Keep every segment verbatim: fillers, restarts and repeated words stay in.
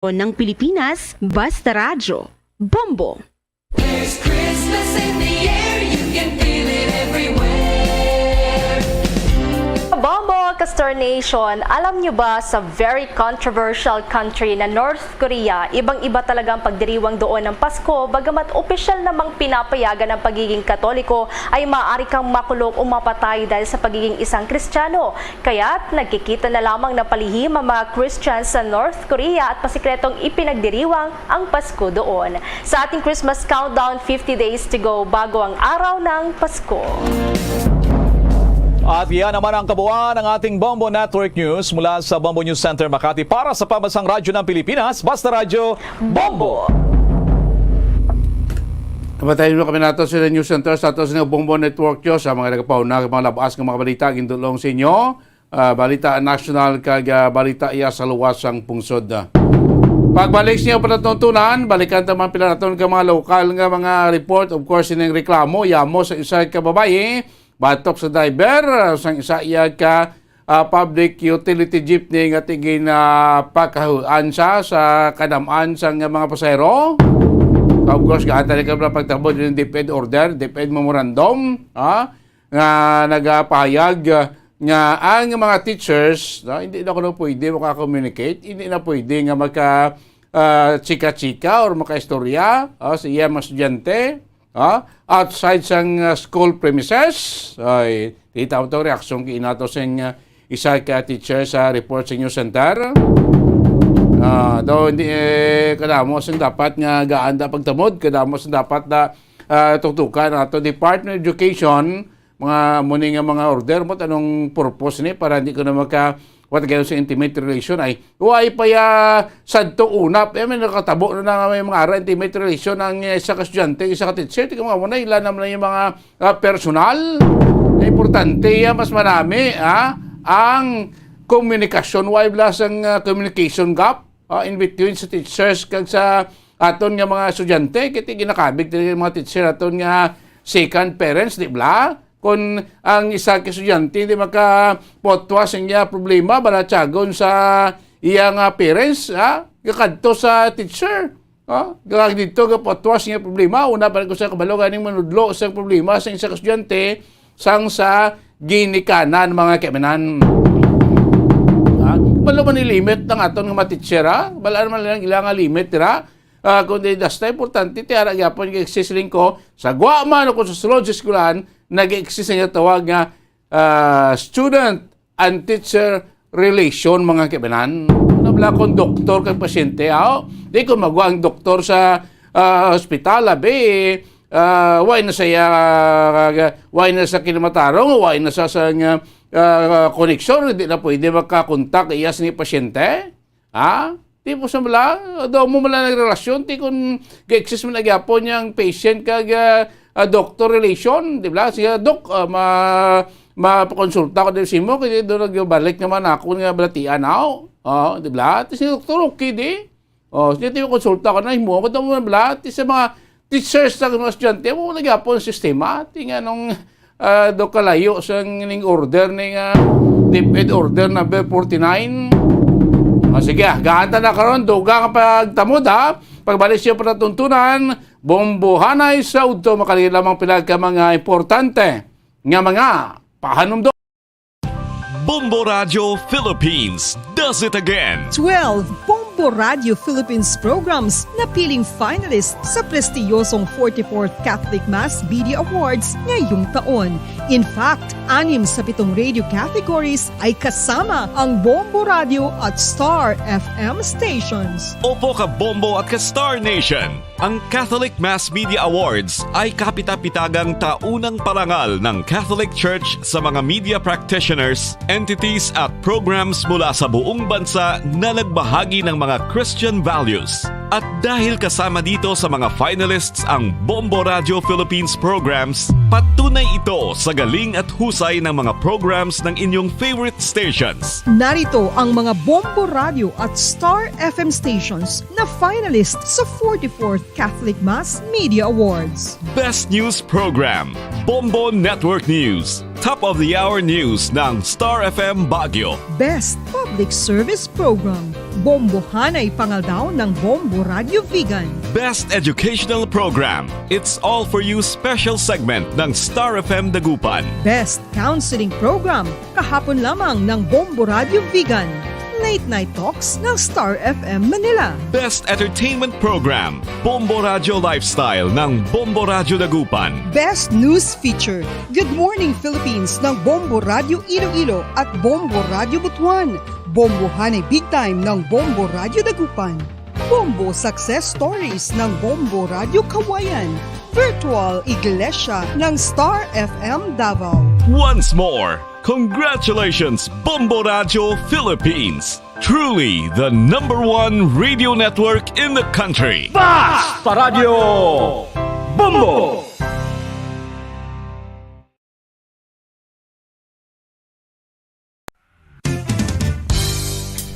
ng Pilipinas, Basta Radyo, Bombo. There's Christmas in the air, you can feel it everywhere. Bombo, Castor Nation, alam nyo ba sa very controversial country na North Korea, ibang-iba talaga ang pagdiriwang doon ng Pasko, bagamat opisyal namang pinapayagan ang pagiging Katoliko, ay maaari kang makulong o mapatay dahil sa pagiging isang Kristiyano. Kaya't nagkikita na lamang ng palihim ang mga Christians sa North Korea at pasikretong ipinagdiriwang ang Pasko doon. Sa ating Christmas countdown, fifty days to go bago ang araw ng Pasko. At yan naman ang kabuuan ng ating Bombo Network News mula sa Bombo News Center Makati para sa Pambansang Radyo ng Pilipinas, Basta Radyo, Bombo! Kamatayin mo kami nato sa News Center sa ato sa Bombo Network News, sa mga nagapauna, mga labas ng mga balita, gindulong sa inyo. Ah, balita national kag, ah, balita iya sa luwas sang pungsod. Pagbalik sa inyo palatuntunan, balikan ta man pila naton ka mga lokal nga mga report. Of course, ining reklamo, yamo sa isa ka babayi, batok sa driver, ah, sang isa iya ka, ah, public utility jeepney nga tigin, ah, pakahuan siya sa kadam-an sang mga pasahero. Of course, gaantay ka pala pagtabo din DepEd order, DepEd memorandum, ha? Nga nagapahayag, ah, nga ang mga teachers, no, hindi na kuno pwede maka-communicate, hindi na pwede nga maka, ah, chika-chika or makaistorya, ah, sa iya mga estudyante, ah, outside sang, ah, school premises. Ay, kita mo to reaksyon kay inato sing, ah, isa ka teacher sa report sa News Center. Ah, daw hindi, eh, kadamo sing dapat nga gaanda pagtamod, kadamo sing dapat na, ah, tuktukan ato Department of Education, mga muni nga mga order mo, anong purpose ni para hindi ko na maka what again sa intimate relation ay why pa ya sadto una pa may nakatabo na nga may mga ara intimate relation ang, eh, isa ka estudyante, isa ka teacher, tika mga muna ila naman yung mga, ah, personal. Importante ya mas manami, ah, ang komunikasyon, why blas ang, ah, communication gap, ah, in between sa teachers kag sa aton nga mga estudyante, kay ginakabig talaga yung mga teacher aton nga second parents, di bla? Kung ang isa ka estudyante hindi makaputwa sa iya problema, balatyagon sa iya nga parents, ha? Gakadto sa teacher, ha? Gakadto, gaputwa sa iya problema. Una pa ko sa kabalo ganing manudlo sa problema sa isa ka estudyante sang sa ginikanan, mga kaimanan. Ha? Balo man ni limit ng aton nga mga teacher, ha? Bala naman lang ilang nga limit, ha? Ah, kundi basta importante, ti ara gyapon kay siling ko, sa gwa man o kung sa sulod sa eskwelahan, nag-exist ang tawag nga, ah, student and teacher relation, mga kaibanan. Nabla kung doktor kag pasyente, aw, di kung magwa ang doktor sa, ah, hospital, abi, ah, way na sa iya, way na sa kinamatarong, way na sa, sa nga, ah, koneksyon, hindi na pwede makakontak iya sa pasyente. Ha? Di po sa mala, daw mo mala nagrelasyon, ti kung ga-exist man nagyapon niyang patient kag, ah, ah, doctor relation, di ba? Siya, "Dok, ah, ma-, mapakonsulta ko din sa imo, kaya doon nagbalik naman ako nga balatian ako." Oh, di ba? Ti si doktor, okay di? Oh, siya, ti konsulta ko na, himo, ba't mo bala? Ti sa mga teachers sa mga estudyante, mo nagyapon ang sistema. Ti nga nung, ah, do kalayo sa ning order ni nga DepEd Order number forty-nine. Ah, sige, ah, gaanta na karon, dugang ang pagtamod, ha. Pagbalik siya panatuntunan, bombohanay sa udto, makali lamang pila ka mga importante nga mga pahanumdom. Bombo Radio Philippines does it again. Twelve Bombo Radio Philippines programs napiling finalist sa prestiyosong forty-fourth Catholic Mass Media Awards ngayong taon. In fact, anim sa pitong radio categories ay kasama ang Bombo Radio at Star F M stations. Opo ka Bombo at ka Star Nation. Ang Catholic Mass Media Awards ay kapitapitagang taunang parangal ng Catholic Church sa mga media practitioners, entities at programs mula sa buong bansa na nagbahagi ng mga Christian values. At dahil kasama dito sa mga finalists ang Bombo Radio Philippines programs, patunay ito sa galing at husay ng mga programs ng inyong favorite stations. Narito ang mga Bombo Radio at Star F M stations na finalist sa forty-fourth Catholic Mass Media Awards. Best News Program, Bombo Network News, Top of the Hour News ng Star F M Baguio. Best Public Service Program, Bombohanay Pangaldaw ng Bombo Radio Vegan. Best educational program. It's all for you special segment ng Star F M Dagupan. Best counseling program. Kahapon lamang ng Bombo Radio Vegan. Late Night Talks ng Star F M Manila. Best entertainment program. Bombo Radio Lifestyle ng Bombo Radio Dagupan. Best news feature. Good Morning Philippines ng Bombo Radio Iloilo at Bombo Radio Butuan. Bombohanay Big Time ng Bombo Radio Dagupan. Bombo Success Stories ng Bombo Radio Kawayan. Virtual Iglesia ng Star F M Davao. Once more, congratulations, Bombo Radio Philippines. Truly the number one radio network in the country. Basta Radyo Bombo!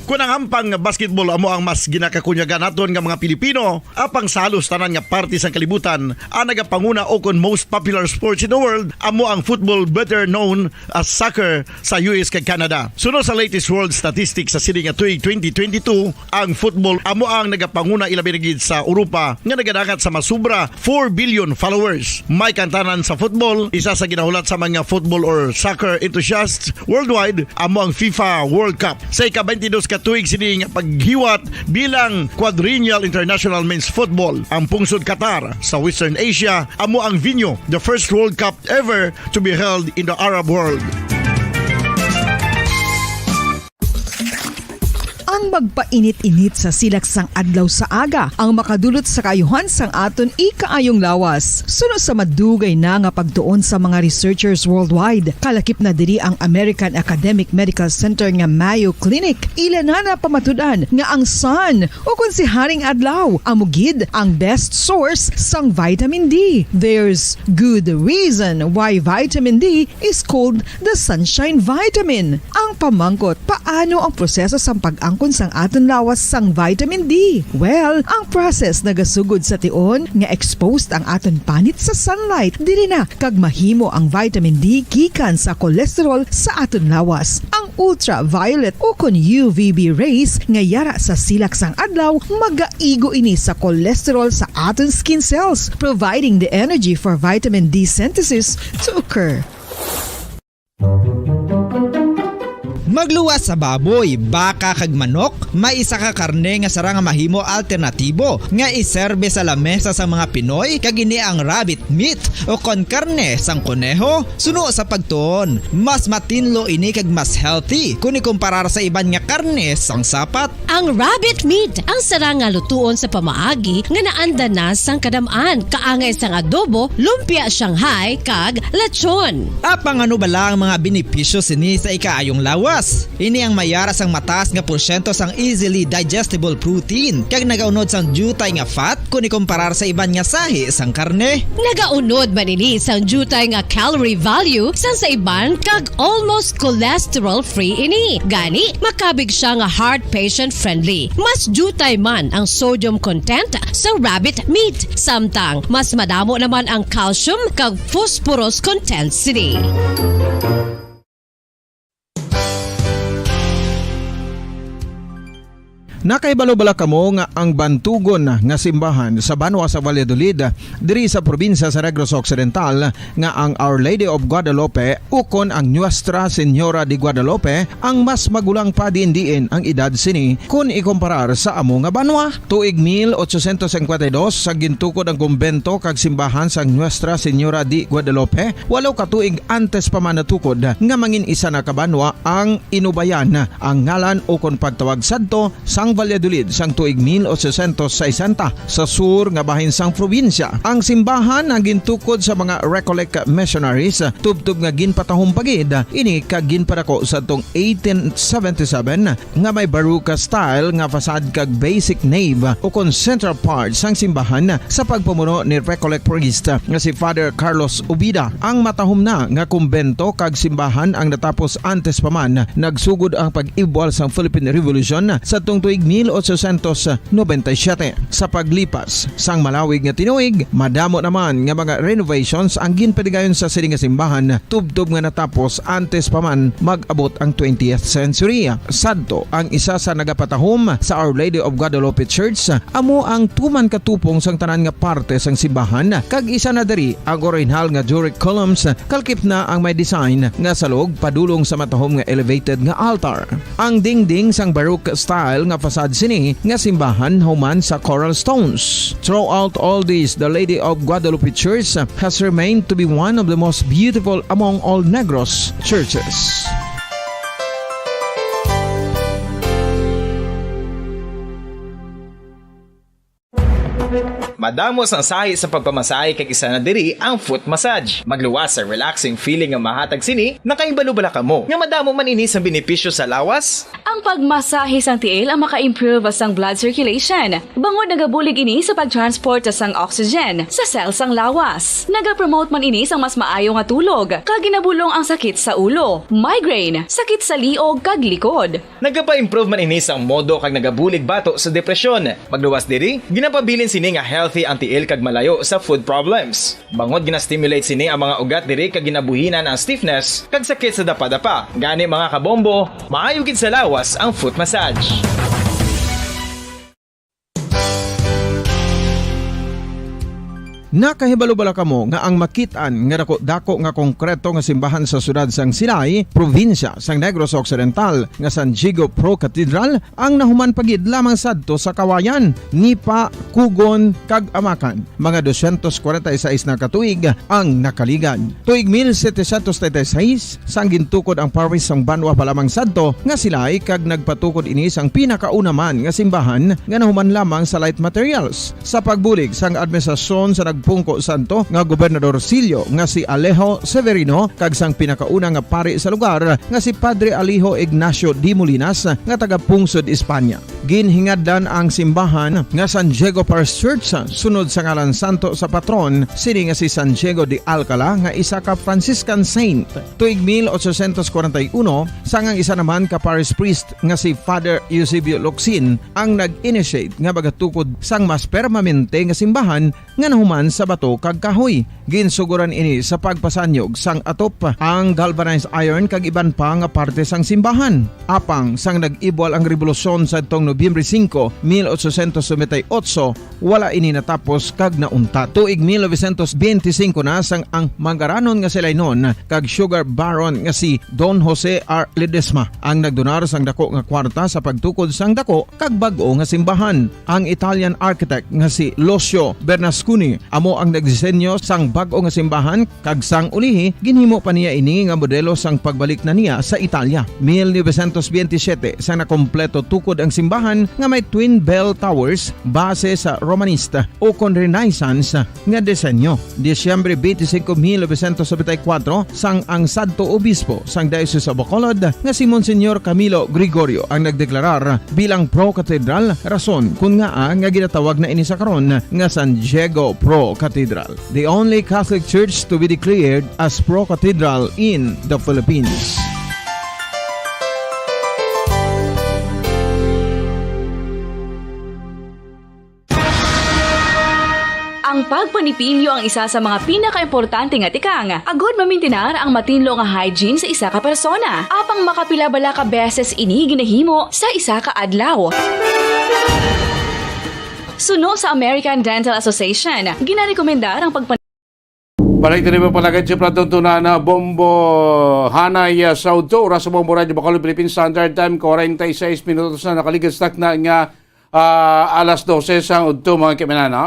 Kon ang hampang nga basketball amo ang mas ginakakunyagan naton nga mga Pilipino, apang sa halos tanan nga parte sang kalibutan, ang nagapanguna o kon most popular sports in the world amo ang football, better known as soccer, sa U S kag Canada. Suno sa latest world statistics sa sini nga tuig twenty twenty-two, ang football amo ang nagapanguna, ilabi na gid sa Europa, nga nagadangat sa masubra four billion followers. May kantanan sa football, isa sa ginahulat sa mga football or soccer enthusiasts worldwide amo ang FIFA World Cup. Sa ika-twenty-dos ka tuig sini nga paghiwat bilang Quadrennial International Men's Football, ang pungsod Qatar sa Western Asia amo ang venue, the first World Cup ever to be held in the Arab world. Ang magpainit-init sa silak sang adlaw sa aga ang makadulot sa kaayuhan sang aton ikaayong lawas. Suno sa madugay na nga pagtuon sa mga researchers worldwide, kalakip na diri ang American Academic Medical Center nga Mayo Clinic, ila na napamatud-an nga ang sun, o kon si Haring Adlaw, amo gid ang best source sang vitamin D. There's good reason why vitamin D is called the sunshine vitamin. Ang pamangkot, paano ang proseso sang pag-angkon sang aton lawas sang vitamin D? Well, ang process nagasugod sa tion nga exposed ang aton panit sa sunlight. Diri na kag mahimo ang vitamin D gikan sa cholesterol sa aton lawas. Ang ultraviolet o kon U V B rays nga yara sa silak sang adlaw magaigo ini sa cholesterol sa aton skin cells, providing the energy for vitamin D synthesis to occur. Magluwas sa baboy, baka kag manok, may isa ka karne nga sarang nga mahimo alternatibo nga iserbe sa lamesa sa mga Pinoy, kag ini ang rabbit meat o kon karne sang koneho. Suno sa pagtuon, mas matinlo ini kag mas healthy kon ikumparar sa iban nga karne sang sapat. Ang rabbit meat ang sarang nga lutuon sa pamaagi nga naanda na sang kadam-an, kaangay sang adobo, lumpia Shanghai, kag lechon. Apang ano bala ang mga benepisyo sini sa ikaayong lawas? Ini ang mayara sang mataas nga porsyento sang easily digestible protein, kag nagaunod sang diutay nga fat kon ikumparar sa iban nga sahi sang karne. Nagaunod man ini sang diutay nga calorie value sang sa iban, kag almost cholesterol-free ini. Gani, makabig sia nga heart patient-friendly. Mas diutay man ang sodium content sa rabbit meat, samtang mas madamo naman ang calcium kag phosphorus content sini. Nakahibalo bala kamo nga ang bantugon nga simbahan sa banwa sa Valladolid, diri sa probinsya sa Negros Occidental, nga ang Our Lady of Guadalupe ukon ang Nuestra Señora de Guadalupe ang mas magulang pa diin-diin ang edad sini kon ikumparar sa amo nga banwa? Tuig mil ochocientos cincuenta y dos sa gintukod ang kumbento kag simbahan sang Nuestra Señora de Guadalupe, walo ka tuig antes pa man natukod nga mangin isa na ka banwa ang Inubayan, ang ngalan ukon pagtawag sadto sang Valladolid sang tuig mil ochocientos sesenta sa sur nga bahin sang probinsya. Ang simbahan ang gintukod sa mga Recollect missionaries, tubtob nga ginpatahom pa gid ini kag ginpadako sadtong eighteen seventy-seven nga may Baroque style nga facade kag basic nave ukon central part sang simbahan sa pagpamuno ni Recollect priest nga si Father Carlos Ubida. Ang matahom na nga kumbento kag simbahan ang natapos antes pa man nagsugod ang pag-ibwal sang Philippine Revolution sadtong tuig mil ochocientos noventa y siete. Sa paglipas sang malawig nga tinuig, madamo naman nga mga renovations ang ginpadigayon sa sini nga simbahan, tubtob nga natapos antes pa man mag-abot ang twentieth century. Sadto, ang isa sa nagapatahom sa Our Lady of Guadalupe Church amo ang tuman katupong sang tanan nga parte sang simbahan, kag isa na diri ang orihinal nga Doric columns, kalkip na ang may design nga salog padulong sa matahom nga elevated nga altar. Ang dingding sang Baroque style nga facade sini nga simbahan human sa coral stones. Throughout all this, the Lady of Guadalupe Church has remained to be one of the most beautiful among all Negros churches. Madamo sang sahi sa pagpamasahe, kag isa na diri ang foot massage. Magluwas sa relaxing feeling nga mahatag sini. Nakahibalo bala kamo nga madamo man ini sang benepisyo sa lawas? Ang pagmasahe sang tiil ang maka-improve sang blood circulation, bangod nagabulig ini sa pag-transport sang oxygen sa cell sang lawas. Nagapromote man ini sang mas maayo nga tulog, kag ginabulong ang sakit sa ulo, migraine, sakit sa liog, kag likod. Nagapa-improve man ini sang modo kag nagabulig bato sa depresyon. Magluwas diri, ginapabilin sini nga healthy ang tiil kag malayo sa foot problems. Bangod gina-stimulate sini ang mga ugat diri kag ginabuhinan ang stiffness kag sakit sa dapadapa. Gani, mga kabombo, maayo gid sa lawas ang foot massage. Nakahibalo bala kamo nga ang makit-an nga dako-dako nga konkreto nga simbahan sa siyudad sang Silay, probinsya sang Negros Occidental, nga San Diego Pro Cathedral ang nahuman pa gid lamang sadto sa Kawayan, Nipa, Cogon, kag Amacan? Mga dosyentos kwarenta y seis na ka tuig ang nakaligad. Tuig mil setecientos treinta y seis, sang gintukod ang parish sang banwa pa lamang sadto nga Silay, kag nagpatukod ini sang pinakauna man nga simbahan nga nahuman lamang sa light materials. Sa pagbulig sang administrasyon sa nagpungko sadto nga Gobernador Sillo nga si Alejo Severino kag sang pinakauna nga pari sa lugar nga si Padre Alejo Ignacio de Molinas nga taga-pungsod Espanya. Ginhingadlan ang simbahan nga San Diego Parish Church sunod sa ngalan santo sa patron sini nga si San Diego de Alcala, nga isa ka Franciscan saint. Tuig mil ochocientos kwarenta y uno, sang ang isa naman ka parish priest nga si Father Eusebio Locsin ang nag-initiate nga magatukod sang mas permanente nga simbahan nga nahuman sa bato kag kahoy. Ginsugoran ini sa pagpasanyog sang atop, ang galvanized iron kag iban pa nga parte sang simbahan. Apang sang nag-ibwal ang rebolusyon sadtong Nobyembre singko, mil ochocientos noventa y ocho, wala ini natapos kag nauntat. Tuig mil novecientos benti singko na, sang ang mangaranon nga si Lainon kag sugar baron nga si Don Jose R. Ledesma ang nagdonar sang dako nga kwarta sa pagtukod sang dako kag bag-o nga simbahan. Ang Italian architect nga si Lucio Bernasconi amo ang nagdisenyo sang bag-o nga simbahan, kag sang ulihi, ginhimo pa niya ini nga modelo sang pagbalik na niya sa Italia. Mil novecientos benti siyete, sang nakompleto tukod ang simbahan nga may twin bell towers, base sa Romanista ukon Renaissance nga disenyo. Disyembre benti singko, mil novecientos nobenta y kuwatro, sang ang sadto obispo sang Diocese of Bacolod nga si Monsignor Camilo Gregorio ang nagdeklarar bilang pro-cathedral, rason kon ngaa nga ginatawag na ini sa karon nga San Diego Pro Cathedral, the only Catholic church to be declared as pro-cathedral in the Philippines. Ang pagpanipilyo ang isa sa mga pinakaimportante nga tikang agud mamintinar ang matinlo nga hygiene sa isa ka persona. Apang makapila bala ka beses ini ginahimo sa isa ka adlaw? Suno sa American Dental Association, ginarekomendar ang pagpan- Balik diri mo palagad sa platon tuna na Bombo Hanay, ah, sa udto. Oras sa Bombo Radyo Bacolod Philippine Standard Time, kwarenta y seis minutos na nakaligas takna nga ah, alas dose sang udto, mga kaibigan, no?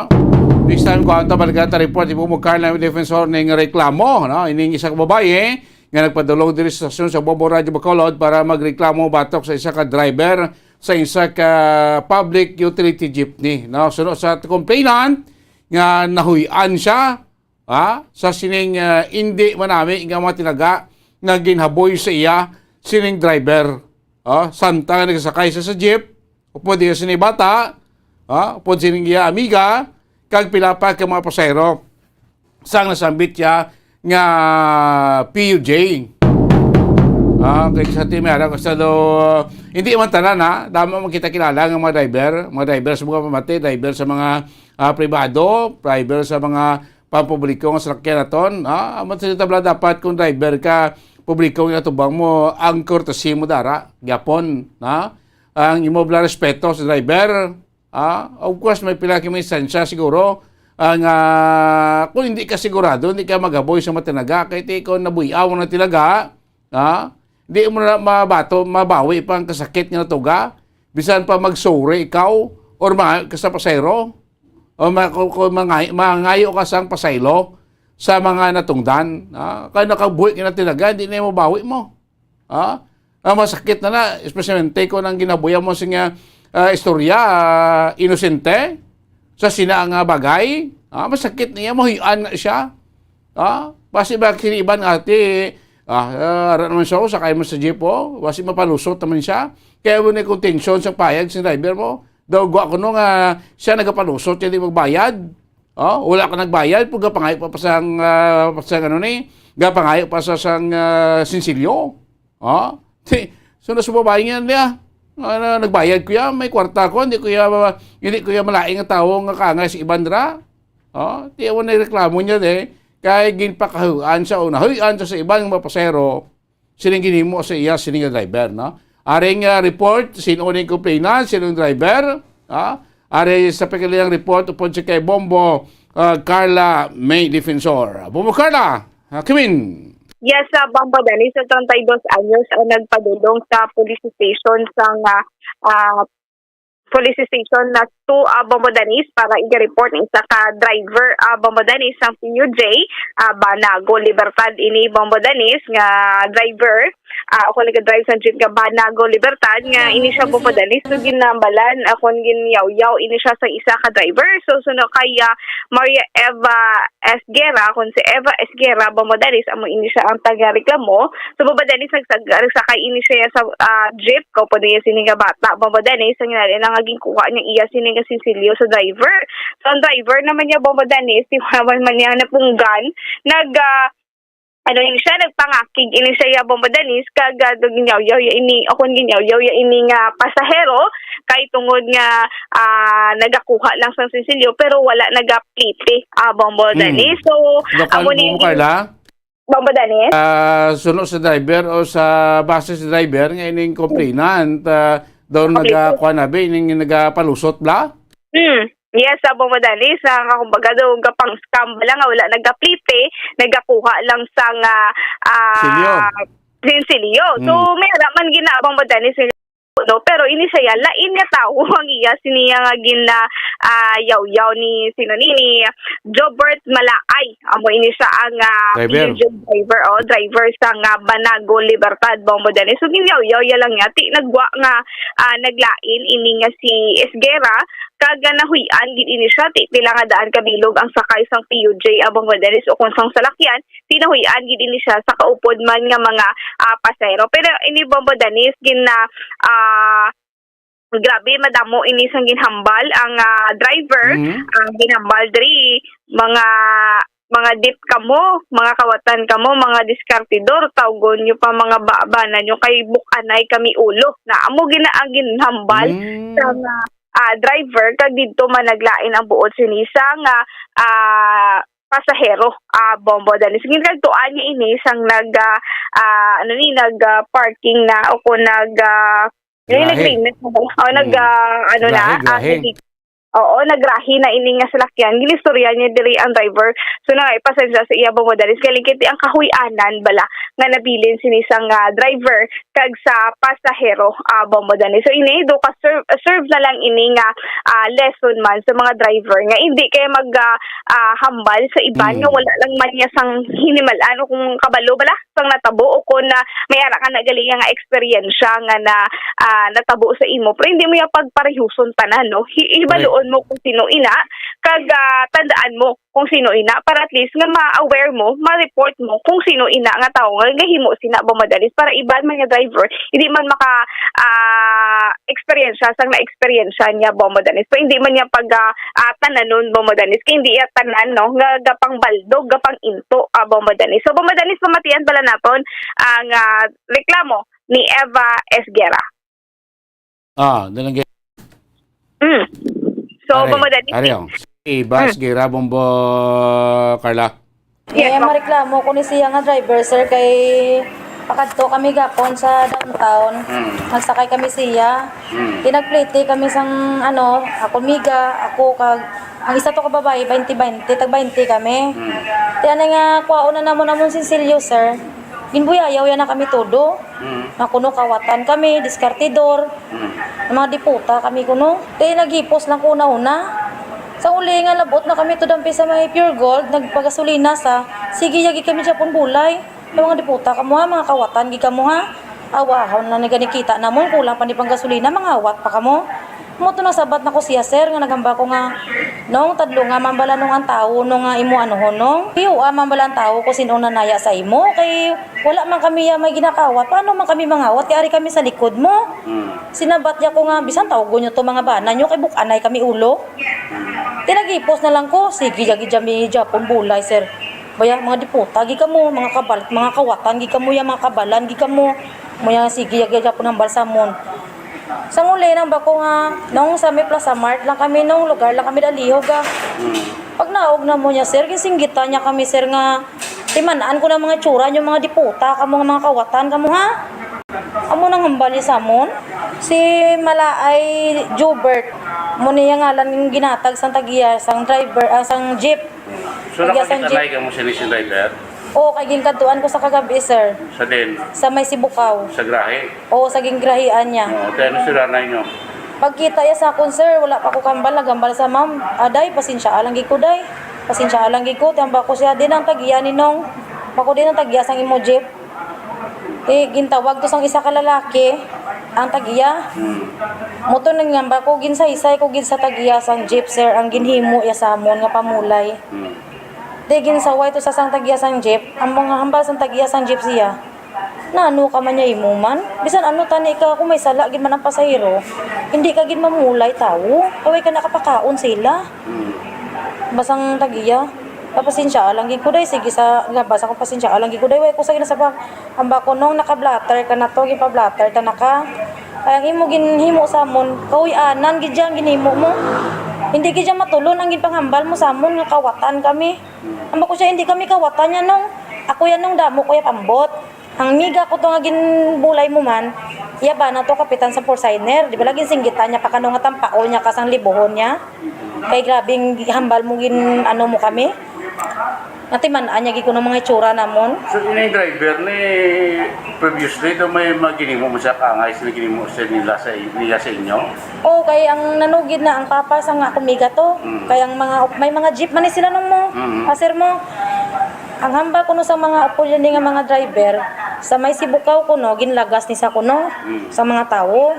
This time, kuha ta balik ta report, ipo mo, Carl, ang defensor ning reklamo, no? Ining isa ka babayi nga nagpadulong diri sa stasyon sa Bombo Radyo Bacolod para magreklamo batok sa isa ka driver sa isa ka public utility jeepney, no? Suno sa complainant nga nahuy-an siya, ha, sa sining, ah, indi manami nga mga tinaga nga ginhaboy sa iya sining driver. Ah, samtang nagsakay siya sa jeep, upod iya sini bata, ah, upod sining iya amiga, kag pila pa ka mga pasahero. Sang nasambit siya nga P U J. Ah, kay sa team, ara ko sa do, Hindi man tanan, ha. Damo man kita kilala nga mga driver, mga driver sa mga pamati, driver sa mga, ah, pribado, driver sa mga pampubliko nga salakyan naton, ha. Amo sa tabla dapat kung driver ka, publiko nga tubang mo, ang courtesy mo dara, gyapon, ha. Ang imo bala respeto sa driver, ah, of course, may pila ka mga instansya siguro, ah, nga kung hindi ka sigurado, hindi ka magaboy sa matinaga, kay ti kung nabuyaw na tinaga, ha, di mo na mabato, mabawi pa ang kasakit nga natuga. Bisan pa magsuri ikaw or mangayo ka sa pasayro, o ma-, kung, kung mangay-, mangayo ka sang pasaylo sa mga natungdan, ha, kay nakabuhi ka na tinaga, hindi na mabawi mo. Ha? Ang masakit na na, especially kung ang ginabuya mo sa nga, ah, istorya, ah, inosente, sa sina nga bagay, ha? Masakit niya, mahuyan na siya. Ha? Basi ba kini iban ati, ah, ah, ara naman siya, oh, sakay mo sa jeep, oh. Basi mapalusot naman siya. Kaya mo na kung tensyon sa payag sa driver mo. Daw gwa ko no nga siya nagapalusot, siya di magbayad. Oh, wala ka nagbayad, pag gapangayo pa, pa sang, ah, pa sang ano ni, gapangayo pa sa sang, ah, sinsilyo. Oh, ti, so na sa babae nga niya, ano, nagbayad ko ya, may kwarta ko, hindi ko ya, hindi ko ya malaing nga tawo nga kangay sa iban ra. Oh, ti, awan na reklamo niya, de. Kay ginpakahuan sa una, huyan sa, sa iban nga mga pasero, sining ginhimo sa iya, sining nga driver, no? Aring, ah, report, sino ning complainant, sino ang driver, ha? Ari sa pagkalilang report, upod siya kay Bombo, ah, Carla May Defensor. Bombo Carla, ah, Kimin. Yes, ah, Bombo Dennis, sa treinta y dos anyos ang nagpadulong sa police station sa nga, ah, police station na two, ah, Bombo Dennis, para i-report ni isa ka driver, ah, Bombo Dennis, sang P U J, ah, Banago Libertad ini, Bombo Dennis, nga driver, ah, ako nag-drive sa jeep nga Banago Libertad, nga ini siya, Bombo Dennis, so ginambalan, ako ginyaw-yaw ini siya sa isa ka driver. So, suno kay, ah, Maria Eva Esguerra, kung si Eva Esguerra, Bombo Dennis, amo ini siya ang taga-reklamo. So, Bombo Dennis, nagsag-, nagsakay ini siya sa, ah, jeep, kaupo niya sini nga bata, Bombo Dennis, ang ginali na nga ginkuha niya iya sini nga sinsilyo sa driver. So, ang driver naman niya, Bombo Dennis, di naman man niya napunggan, nag, ah, ano ini siya, nagpangakig ini siya ya, Bombo Dennis, kag, ah, ginyaw-yaw ya ini, akon ginyaw-yaw ya ini nga pasahero, kay tungod nga, ah, nagakuha lang sang sinsilyo, pero wala nagaplite, ah, Bombo Hmm. Dennis. So, Daw amo kan ni mo, Carla? Bombo Dennis? Ah, suno sa driver o sa base sa driver nga ining complainant, ah, daw Complainant. nagakuha na ba, ining nagapalusot bla? Hmm. Yes, sa Bombo Dennis, ah, nga kumbaga daw gapang-scam bala nga wala nagaplite, nagakuha lang sa nga, ah, Silyo. sinsilyo. So, Hmm. may ara man ginabang Bombo Dennis, no? Pero ini siya, lain nga tawo ang iya siniya nga gina, ah, yaw-yaw ni, sino ni, ni Jobert Malaay. Amo ini siya ang, ah, Driver. P U J driver, oh, driver sa nga Banago Libertad, Bombo Dennis. So, ginyaw-yaw ya lang niya. Ti, nagwa nga, ah, naglain ini nga si Esguerra, kag, ah, nahuy-an gid ini siya. Ti, pila nga daan ka bilog ang sakay sang P U J, ah, Bombo Dennis, o kung sang salakyan, ti nahuy-an gid ini siya sa kaupod man nga mga, ah, pasahero. Pero ini, Bombo Dennis, gin, ah, ah, grabe, madamo ini sang ginhambal ang, ah, driver, Mhm. ang ginhambal diri, mga, mga dip kamo, mga kawatan kamo, mga diskartidor, tawgon nyo pa mga baba na nyo kay bukanay kami ulo. Na amo gina ang ginhambal Mm. sa nga, ah, driver, kag didto man naglain ang buot sini sa nga, ah, pasahero, ah, Bombo Dennis. Ginagtuan niya ini sang nag, ah, ah, ano ni, nag, ah, parking na o kung nag, ah, Yung Grahe. nag-remit na ba? O, nag, Hmm. ah, ano na, Grahe, ah, grahe. nag-, oo, nagrahi na ini nga salakyan. Ginistorya niya diri ang driver. So, na, ipasensya sa iya, Bombo Dennis. Galing kiti ang kahuy-anan bala nga nabilin sini sang, ah, driver kag sa pasahero, ah, Bombo Dennis. So, ini, do ka serve, serve na lang ini nga, ah, lesson man sa mga driver nga hindi kay mag, ah, ah, hambal sa iban nga Hmm. wala lang man niya sang hinimalan o kung kabalo bala sang natabo o kung na may ara ka na gali nga eksperyensya nga na, ah, natabo sa imo, pero hindi mo yung pagparehuson tanan, no? Hi-, Correct. hibaluon mo kung sino ina, kag, ah, tandaan mo kung sino ina, para at least nga ma-aware mo, ma-report mo kung sino ina nga tao nga gahimo sina, Bombo Dennis, para iban man nga driver, hindi man maka, ah, eksperyensya sang na-eksperyensya niya, Bombo Dennis. So, hindi man niya pag, ah, ah, tananon, Bombo Dennis, kay hindi iya tanan, no, nga gapangbaldog, gapanginto, ah, Bombo Dennis. So, Bombo Dennis, pamatian pala naton ang, ah, reklamo ni Eva Esguerra. Ah, dalang gi- Mm. So, Are, mamadali. Are, oh. Si Bas Gira Bombo, Carla. Yes, Eh, ma'am. Mareklamo ko ni siya nga driver, sir, kay pakadto kami gapon sa downtown. Mm. Nagsakay kami siya. Mm. Di nagplete kami sang, ano, ako miga, ako kag ang isa to ka babae, twenty twenty, tag twenty kami. Mm. Ti ano nga, kuwaon na namon amon sinsilyo, sir. Ginbuyayaw yan na kami todo. Mm. Nga kuno kawatan kami, diskartidor. Mm. Ang mga diputa kami kuno. Kay naghipos lang ko una-una. Sa uli nga labot na kami to dampi sa may Pure Gold, nagpagasolina sa, sige, yagi kami Japon bulay. Yung mga diputa kamo ha, mga kawatan gid kamo ha. Awahon na naganikita namon, kulang pa ni panggasolina, mangawat pa kamo. Mo to nasabat na ko siya, sir, nga nagamba ko nga, nung tadlo nga mambala nung ang tawo nung nga imo anuhon nung. Iyo, ah, mambala ang tawo ko sin-o nanaya sa imo, kay wala man kami ya may ginakawat. Paano man kami mangawat? Kay ari kami sa likod mo. Mm. Sinabat niya ko nga, bisan tawgon niyo to mga bana niyo, kay bukanay kami ulo. Tinagipos na lang ko, sige, yagi dyan, may Japon bulay, sir. Baya, mga diputa, gi kamo, mga kabalat, mga kawatan, gi kamo, ya, mga kabalan, gi kamo. Mo ya, sige, yagi Japon hambal sa amon. Sa muli nang bako nga, nung sa may Plaza Mart lang kami, nung lugar lang kami dalihog, ah. Mm. Pag naog na mo niya, sir, ginsinggitan niya kami, sir, nga timanaan ko na mga itsura niyo, mga diputa, kamo nga mga kawatan, kamo, ha? Amo nang hambal niya sa amon. Si Malaay Jubert, mo niya ngalan ng ginatag sang tagiya, sang driver, ah, sang jeep. So, Tagiya sang jeep. Nakakita na ikaw mo sini si driver? Oo, kay ginkadtuan ko sa kagabi, sir. Sa din? Sa may Sibukaw. Sa grahe? Oo, sa gingrahian niya. Oo, kaya ano sila na inyo? Pagkita ya sa akon, sir, wala pa ko kambal, nagambal sa ma'am. Aday, pasensya lang gid ko, day. Pasensya lang gid ko, tiyamba ko siya. Din ang tagiya ni Nong. Bako din ang tagiya sang imo jeep. Eh, gintawag to sang isa ka lalaki, ang tagiya. Hmm. Mo to nangamba ko, ginsaysay ko gid sa tagiya sang jeep, sir, ang ginhimo ya sa amon nga pamulay. Hmm. Di ginsaway to sa sang tagiya sang jeep, ang mga hambal sang tagiya sang jeep siya. Nano ka man niya imo man? Bisan ano tani ka, kung may sala gid man ang pasahero, hindi ka gid mamulay tawo. Kaway ka nakapakaon sila. Hmm. Basang tagiya. Pasensya lang gid ko, day. Sige sa gabas ako, pasensya lang gid ko, day. Way ko sa ginasabak. Ang bako nung naka-blotter ka na to, gipa-blotter ta na ka. Kaya ang imo ginhimo sa amon, kahuy-anan gid yang ginhimo mo. Hindi gid yang matulon ang ginpanghambal mo sa amon nga kawatan kami. Ang bako siya, hindi kami kawatan niya nung ako yan nung damo ko ya pambot. Ang miga ko to nga ginbulay mo man, iya ba na to kapitan sa Forsigner? Di ba lagi singgitan niya pa kano nga tampaon niya kasang libuhon niya? Kay grabing hambal mo gin ano mo kami. Natiman-an niya gid kuno mga itsura namon. So, ini driver ni previously do may mga ginimo mo sa kangay sa ginimo sa nila sa nila sa inyo? Oh, kay ang nanugid na ang papa sa nga kumiga to. Mm. Kay ang mga may mga jeep man ni sila nung mo. Mm. Ah, sir mo. Ang hambal kuno sa mga opulyan nga mga driver sa may Sibukaw kuno ginlagas ni sa kuno Mm. sa mga tawo.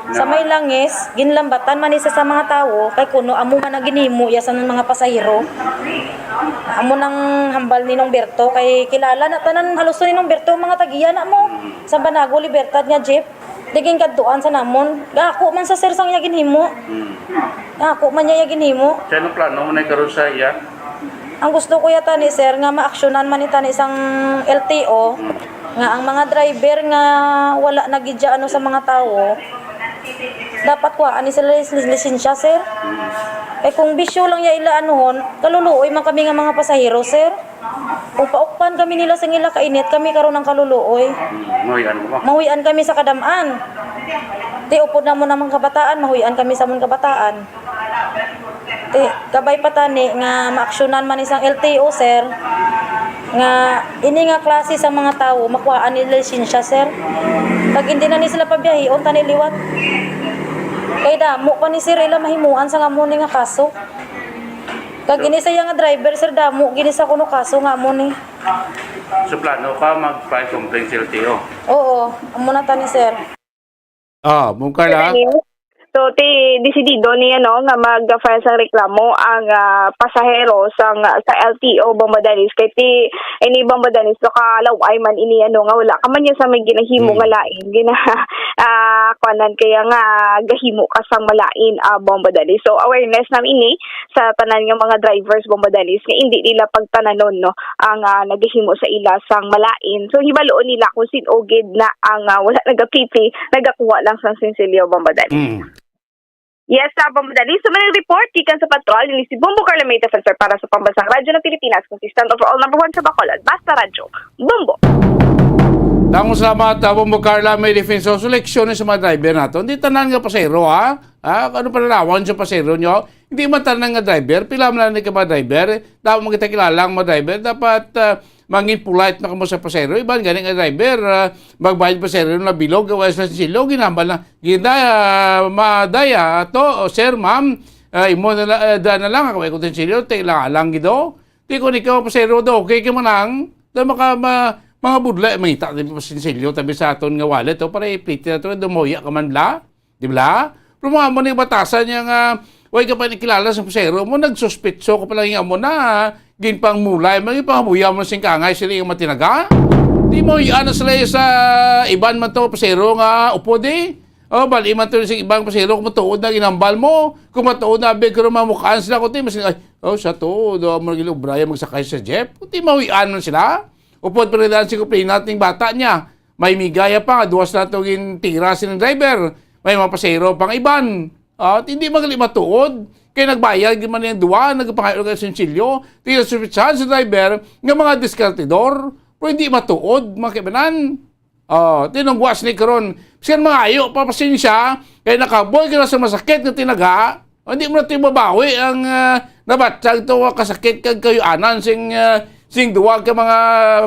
Sa may Langis ginlambatan man ni sa, sa mga tawo kay kuno amo man ang ginhimo ya sa mga pasahero. Amo nang hambal ni Nong Berto kay kilala na tanan halos ni Nong Berto ang mga tagiya na mo sa Banago Libertad nga jeep. Di ginkadtuan sa namon. Gako man sa sir sang iya ginhimo. Hmm. Gako man niya iya ginhimo. Sa anong plano mo na karon sa iya? Ang gusto ko yata ni sir nga maaksyonan man ni tani sang L T O nga ang mga driver nga wala nagidya ano sa mga tawo dapat kuhaan ni sila lis- lisensya, sir. Kay kung bisyo lang ya ila anuhon, kaluluoy man kami nga mga pasahero, sir. Kung paukpan kami nila sa ila kainit, kami karon ang kaluluoy. Mahuyan mo ba? Mahuyan kami sa kadam-an. Ti upod na mo namang kabataan, mahuyan kami sa amon kabataan. Ti kabay pa tani nga maaksyonan man isang L T O, sir, nga ini nga klase sa mga tawo makuhaan nila lisensya, sir. Kag hindi na ni sila pabiyahion tani liwat. Kay damo pa ni sir ila mahimuan sa nga mo ni nga kaso. Kag gini sa iya nga driver, sir, damo gini sa kuno kaso nga amo ni. So plano ka mag-file complaint sa L T O? Oo, amo na tani, sir. Ah, Ma'am Carla? So, ti desidido ni, ano, nga mag-file sang reklamo ang, ah, pasahero sang, sa L T O, Bombo Dennis. Kay ti ini, Bombo Dennis, no, kalaway man ini, ano, nga wala ka man niya sa may ginahimo Mm. nga lain, gina-, ah, kuanan kaya nga gahimo ka sang malain, ah, Bombo Dennis. So, awareness nam ini sa tanan nga mga drivers, Bombo Dennis, nga indi nila pagtananon, no, ang, ah, nagahimo sa ila sang malain. So, hibaluon nila kung sin-o gid na ang, ah, wala nagapiti, nagakuha lang sang sinsilyo, Bombo Dennis. Mm. Yes, sa Bombo Dennis. So, may report gikan sa patrol, ini si Bombo Carla May Defensor para sa Pambansang Radyo ng Pilipinas, consistent overall number one sa Bacolod. Basta Radyo, Bombo! Damo salamat, ah, Bombo Carla May Defensor. So, leksyon sa mga driver nato. Hindi tanan nga pasero, ha? Ha? Ano pananawan sa pasero nyo? Hindi man tanan nga driver. Pila man lang ka mga driver. Dapat mo kita kilala ang mga driver. Dapat, ah, mangin polite na kamo sa pasero. Iban gani nga driver, ah, magbayad pasero na bilog, wala sa silo, ginambal na. Gina, ah, madaya, to, o sir, ma'am, ah, imo na la-, ah, da na lang, ako, ikot ang silo, te, lang, lang gido. Ti ko ni ka pasero do, okay ka manang, da maka, ma-, mga budla, mangita, di pa sinsilyo, tabi sa aton nga wallet, to, para ipiti na to, dumoya ka man la, di ba? Pero mga mo ni batasan niya nga, way ka pa ni kilala sa pasero mo, nagsuspitso ka pala nga mo na, ginpangmulay, mga ginpanghabuya mo sing kangay, sila yung matinaga. Di mo, iya na sila sa iban man to, pasero nga, upo di, oh, bali man to sa ibang pasero, kung matuod na ginambal mo, kung matuod na, abig ko naman mukhaan sila, kundi mas, ay, oh, sa to, do mo naging obraya magsakay sa jeep, kundi mawian man sila. Upod pa rin daan si Kuplina, ting bata niya. May migaya pa, duwas na to yung tira sining driver. May mga pasero pang iban. Ah, hindi magali matuod. Kaya nagbayad man yung duwa, nagpangayo ng sinsilyo. Tinasuspitsahan sa driver ng mga diskartidor. Pero hindi matuod, mga kaibanan. Oh, tinungguas ni karon. Siya mangayo pa, pasensya, kay nakaboy ka na sa masakit nga tinaga. Hindi mo na timabawi ang, ah, nabatyag to kasakit kag kayuanan sing, ah, sing duwa ka mga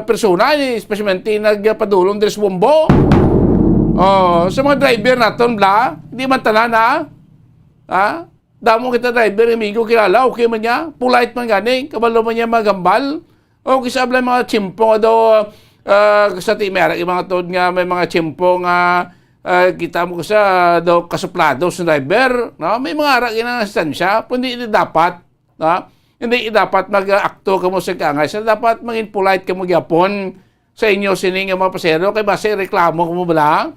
persona, eh, especially nagpadulong diri sa Bombo. Oh, sa mga driver naton, bla, hindi man tanan, ha? Ha? Damo kita driver, amigo, kilala, okay man niya, polite man gani, kabalo man niya magambal. O kisa abla mga tiyempo nga daw, ah, sa ti-, may ara yung mga tuod nga may mga tiyempo nga, ah, kita mo sa daw kasuplado sa driver, no? May mga ara ginang instansya, kundi hindi dapat, no? Hindi dapat mag-akto kamo sa kaangay. Sa dapat maging polite kamo gyapon sa inyo sini nga mga pasero kay basi reklamo kamo bala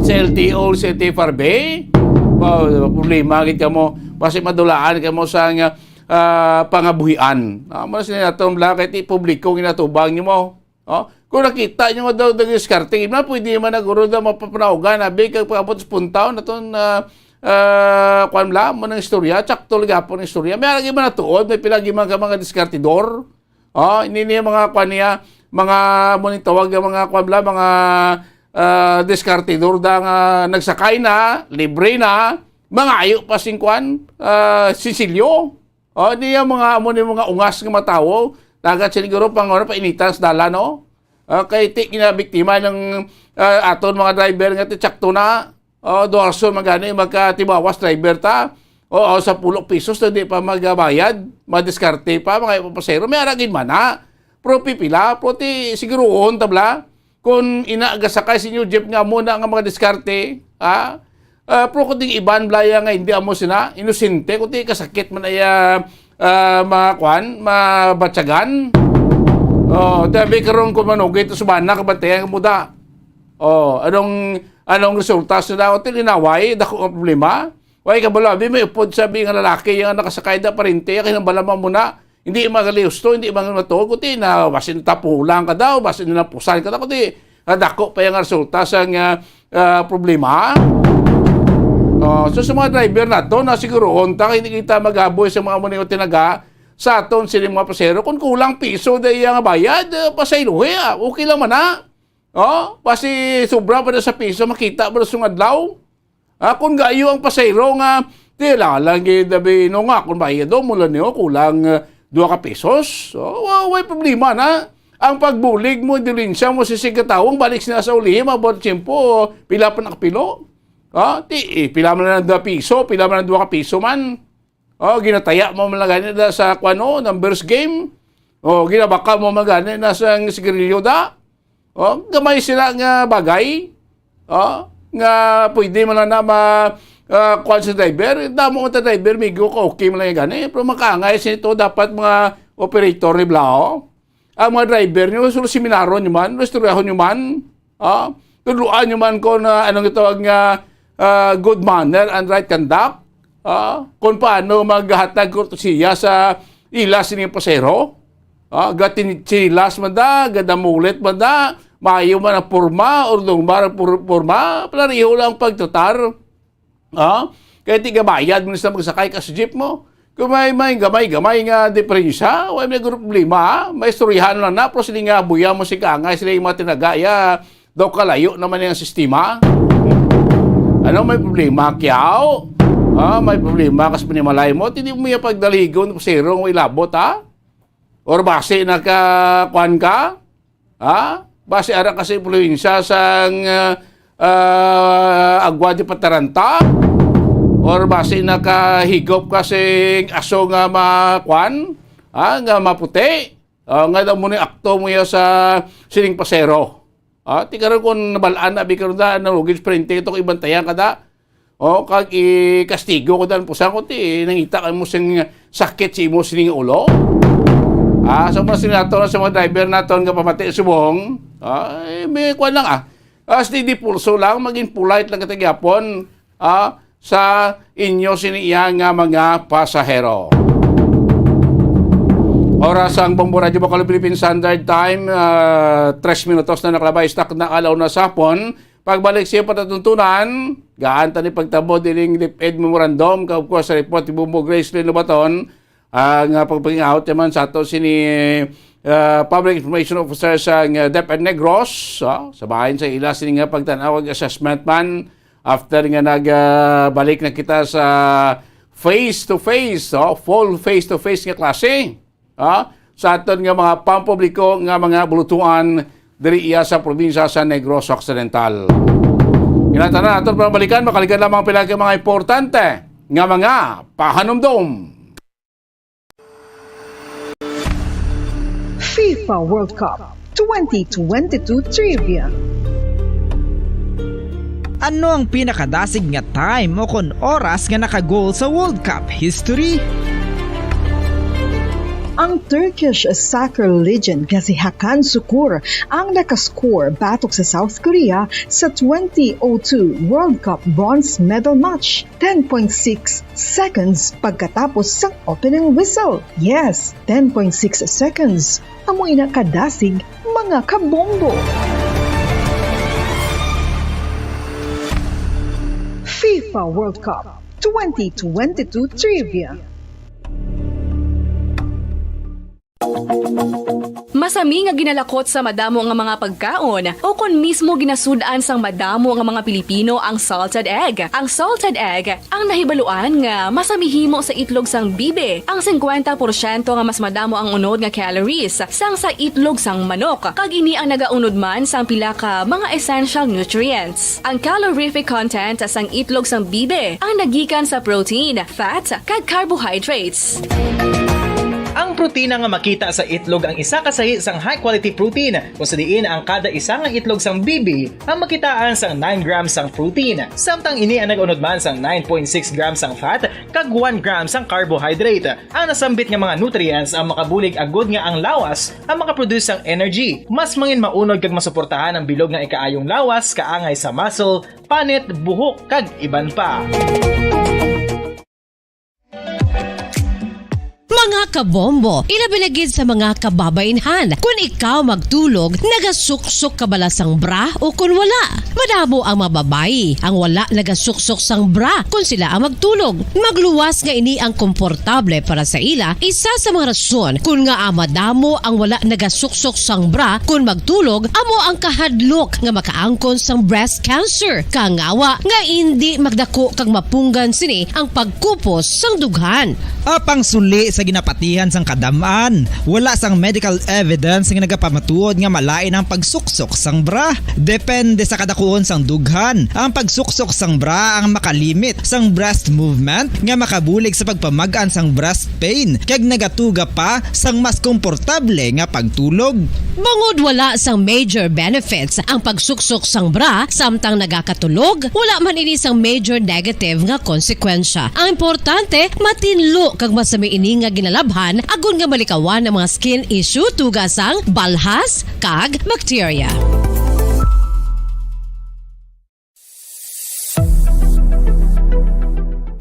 sa L T O, sa T F R B. Ba, problema gid kamo, basi madulaan kamo sa nga, ah, pangabuhian. Ah, mo sila naton bala kay ti publiko ginatubang nimo. Oh, kung nakita nyo nga daw nag-diskarte, na pwede man na guro daw mapapanaugan, abi, kag pag-abot sa puntaw, naton, ah, ah, kuwan bala, mo nang istorya, tsakto lagi po ng istorya. May aragi man natuod, may pila gi mga, mga diskartidor. Oh, hindi niya mga kuwan niya, mga mo ning tawag nga mga kuwan bala, mga, ah, diskartidor da nga nagsakay na, libre na, mangayo pa sing kuwan, ah, sinsilyo. Oh, di yung mga amo ni mga ungas nga matawo, dagat siguro pang ano, painitan sa dalan, no? Ah, kay ti ginabiktima ng, ah, aton mga driver nga ti tsakto na. Oh, duha rason man gani magkatibawas driver ta. O, o, sa pulo pesos na di pa magabayad, madiskarte pa, mga pasahero. May aragin man na. Pero pipila, pero ti siguroon tabla. Kung ina gasakay sa inyo jeep nga amo na nga mga diskarte, ha? Ah, pero kung ting iban blaya nga hindi amo sina, inosente, kung ting kasakit man ay, ah, ah, mga kwan, mabatyagan. Oh, tabi karon kung manugit, subana, kabantayan ka muda. Oh, anong, anong resulta sa daw? Tilinaway, dako nga problema. Way kabalo, abi, may upod sabi nga lalaki nga nakasakay da parente, kay nang balaman mo na, hindi magaliusto, hindi magaliusto, kundi na, basin tapulan ka daw, basin napusan ka daw, kundi, ah, dako pa yung resulta sa nga, ah, problema. Oh, so sa mga driver nato, na siguroon ta, hindi kita magaboy sa mga muning tinaga, sa aton sini mga pasero, kung kulang piso da iya nga bayad, ah, pasaylohi, ah, okay lang man na. Oh, basi sobra pa na sa piso, makita pa na sa adlaw. Ah, kung gayo ang pasayro nga, di lang, lang gid, abi, no nga, kung bayad do, mula niyo, kulang, ah, dua ka pesos. So, wa-, way problema na. Ang pagbulig mo, dilensya mo sa sigataw, ang balik sila sa ulihi, mabot tiyempo, pila pa nakapilo. Ah, ti, eh, pila man lang dua piso, pila man lang dua ka piso man. Oh, ginataya mo man lang gani da sa, kuwan, oh, numbers game. Oh, ginabaka mo man gani na sa sigarilyo da. Oh, gamay sila nga bagay. Oh, nga pwede man lang na ma-, ah, kuwan sa driver, damo nga driver, migo ka, okay man lang yung gani. Pero makaangay sa ito, dapat mga operator ni Blao, ang mga driver nyo, solo seminaron nyo man, restoryahon nyo man, ah, tudloan nyo man kung, ah, anong itawag nga, ah, good manner and right conduct, ah, kung paano maghatag kortesiya sa ila sining pasero. Ah, gatin-, chinelas man da, gadamulit man da, maayo man ang porma, or dungmar ang por-, porma, pareho lang ang pagtratar. Ah, kaya ti gabayad mo sa magsakay ka sa jeep mo. Kung may, may gamay-gamay nga diferensya, wala may group problema, ah. May istoryahan lang na, pero sila nga buya mo si kaangay, sila yung mga tinagaya, daw kalayo naman yung sistema. Ano, may problema, Kiao? Ah, may problema, kas panimalay mo, hindi mo yung pagdaligon, sirong, may labot, ha? Or basi naka, kuwan ka? Ha? Basi ara ka sa impluwensya sang, ah, ah, agwa di pataranta? Or basi nakahigop ka sing aso nga ma-, kuwan? Ha? Nga maputi? Ah, nga daw mo ni akto mo ya sa sining pasero. Ah, ti karon kung nabalaan na, bi karon da, nalugid sa parente, ito kung ibantayan ka da. O, kag ikastigo ko dan pusang ko, ti nangita ka mo sing sakit sa imo sining ulo. Ah, sa mga sinato na sa mga driver naton nga pamati subong, ah, eh, may kuwan lang, ah. Ah, steady pulso lang, maging polite lang kita gyapon, ah, sa inyo sini iya nga mga pasahero. Oras ang Bombo Radyo Bacolod Philippine Standard Time, ah, tres minutos na nakalabay sa takna alaw na sa hapon. Pagbalik siya patatuntunan, gaan tani pagtabo dining DepEd memorandum, ka, of course, sa report ni Bombo Grace Lynn Lobaton, ang, ah, pagpangin-out naman sa ato sini, ah, Public Information Officer sa, ah, DepEd Negros, ah, sa bahin sa ila sini nga pagtan-aw ag assessment man after nga nag, ah, balik na kita sa face-to-face, oh, full face-to-face nga klase, ah, sa aton nga mga pampubliko nga mga bulutuan diri iya sa probinsya sa Negros Occidental. Kinatanan aton pabalikan, makalikan lamang pila ka mga importante nga mga pahanumdom. FIFA World Cup twenty twenty-two Trivia. Ano ang pinakadasig nga time o kon oras nga naka-goal sa World Cup history? Ang Turkish soccer legend nga si Hakan Sukur ang nakascore batok sa South Korea sa twenty oh two World Cup bronze medal match, ten point six seconds pagkatapos sang opening whistle. Yes, ten point six seconds. Amo ina kadasig, mga kabombo. FIFA World Cup twenty twenty-two Trivia. Masami nga ginalakot sa madamo nga mga pagkaon, o kon mismo ginasud-an sang madamo nga mga Pilipino ang salted egg. Ang salted egg, ang nahibaluan nga masami himo sa itlog sang bibi, ang singkwenta porsyento nga mas madamo ang unod nga calories sang sa itlog sang manok, kag ini ang nagaunod man sang pila ka mga essential nutrients. Ang calorific content sang itlog sang bibi ang nagikan sa protein, fat, kag carbohydrates. Ang protina nga makita sa itlog ang isa ka sahi sang high-quality protein, kung sa diin ang kada isa nga itlog sang bibi ang makitaan sang nine grams sang protein, samtang ini ang nag-unod man sang nine point six grams sang fat kag one gram sang carbohydrate. Ang nasambit nga mga nutrients ang makabulig agud nga ang lawas ang makaproduce sang energy, mas mangin maunod kag masuportahan ang bilog nga ikaayong lawas, kaangay sa muscle, panit, buhok, kag iban pa. Mga kabombo, ilabi na gid sa mga kababainhan. Kun ikaw magtulog, nagasuksok ka bala sang bra o kun wala? Madamo ang mga babayi ang wala nagasuksok sang bra kun sila ang magtulog. Magluwas nga ini ang komportable para sa ila, isa sa mga rason kun ngaa madamo ang wala nagasuksok sang bra kun magtulog, amo ang kahadlok nga makaangkon sang breast cancer, kangawa nga indi magdako kag mapunggan sini ang pagkupos sang dughan. Apang suli sa ginapati Ihan sang kadam-an, wala sang medical evidence nga nagapamatuod nga malain ang pagsuksok sang bra. Depende sa kadakuon sang dughan, ang pagsuksok sang bra ang makalimit sang breast movement nga makabulig sa pagpamag-an sang breast pain kag nagatuga pa sang mas komportable nga pagtulog. Bangod wala sang major benefits ang pagsuksok sang bra samtang nagakatulog, wala man ini sang major negative nga konsekwensya. Ang importante, matinlo kag masami ini nga ginalabhan agod nga malikawan ang mga skin issue tuga sang balhas kag bakterya.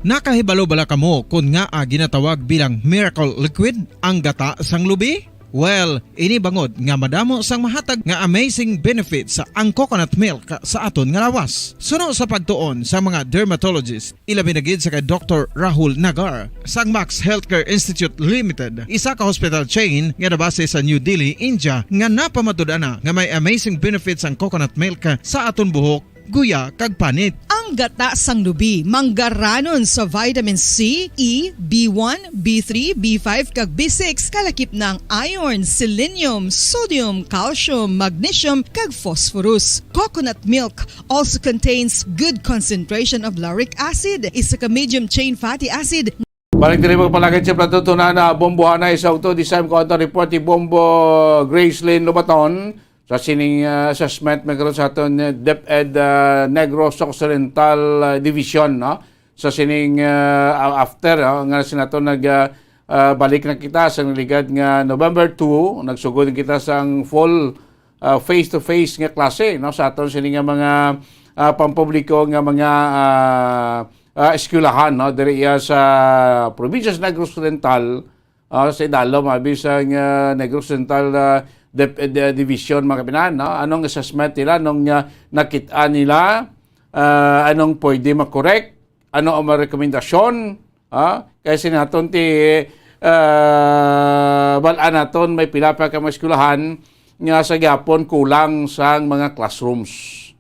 Nakahibalo bala kamo kon ngaa ginatawag bilang miracle liquid ang gata sang lubi? Well, ini bangod nga madamo sang mahatag nga amazing benefits ang coconut milk sa aton nga lawas. Suno sa pagtuon sa mga dermatologist, ilabi na gid sa kay Doktor Rahul Nagar sang Max Healthcare Institute Limited, isa ka hospital chain nga nabase sa New Delhi, India, nga napamatud-an na nga may amazing benefits ang coconut milk sa aton buhok, guya, kag panit. Ang gata sang lubi manggaranon sa vitamin C, E, B one, B three, B five, kag B six, kalakip na ang iron, selenium, sodium, calcium, magnesium, kag phosphorus. Coconut milk also contains good concentration of lauric acid, isa ka medium chain fatty acid. Balik diri, mga palagad, sa plato tuna na bombohanay sa ugto. This time, ko ato report ni Bombo Gracelyn Lobaton sa sining, ah, assessment may karon sa aton, eh, DepEd, ah, Negros Occidental, ah, Division, no? Sa sining, ah, a-, after, ah, nga sinato nag, ah, ah, balik na kita sa ligad nga November two, nagsugod kita sang full, ah, face-to-face nga klase, no, sa aton sini nga mga, ah, pampubliko nga mga, ah, ah, eskwelahan, no, diri iya sa probinsya sa Negros Occidental, ah, sa idalom, abi, sang, ah, Negros Occidental, ah, Dep-, eh, Division, mga kapinan, no? Anong assessment nila? Anong, ah, nakit-an nila? Ah, anong pwede makorek? Ano ang mga rekomendasyon? Ah, kay sinaton ti, ah, bal-an naton may pila pa ka mga eskwelahan nga sa gyapon kulang sang mga classrooms.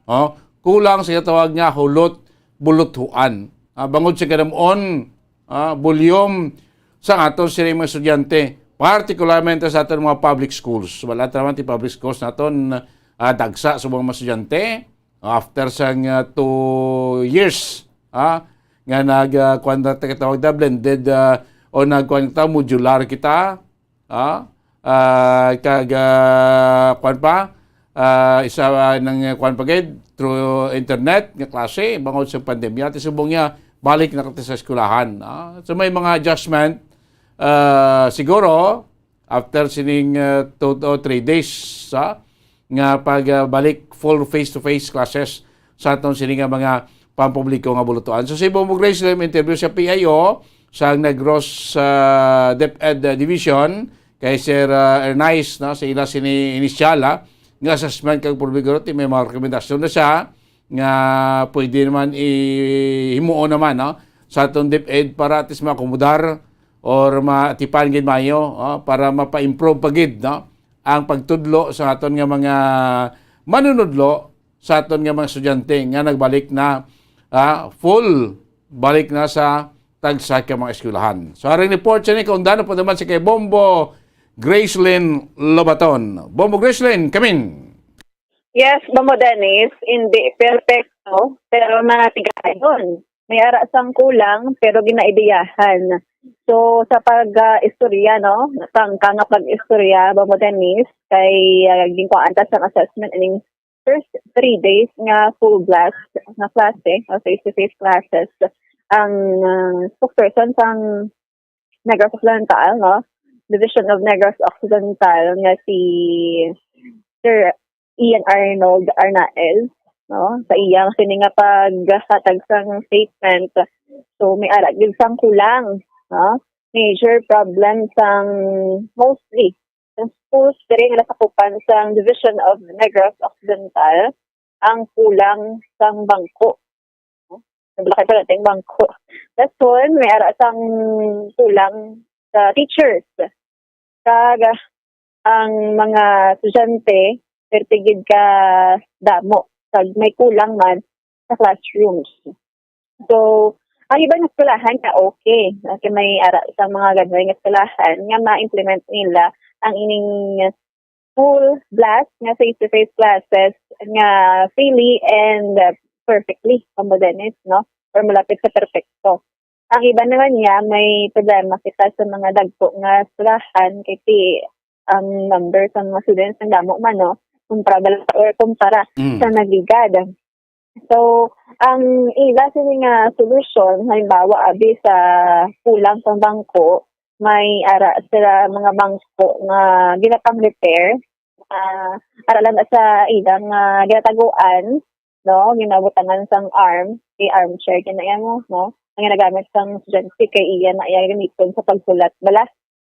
Oh, kulang sa tawag nga hulot buluthuan. Ah, bangod sa kadam-on, ah, volume sa aton sini mga estudyante, partikularmente sa aton mga public schools. Wala ta naman ti public schools naton, ah, dagsa sa mga estudyante. After sang, ah, two years, ah, nga nag, ah, kuwan na ta-, tawag na blended, ah, o nag, kuwan ta, modular kita, ah, ah, kag, ah, kuwan pa, ah, isa, ah, nang, ah, kuwan pa gid, through internet nga klase, bangod sa pandemya, ti subong niya, balik na kita sa eskwelahan, ah. So, may mga adjustment, ah, siguro, after sining, ah, two to three days, ah, nga pag, ah, balik full face-to-face classes sa aton sini nga mga pampubliko nga bulutuan. So, si Bombo Grace, may interview sa P I O sa Negros, ah, DepEd, ah, Division, kay Sir, ah, Ernais, no, sa ila sini initial, ah, nga assessment kag publiko, may mga rekomendasyon na siya nga pwede naman i-, himuon naman, no, sa aton DepEd para at least maakomodar or maatipan gid maayo, oh, para mapa-improve pa gid, no, ang pagtudlo sa aton nga mga manunudlo, sa aton nga mga estudyante nga nagbalik na, ah, full balik na sa tagsa ka mga eskwelahan. So, aring report siya ni, kaundano po naman si kay Bombo Gracelyn Lobaton. Bombo Gracelyn, kamin. Yes, Bombo Dennis, hindi perfecto, pero natigayon. May ara sang kulang, pero ginaidiyahan. So, sa pag, ah, istorya, no? Tangka nga pag-istorya, Bombo Dennis, kay, ah, ginkuhaan ta sang assessment ining first three days nga full blast nga klase, o face-to-face classes, ang, ah, spokesperson sang Negros Occidental, no? Division of Negros Occidental nga si Sir Ian Arnold Arnael, no? Sa iyang sini nga paghatag sang statement, so may ara gyud sang kulang, no? Major problem sang mostly sa schools diri nga nasakupan sang Division of Negros Occidental ang kulang sang bangko. Nabalakay pa natin bangko. Dason, may ara sang kulang sa teachers. Kag ang mga estudyante, perti gid ka damo. Kag may kulang man sa classrooms. So, Ang iban nga eskwelahan nga okay, nga kay may ara sa mga gagmay nga eskwelahan nga ma-implement nila ang ining full blast nga face-to-face classes nga freely and, uh, perfectly, Combo Dennis, no? Or malapit sa perpekto. Ang iba naman niya, may problema kita sa mga dagko nga eskwelahan kay ti ang number sa mga students ang damo man, no? Kumpara bala or kumpara Mm. sa nagligad. So, ang ila sini nga solusyon, halimbawa, abi sa kulang sang bangko, may ara sila mga bangko nga ginapang-repair, ah, ara lang sa ilang, ah, ginataguan, no, ginabutangan sang arm, kay armchair kay na iya mo, no, ang ginagamit sang estudyante kay iya na iya gamiton sa pagsulat bala.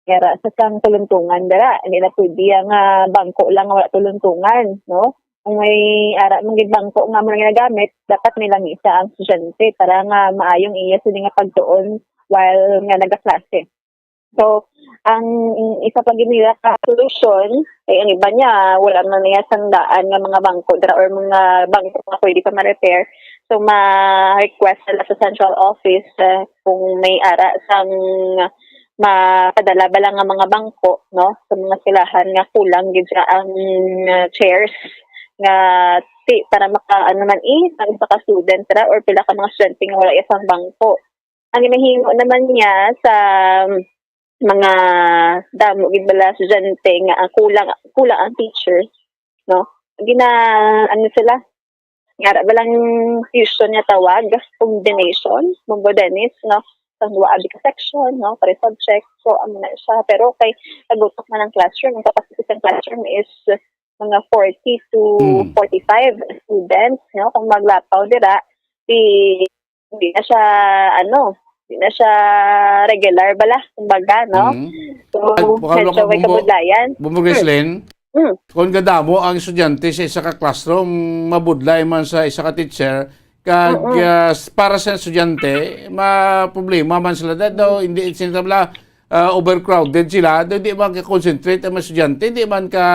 Yara sa sang tuluntungan dira, hindi na pwede ang, ah, bangko lang nga wala tuluntungan, no? Kung may ara man gid bangko nga mo ginagamit, dapat may lamisa ang estudyante para nga maayong iya sini nga pagtuon while nga nagaklase. So, ang isa pa gid nila ka solusyon, ay ang iba niya, wala man niya sang daan nga mga bangko dira or mga bangko nga pwede pa ma-repair. So, ma-request sila sa central office, eh, kung may ara sang mapadala bala nga mga bangko, no, sa mga eskwelahan nga kulang gid siya ang, uh, chairs nga ti-, para maka, ano man, eh, ang isa ka student ra or pila ka mga estudyante nga wala iya sang bangko. Ang ginahimo naman niya sa mga damo gid bala estudyante nga ang kulang, kulang ang teachers, no? Gina, ano sila, nga ara ba lang fusion nga tawag, combination, Mumbo Dennis, no? Sang dua abi ka section, no? Pare subject. So, amo na siya. Pero kay kagutok man ang classroom, ang capacity sa classroom is mga forty to Mm. forty-five students, no? Kung maglapaw dira, di, di na siya, ano, di na siya regular bala, kumbaga, no? Mm. So, Ay, baka medyo lang may kabudlayan. Bumbo Hmm. Ghislaine, Mm. kung kadamo ang estudyante sa isa ka classroom, mabudlay man sa isa ka teacher, kag, Mm-mm. ah, s-, para sa estudyante, ma-, problema man sila. Dahil daw, hindi sila, ah, overcrowded sila, daw di man ka-concentrate ang mga estudyante, di man ka,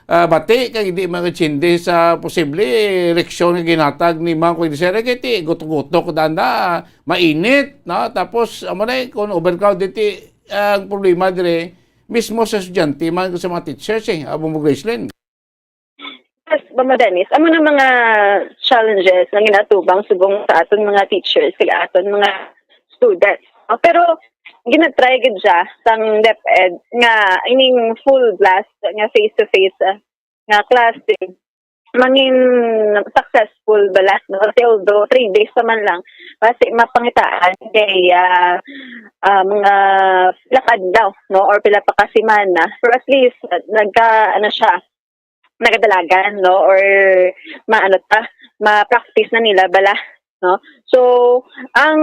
ah, bati, kag di man ka-intindi sa posible reaksyon nga ginhatag ni Ma'am Quincy. Kay ti, gutok-gutok, danda, mainit, no? Tapos, amo na, eh, kung overcrowded, ti, ang problema dire, mismo sa estudyante man sa mga teachers, eh, Abo mo, Gracelyn. Yes, Mama Dennis, amo na mga challenges nga ginatubang subong sa aton mga teachers kag aton mga students, no? Pero ginatry gid siya sang DepEd nga ining full blast nga face-to-face, ah, nga klase mangin successful bala, no? Kasi although three days pa man lang, kasi mapangitaan kay, ah, ah, mga pila ka adlaw, no? Or pila pa ka semana. Pero at least, ah, nagka, ano siya, nagadalagan, no? Or maano ta, ma-practice na nila bala, no? So, ang,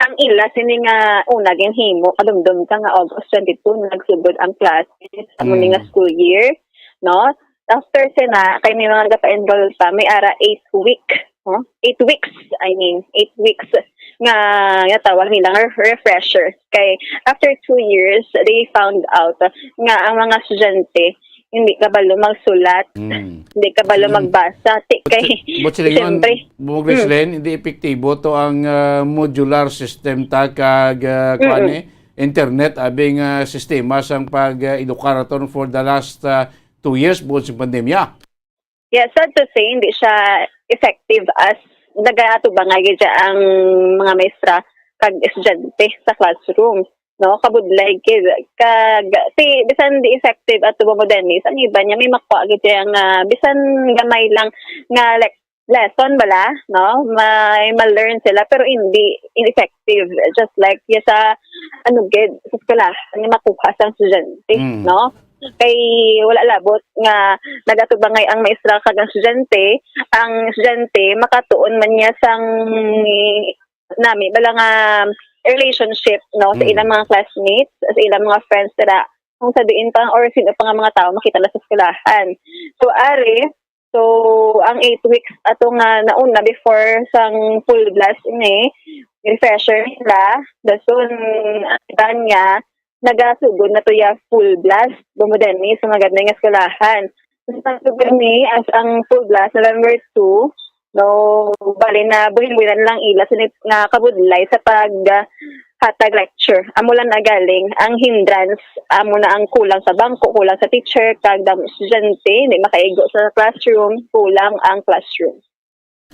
ang ila sini nga una ginhimo, kadumdom ka nga August twenty-two nagsugod ang classes sa amo ni nga Mm. school year, no? After sina, kay may mga nagpa-enroll pa, may ara eight week, no? Eight weeks, I mean, eight weeks nga, nga tawag nila nga refresher. Kay after two years, they found out nga ang mga estudyante hindi kabalo magsulat, Mm. hindi kabalo Mm. magbasa. Ti-, But kay, si-, but sila yun, siyempre. Bumog Mm. Glenn, hindi epektibo to ang, ah, modular system ta kag, ah, kuwan Mm-mm. eh, internet, abing, ah, sistema sang pag, ah, edukar aton for the last, ah, two years bukod sa pandemya. Yeah, sad to say, hindi siya effective as nagatubangay gid siya ang mga maestra kag estudyante sa classroom, no? Kabudlay gid. Kag, ti, bisan di effective ato mo, Dennis, ang iba niya may makuha gid siya nga bisan gamay lang nga, like, lesson bala, no? May ma-learn sila, pero hindi ineffective. Just like, ya sa, ano gid, sa eskwelahan, nga makuha sa estudyante, Mm. no? Kay wala labot nga nagatubangay ang maestra kag ang estudyante, ang estudyante makatuon man niya sang nami bala nga relationship, no, sa Mm. ilang mga classmates, sa ilang mga friends dira, kung sa diin pa or sino pa nga mga tao makita na sa eskwelahan. So, ari, so, ang eight weeks ato nga nauna before sang full blast ini, refresher nila, dason, ang iba niya, nagasugod na to ya full blast, bumudani sa mga gabnay nga eskwelahan. Tapos ang sugar ni, as ang full blast, November two, No, bali na buhin-buhinan lang ila sini nga kabudlay sa pag, ah, hatag lecture. Amo lang na galing ang hindrance, amo na ang kulang sa bangko, kulang sa teacher, kag damo estudyante, hindi makaigo sa classroom, kulang ang classroom.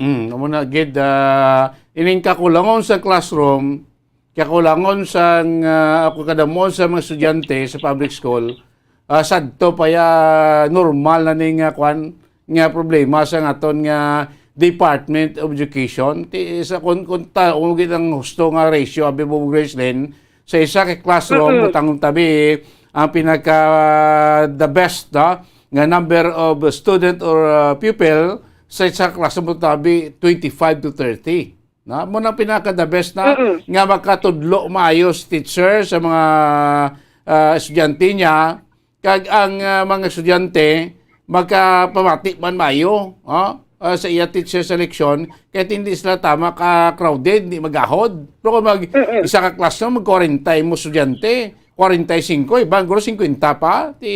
Mm, amo na gid, ah, ining kakulangon sa classroom, kakulangon sang, ah, ako kadamon sa mga estudyante sa public school, ah, sadto pa ya normal na ni nga kwan, nga problema sa aton nga Department of Education. Ti, sa kun, kun ta, kung gid ang husto nga ratio, abi mo, Gracelyn, sa isa ka classroom, Mm-mm. Butang tabi, ang pinaka the best, no, nga number of student or, uh, pupil sa isa ka classroom, Butang tabi, twenty-five to thirty. Na mo nang pinaka the best na Mm-mm. nga makatudlo maayo si teacher sa mga, ah, estudyante niya, kag ang, ah, mga estudyante makapamati man maayo, oh, ah, sa iya teacher sa leksyon, kahit hindi sila tama ka crowded, hindi magahod. Pero kung mag Mm-mm. isa ka classroom, mag forty mo estudyante, forty-five, iban guro fifty pa, ti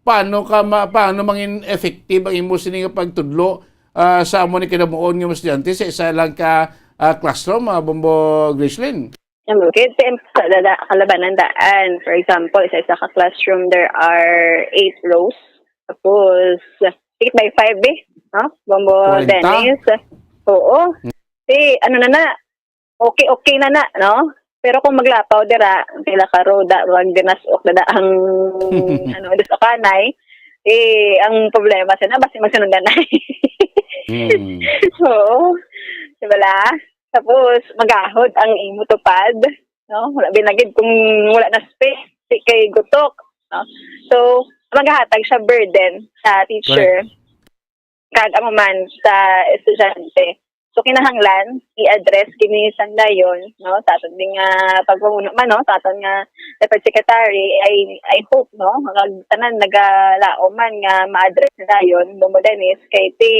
paano ka ma, paano mangin effective ang imo sini nga pagtudlo, ah, sa amo ni kinabuon nga mga estudyante sa isa lang ka, ah, classroom, ah, Bombo Gracelyn? Ano, kaya sa, sa dada, kalabanan daan. For example, sa isa ka classroom, there are eight rows. Tapos, six by five eh. No? Bombo Kwarenta? Dennis. Oo. Si, ano na na, okay, okay na na, no? Pero kung maglapaw dira, pila ka row, da, wag dinas-ok na da ang, ano, dinas-okanay. Eh, ang problema sa na, basi magsunod na na. Hmm. Oo. Diba la? Tapos, magahod ang imo tupad. No? Wala binagid kung wala na space, di kay gutok. No? So, magahatag siya burden sa teacher. Kag amo man sa estudyante. So, kinahanglan i-address kini sang dayon, no, sa aton ding, ah, pagpamuno man, no, sa aton nga dapat secretary, I, I hope, no, nga tanan nagalaom man nga ma-address na dayon, Bombo Dennis, kay ti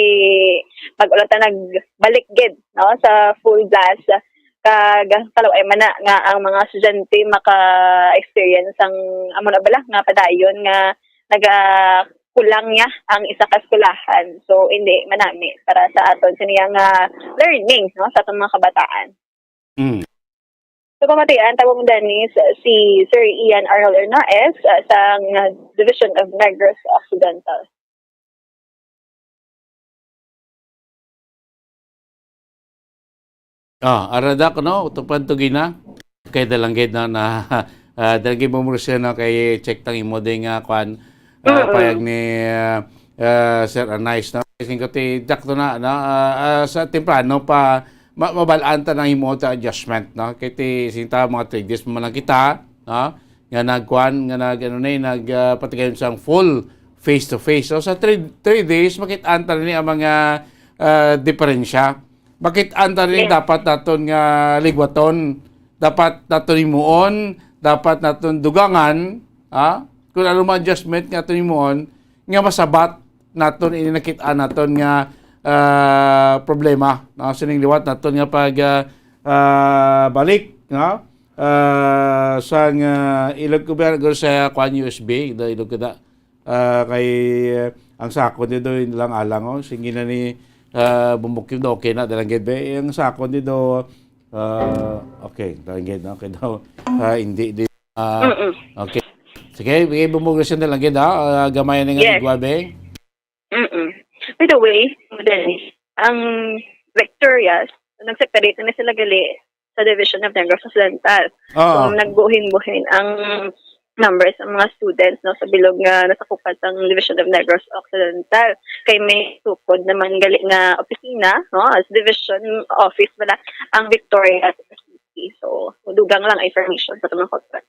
mag-ulat na nagbalik gid, no, sa full blast. Kag kalaway man na nga ang mga estudyante maka-experience sang amo na bala nga padayon nga naga kulang niya ang isa ka eskwelahan. So, hindi manami para sa aton sa niya nga learning, no, sa atong mga kabataan. Mm. So, pamatian, tawag mo, Dennis, si Sir Ian Arnold Hernaez, ah, sang Division of Negros Occidental. Ah, arada ko, no? Utupan to gina. Kay dalanggid na, na ah, dalanggid mo mura siya, no? Kay check tang imo din nga kwan, ah, Mm-mm. payag ni ah, ah, Sir Anais, no? Kasi ko ti dakto na, no? Ah, ah, sa temprano pa ma mabalaan ta nang imo ta adjustment, no? Kay ti sinta mga three days mo lang kita, no? Nga nagkuan, nga nag ano ni, nag ah, patigayon sang full face to face. So sa three, three days makit-an ta ni ang mga ah, diferensya. Makit-an ta ni Yes. dapat naton nga ligwaton, dapat naton himuon, dapat naton dugangan, ha? Kung ano man adjustment nga aton himuon, nga masabat naton ini nakit-an naton nga ah, problema, no? Sining liwat naton nga pag ah, ah, balik, no? Ah, sang ah, ilog ko ba sa kwan U S B, da ilog ko da. Ah, kay ah, ang sakon dito lang alang, oh. Sige na ni ah, bumukid, okay na dalanggid ba? Eh, ang sakon dito ah, okay, dalanggid, okay daw. Ah, hindi di ah, Mm-mm. Okay. Sige, bigay mo mo siya dalanggid, ha? Ah, gamay na nga Yes. igwa, be. Mm-mm. By the way, Dennis, ang Victorias, nag-separate na sila gali sa Division of Negros Occidental. Oo. So, nagbuhin-buhin ang numbers ng mga students, no, sa bilog nga nasakupan sang Division of Negros Occidental. Kay may tukod naman gali nga opisina, no, as division office wala ang Victorias City. So, dugang lang information sa mga kotse.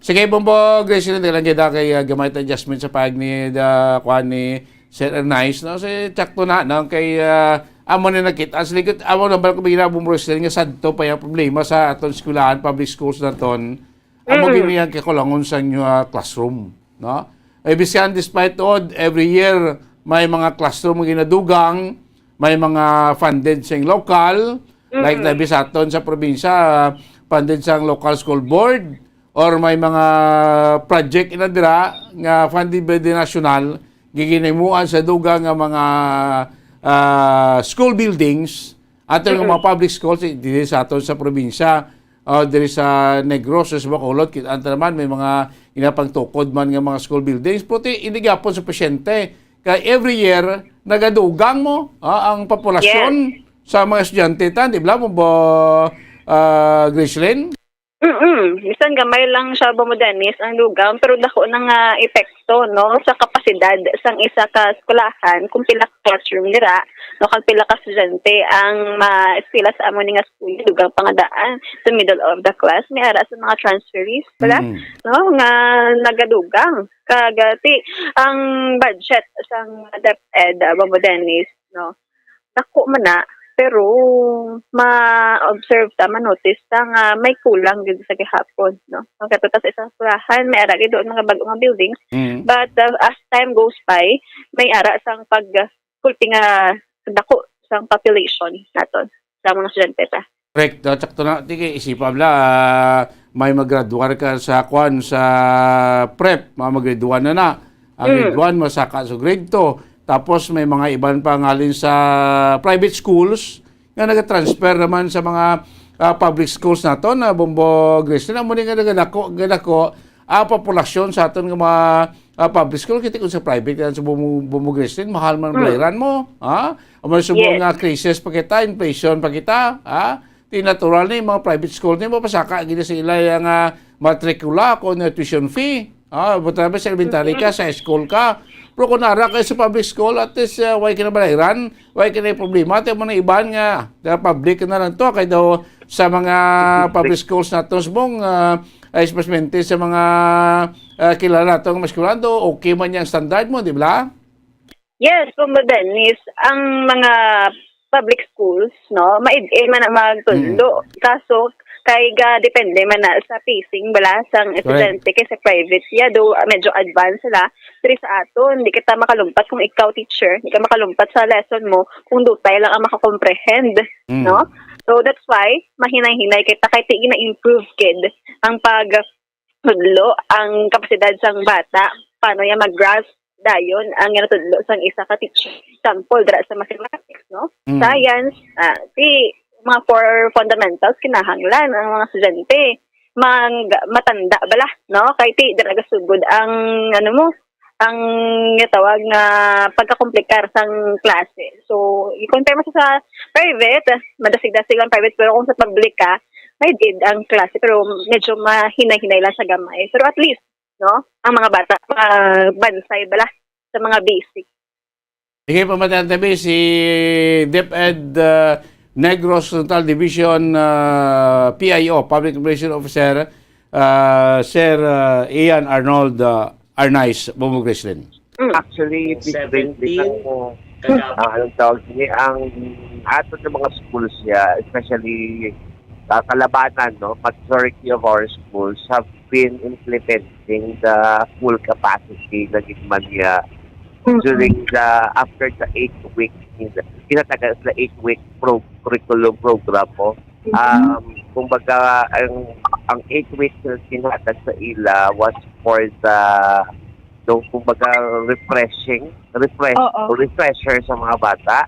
Sige, Bombo Grace, hindi lang kita kay ah, gamay ta adjustment sa pag ni da, kuan ni Sir Ernest, no? Si Chakto na, no? Kay ah, amo na nakita sa likod, amo na ba ko bigla, Bombo Grace, nga sadto pa yung problema sa aton eskwelahan, public schools naton. Amo Mm. gini ang kakulangon sa inyo ah, classroom, no? Eh, bisan despite all, every year may mga classroom nga ginadugang, may mga funded sa local, like Mm. labi sa aton sa probinsya, ah, funded sa local school board, or may mga project na dira nga funded by the national, giginahimuan sa dugang nga mga ah, school buildings, ato nga Mm-mm. mga public schools, eh, diri sa aton sa probinsya, ah, diri sa Negros, sa Bacolod, kita naman, may mga ginapangtukod man nga mga school buildings. Pero ti, hindi gyapon sufisyente. Kay every year, nagadugang mo, ah, ang populasyon Yes. sa mga estudyante, ta, di ba, Bombo, ah, Gracelyn? Mm-mm. Bisan gamay lang siya, Bombo Dennis, ang dugang, pero dako na nga epekto, no, sa kapasidad sang isa ka eskwelahan, kung pila ka classroom dira, no, kag pila ka estudyante ang maeskwela sa amo ni nga school, dugang pa nga daan sa middle of the class, may ara sa mga transferees pala, Mm. no, nga nagadugang. Kag, ah, ti, ang budget sang DepEd, ah, Bombo Dennis, no, dako man na, pero ma-observe ta, ma-notice ta nga may kulang gyud sa gihapon, no? Ang katuta sa isang eskwelahan, may ara gyud doon mga bag-o nga buildings. Mm. But, uh, as time goes by, may ara sang pag, uh, kulti nga dako sang population naton sa mga estudyante ta. Correct. Ah, sakto na. Sige, isipa bala, ah, may mag-graduar ka sa kwan, sa prep, mga mag-grade one na na. Ang grade Mm. one, masaka sa grade two. Tapos may mga iban pa ngalin sa private schools nga nag-transfer naman sa mga, ah, public schools nato na, Bombo Gracelyn. Amo ni nga nagadako, gadako ang populasyon sa aton nga mga, ah, public school. Kita kung sa private yan sa Bombo, Bombo Gracelyn, mahal man Mm. bayaran mo. Ha? Amo subong Yes. nga crisis pa kita, inflation pa kita. Ha? Ti natural ni mga private school ni mapasaka gid sa ila nga matrikula ko na tuition fee. Ah, buta ba sa elementary ka, sa high school ka. Pero kung nara ka sa public school, at least, uh, way ka na balairan, way ka na problema. At yung mga iban nga, the public na lang to, kay daw sa mga public schools naton subong, ah, ay especially sa mga, ah, kilala nato nga mga eskwelahan, okay man yung standard mo, di ba? Yes, Bombo Dennis, ang mga public schools, no, maid-in man na magtudlo. Mm. Kaso, kay ga depende man na sa pacing bala sang Correct. Estudyante kay sa private, yeah, do, ah, medyo advanced sila. Diri sa aton, di kita makalumpat kung ikaw teacher, di ka makalumpat sa lesson mo kung dutay lang ang makakomprehend, Mm. no? So, that's why, mahinay-hinay kita kay ti gina-improve gid ang pag tudlo ang kapasidad sang bata, paano niya mag-grasp dayon ang ginatudlo sang isa ka teacher. Example, dira sa mathematics, no? Mm. Science, ah, ti mga four fundamentals kinahanglan ang mga estudyante. Mang-, matanda bala, no? Kay ti dira gasugod ang, ano mo, ang gitawag nga pagkakomplikar sang klase. So, i-compare mo sa, sa private, madasig-dasig lang private, pero kung sa public ka, may gid ang klase, pero medyo mahinay-hinay lang sa gamay. Pero at least, no, ang mga bata, ah, bansay bala sa mga basic. Sige, pamatian tabi si DepEd, ah, Negros Occidental Division, ah, P I O, Public Information Officer, ah, Sir, ah, Ian Arnold, ah, Arnaiz, Bombo Gracelyn. Mm. Actually, Yung this brings seventeen, lang mo, kagab- ang, anong tawag niya, ang ato ng mga schools niya, especially, ah, Kalabanan, no? Majority of our schools have been implementing the full capacity na gid man niya Mm. during the, after the eight week, ginatagal sila eight week pro-, curriculum program mo. Mm. Um, kumbaga, ang, ang eight weeks na sinatag sa ila was for the, no, kumbaga, refreshing, refresh, Oo. refresher sa mga bata.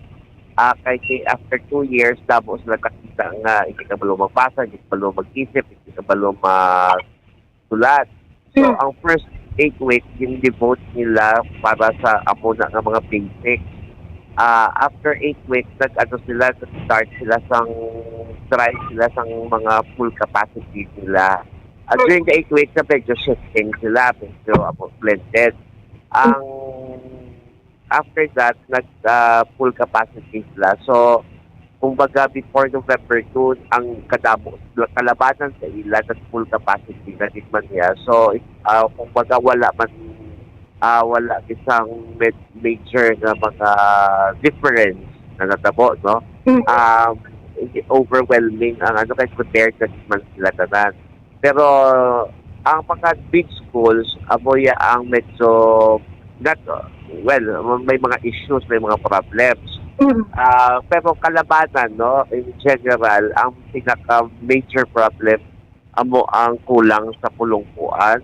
Ah, kay ti-, after two years, damo sila nakita nga hindi kabalo magbasa, hindi kabalo mag-isip, hindi kabalo magsulat. So, Mm. ang first eight weeks, gin-devote nila para sa amo na nga mga basics. Ah, after eight weeks, nag-ano sila, nag-start sila sang, try sila sang mga full capacity nila. At Mm. during the eight weeks, na medyo shifting sila, medyo, amo, blended. Ang after that, nag, ah, full capacity sila. So, kumbaga, before November two, ang kadamo, Kalabanan sa ila, nag full capacity na gid man niya. So, ah, kumbaga, wala man, ah, wala isang med-, major nga mga difference na natabo, no? Mm. Um, overwhelming ang ano, kay prepared na gid man sila tanan. Pero ang mga big schools, amo ya ang medyo, not, well, may mga issues, may mga problems. Mm. Ah, pero Kalabanan, no, in general, ang pinaka-major problem amo ang kulang sa pulungkuan.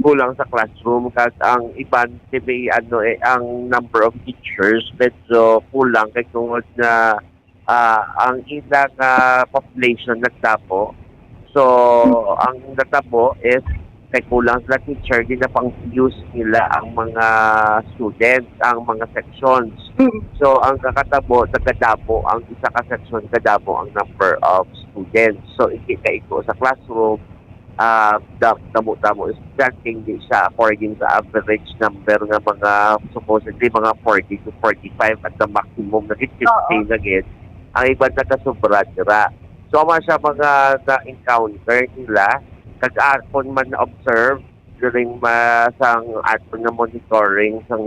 kulang sa classroom, kag ang iban, ti may ano, eh, ang number of teachers medyo kulang kay tungod nga, ah, ang ilang, ah, population nagdabo. So, ang natabo is kay kulang sila teacher, ginapang-fuse nila ang mga students, ang mga sections. Mm. So, ang kakatabo, nagadabo ang isa ka section, kadamo ang number of students. So, hindi kaigo sa classroom, ah, da-, damo-damo ang estudyante, hindi siya according sa average number nga mga supposedly mga forty to forty-five at the maximum na gid, fifty Oo. na gid. Ang iban nagasobra dira. So, amo siya mga na-encounter nila. Kag akon man na-observe during ma-, sang aton nga monitoring sang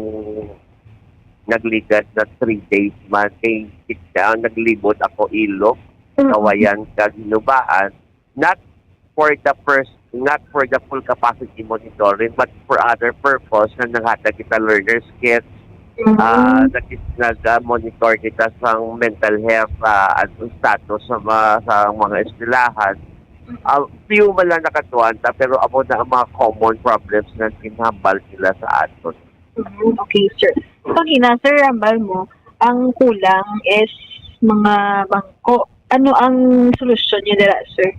nagligad na three days man, kay, ah, naglibot ako Ilog, Mm. Kawayan, kag Hinubaan. Not for the first, not for the full capacity monitoring, but for other purpose nga naghatag kita learners kits, Mm. ah, nag-, nag-, ah, monitor kita sa mental health, ah, at status sa mga, sa mga eskwelahan. Ah, few man lang nakatuan ta, pero amo na ang mga common problems nga ginhambal nila sa aton. Mm, okay, sir. So, hina, sir, hambal mo, ang kulang is mga bangko. Ano ang solusyon niyo dira, sir?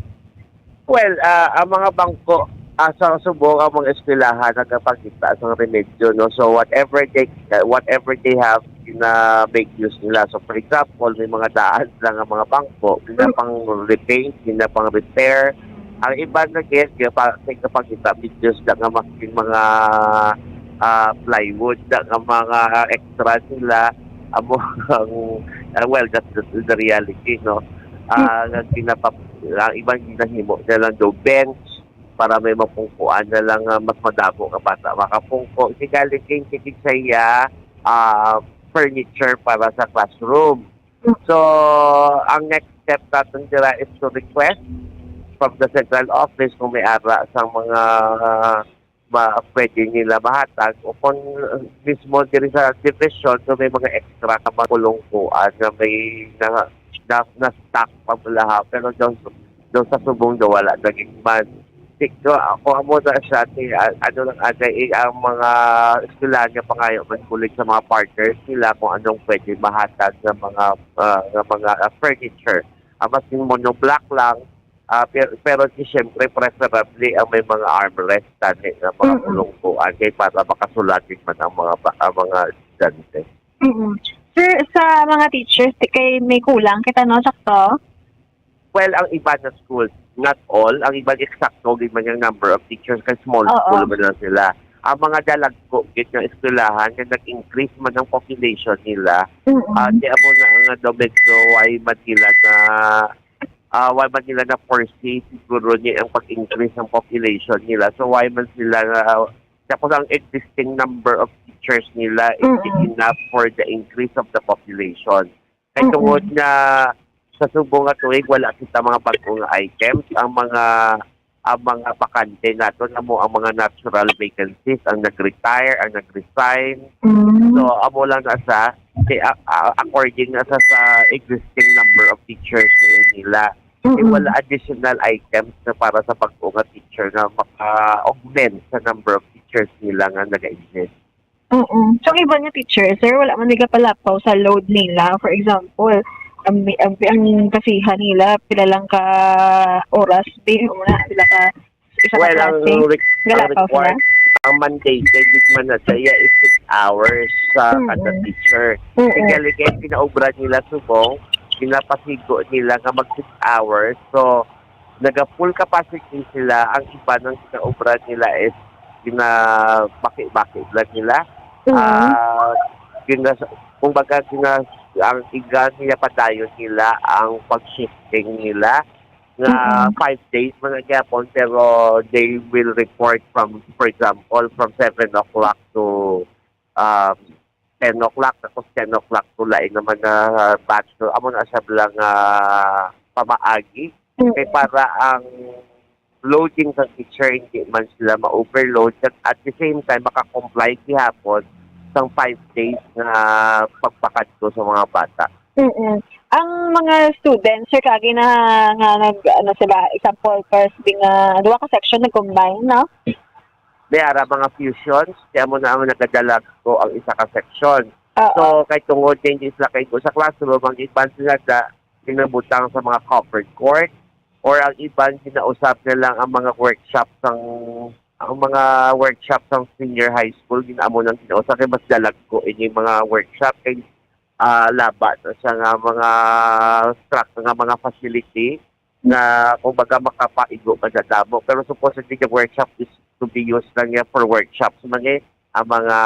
Well, ah, ang mga bangko, ah, sa subong ang mga eskwelahan nagapakita sa remedyo, no? So, whatever they, whatever they have, gina-make use nila. So, for example, may mga daan lang ang mga bangko, Mm. ginapang-repaint, ginapang-repair. Ang iban na gid, ginapa-, ginapakita videos na nga mas yung mga, ah, plywood na nga mga extra nila, amo ang, ah, well, that's the, the reality, no? Ah, Mm. nga ginapa-, ang iban ginahimo na lang daw bench para may mapungkuan na lang nga mas madamo nga bata makapungko. Sigaligin, sige saya, ah, furniture para sa classroom. So, ang next step natin dira is to request from the central office kung may ara sang mga ma-, pwede nila mahatag, o kung mismo diri sa division kung may mga extra ka mga pulungkuan nga may na, na, na-stock pa bala, pero daw, daw sa subong daw wala naging man. Tik-, ako amo na siya, ti, a-, ano lang, agay, eh, ang mga eskwelahan nga pangayo man bulig sa mga partners nila kung anong pwede mahatag nga mga, ah, nga mga, ah, furniture. Ah, mas yung monoblock lang, ah, pero, pero di, siyempre, preferably ang may mga armrest tani nga mga Mm. pulungkuan kay para makasulat man ang mga ba-, ang mga estudyante. Mm. Sir, sa mga teachers, ti-, kay may kulang kita, no? Sakto? Well, ang iba na schools, not all, ang iba eksakto gid man yung number of teachers kay small Oo. school man lang sila. Ang mga dalagko gid nga eskwelahan nga nag-increase man ang population nila, Mm. ah, di amo na nga daw medyo why man sila na, ah, why man nila na foresee siguro ni ang pag-increase ng population nila. So why man sila na, tapos ang existing number of teachers nila is Mm. enough for the increase of the population. Kay Mm-mm. tungod nga sa subong nga tuig, wala kita mga bag-o nga items. Ang mga, ang mga bakante naton amo ang mga natural vacancies, ang nag-retire, ang nag-resign. Mm. So, amo lang na sa, si, a-, a-, according na sa, sa existing number of teachers nila. Kay Mm-mm. wala additional items na para sa bag-o nga teacher nga maka-augment sa number of teachers nila nga nag-exist. Mm. So, ang iban nga teacher, sir, wala man nagapalapaw sa load nila. For example, ang, ang, ang basihan nila, pila lang ka oras, di, una, pila ka, isa ka Well, ang klase, re-, ang galapaw sila. required, ang mandated, gid man na siya, is six hours sa Mm. kada teacher. Mm. Kaya, like, ang pinaobra nila subong, pinapasigo nila nga mag six hours. So, naga full capacity sila, ang iba ng ginaobra nila is ginabaki-baki lang nila. Mhm. Ah, gina-, kumbaga, gina-, ang iga nila padayon nila ang pag-shifting nila nga Mhm. five days man ang gyapon, pero they will report from, for example, from seven o'clock to, um, ten o'clock, tapos ten o'clock to lain naman na batch. So, amo na siya lang, ah, pamaagi. Kay Mm. para ang loading sa teacher, hindi man sila ma-overload. At at the same time, makakomply gihapon sang five days nga pagpakadto sa mga bata. Mm. Ang mga students, sir, kagi na nga nag, ano sila, example, first, di nga, duha ka section nag-combine, no? may ara mga fusions, kaya mo na ang nagadalag ko ang isa ka section. Oo. So, kay tungod nga hindi sila kaigo sa classroom, ang iban sila da, ginabutang sa mga covered court, or ang iban, ginausab na lang ang mga workshop sang, ang mga workshop sang senior high school, ginaamo nang ginausab, kay mas dalagko ini mga workshop, kay, ah, laba na siya nga mga struct-, nga mga facility nga, kumbaga, makapaigo madadamo. Pero supposedly, the workshop is to be used lang yan for workshops, mga, ang mga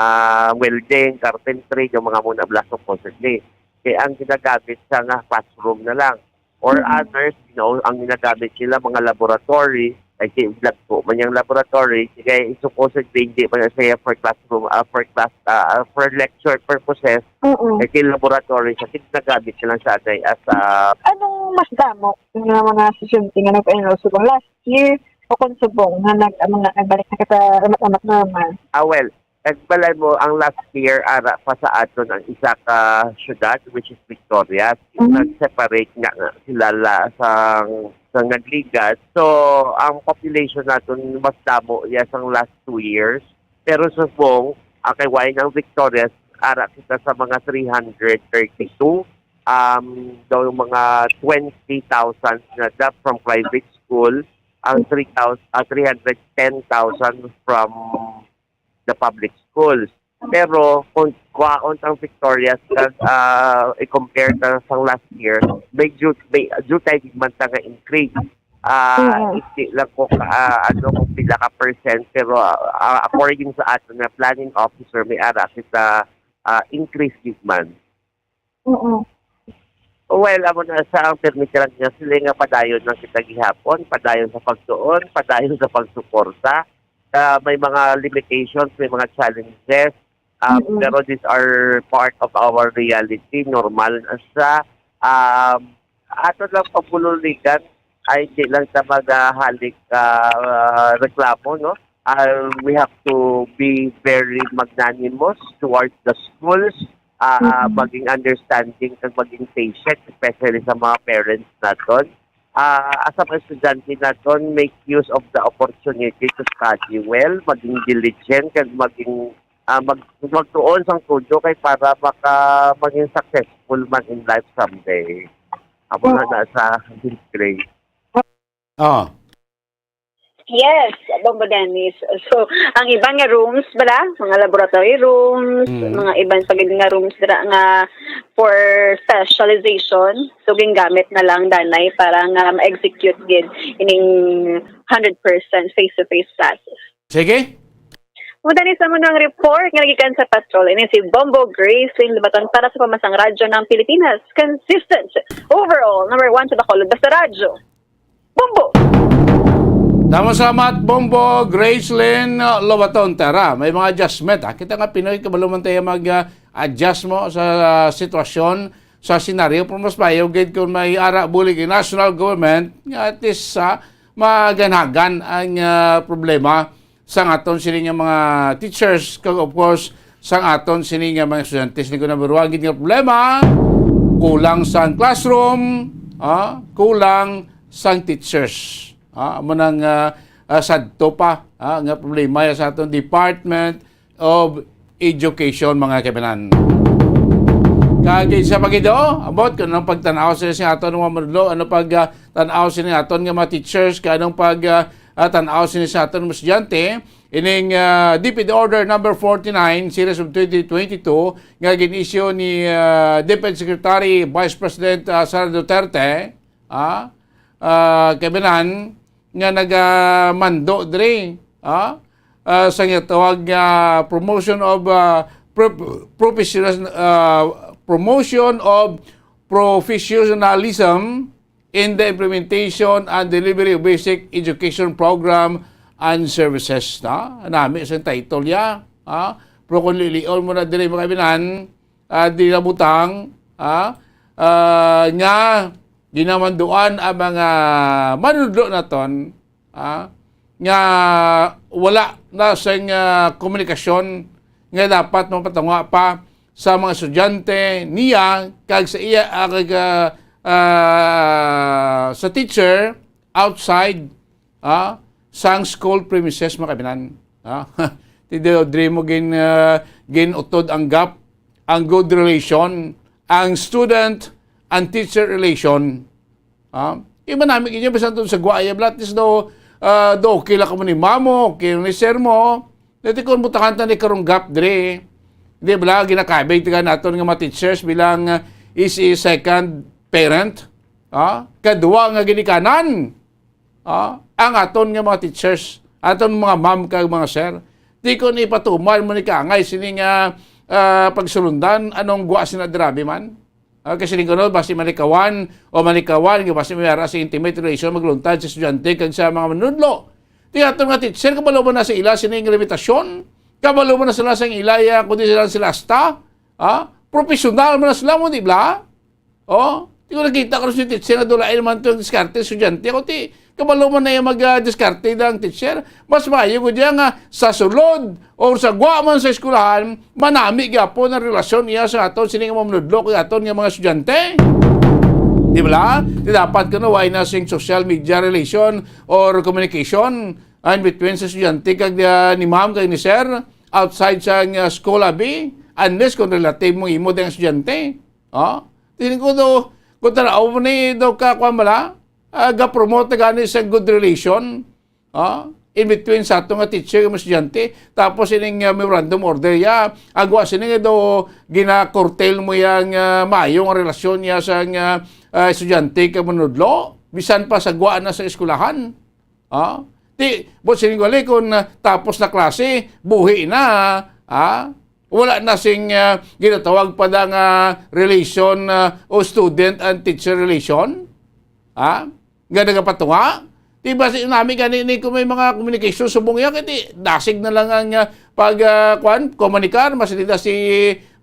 welding, carpentry, yung mga muna bala, supposedly. Kaya ang ginagamit siya nga classroom na lang. Or Mm. others, you know, ang ginagamit nila, mga laboratory, ay, si, dagko man yung laboratory, kaya supposedly, hindi man siya for classroom, ah, for class, ah, ah, for lecture purposes, Mm. Kay laboratory siya, ginagamit siya lang siya, day, as a Anong mas damo nga mga estudyante nga nag-enroll subong last year o kung subong nga nag-, mga nagbalik na kita, amat-amat normal? Ah, well, nagbalay mo ang last year, ara pa sa aton ang isa ka syudad, which is Victorias. Mhm. Nag-separate nga, nga sila la-, sa, sa nagligat. So, ang population naton mas damo ya sang last two years. Pero subong, ah, kay wala nang Victorias, ara kita sa mga three hundred thirty-two. Um, daw yung mga twenty thousand na da from private school, ang three thousand, ah, three hundred ten thousand from the public schools. Pero kung kwaon ang Victorias, kag, ah, i-compare ta sa last year, may due, may due tayo man ta nga increase. Ah, Mm. hindi lang ko ka, ah, ano, kung pila ka percent, pero, ah, according sa aton nga planning officer, may ara kita, ah, increase gid man. Mm. Well, amo na sa ang permit lang niya sila nga padayon lang kita gihapon, padayon sa pagtuon, padayon sa pagsuporta. Ah, may mga limitations, may mga challenges, ah, Mm. pero these are part of our reality. Normal na siya. Um, ato lang pagpululigan ay di lang ta magahalik, ah, reklamo, no? Ah, we have to be very magnanimous towards the schools, ah, Mm. maging understanding kag maging patient, especially sa mga parents naton. Ah, as a mga estudyante naton, make use of the opportunity to study well, maging diligent, kag maging, ah, mag-, magtuon sang todo kay para maka-, maging successful man in life someday. Amo na Oo. na sa fifth grade. Oh. Yes, Bombo Dennis. So, ang iban nga rooms bala, mga laboratory rooms, Mm. mga iban pa gid nga rooms dira nga for specialization. So, gingamit na lang danay para nga ma-execute gid ining hundred percent face-to-face classes. Sige. Mudali sa munang report nga nagikan sa patrol, ini si Bombo Grace Lynn Lubaton para sa Pambansang Radyo ng Pilipinas. Consistent, overall, number one sa Bacolod. Basta Radyo. Bombo! Damo salamat, Bombo Grace Lynn, uh, Lobaton. Tara, may mga adjustment, ha? Kita nga Pinoy, kabalo man tayo mag, uh, adjust mo sa, uh, sitwasyon, sa senaryo. Pero mas maayo gid kung may ara bulig ang national government, nga at least, uh, maganhagan ang, uh, problema sang aton sini nga mga teachers, kag of course, sang aton sini nga mga estudyante. Sini ko number one gid nga problema, kulang sang classroom, ah, kulang sang teachers. Ah, amo nang, ah, ah, sadto pa, ah, nga problema ya sa aton Department of Education, mga kaibigan. Kag isa pa gid, oh, about kung anong pagtan-aw sila sa aton mga manudlo, ano pag, ah, tan-aw sila sa aton nga mga teachers, kay anong pag, ah, ah, tan-aw sila sa aton mga estudyante, ining, ah, DepEd Order number forty-nine, series of twenty twenty-two, nga gin-issue ni, ah, DepEd Secretary Vice President, ah, Sara Duterte, ah, ah, kaibigan, nga nagamando diri, ah, ah, sa ginatawag nga promotion of, ah, pro-, professional, ah, promotion of professionalism in the implementation and delivery of basic education program and services, no? Nami sa title ya, ha? Pero kung lilion mo na diri, mga kaibigan, ah, di na butang, ha? Ah, nga ginamanduan ang mga manudlo naton, ah, nga wala na sing, ah, komunikasyon nga dapat mapatunga pa sa mga estudyante niya kag sa iya, ah, kag, ah, ah, sa teacher outside, ah, sang school premises, mga kaibigan. Ha? Ti di, diri mo gin, ah, ginutod ang gap, ang good relation, ang student and teacher relation. Ha? Iba namin inyo, bisan tong sa Guaya, but at least daw, ah, daw okay lang kamo ni mamo, okay ni sir mo. Dati kung butangan ta ni karong gap diri, di ba, ginakabig taga naton nga mga teachers bilang, ah, is a second parent. Ha? Kadua nga ginikanan. Ah, ang aton nga mga teachers, aton mga ma'am kag mga sir, di ko ni patuman mo ni kaangay sini nga, ah, pagsulundan, anong gwa sina grabe man. Ah, kasi ni kuno, basi malikawan o malikawan, nga basi may ara sa intimate relation, magluntad sa estudyante kag sa mga manunodlo. Di aton nga teacher, kabalo man na sa ila sining limitasyon, kabalo man na sila sa ila, ya, kundi sila, sila hasta, ah, professional man na sila mo, di ba? Oh, di ko nakita ko si teacher nga dulain naman to ang diskarte sa estudyante. Ako ti, kabalo man na yung mag, ah, diskarte na ang teacher. Mas maayo ko diyan nga sa sulod o sa gwa man sa eskwelahan, manami gyapon ang relasyon iya sa aton sining mga manudlo kag aton nga mga estudyante. Di ba? Di dapat kuno way na sing social media relation or communication in between sa estudyante kag, ah, ni ma'am kag ni sir outside sa, ah, school, abi, unless kung relative mo imo ding estudyante. Oh, tingin ko do, kung tanaw mo ni do ka, kwan bala, ah, ga-promote na gani sa good relation, ah, in between sa ato nga teacher ug estudyante, tapos ining, ah, memorandum order ya, agwa sini nga do gina-curtail mo yang, ah, maayo nga relasyon niya sa nga, ah, estudyante kag manudlo, bisan pa sa gwa na sa eskwelahan. Ah, ti, but sining gali, kung, ah, tapos na klase, buhi na, ah, wala na sing, ah, ginatawag pa da nga relation, ah, o student and teacher relation, ah, nga nagapatunga. Di ba si nami gani ni kung may mga communication subong iya, kay di, dasig na lang ang, ah, pag, ah, kwan, komunikar, mas dida si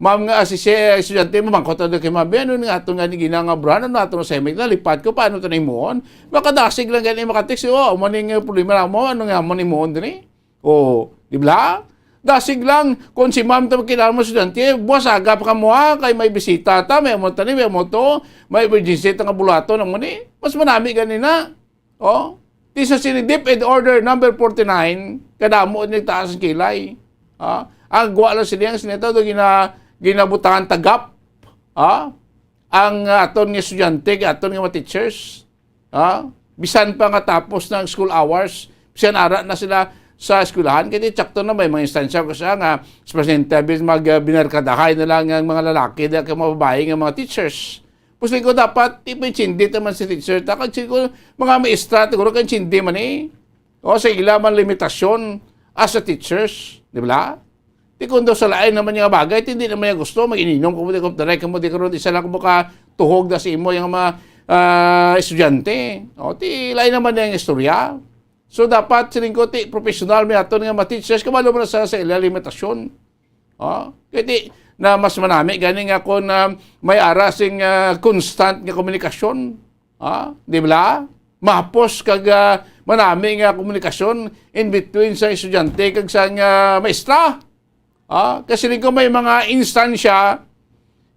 ma'am nga, ah, si, si estudyante, mamangkot na kay ma'am, ano nga ato nga ni ginangabran, ano ato sa semik na, lipat ko, paano ito na himuon? Makadasig lang gani makatext, "Oh, amo ning problema na mo, ano nga mo ni mo, Andre?" Oh, di ba? Dasig lang, kung si ma'am to kailangan mo estudyante, buwas aga pa ka mo, ha, kay may bisita ta, may amo tani, may amo to, may emergency ta nga bulaton, amo ni, mas manami gani na. Oh, di sa sini DepEd Order number forty-nine, kadamo ni taas ang kilay. Ah, ang gwa lang sila, ang sinita do gina-, ginabutangan tagap. Ah, ang, ah, aton nga estudyante, aton nga mga teachers. Ha? Bisan pa nga tapos na ang school hours, bisan ara na sila sa eskwelahan, kay di, tsakto na may mga instansya ko siya nga sa presidente, bis mag, ah, binarkadahay na lang ang mga lalaki, di ka mga babae nga mga teachers. Pusin ko dapat, di pa intindi naman si teacher. Ta, kag siguro, mga maestra, siguro ka intindi man eh. O, sa ila man limitasyon as a teachers, di ba? Di kung daw sa lain naman nga bagay, ti hindi naman niya gusto, mag-ininom ko, di ko, taray ka mo, di karon, isa lang ko maka tuhog na sa imo yung mga, ah, estudyante. O, ti lain naman niya yung istorya. So, dapat, siling ko, ti, professional, may aton nga mga teachers, kabalo mo na sa, sa ila limitasyon. O, kaya ti, na mas manami, gani nga kung, ah, may ara sing, ah, constant nga komunikasyon. Ah, di ba? Mahapos kag, ah, manami nga komunikasyon in between sa estudyante kag sa, ah, maestra. Ah, kasi rin kung may mga instansya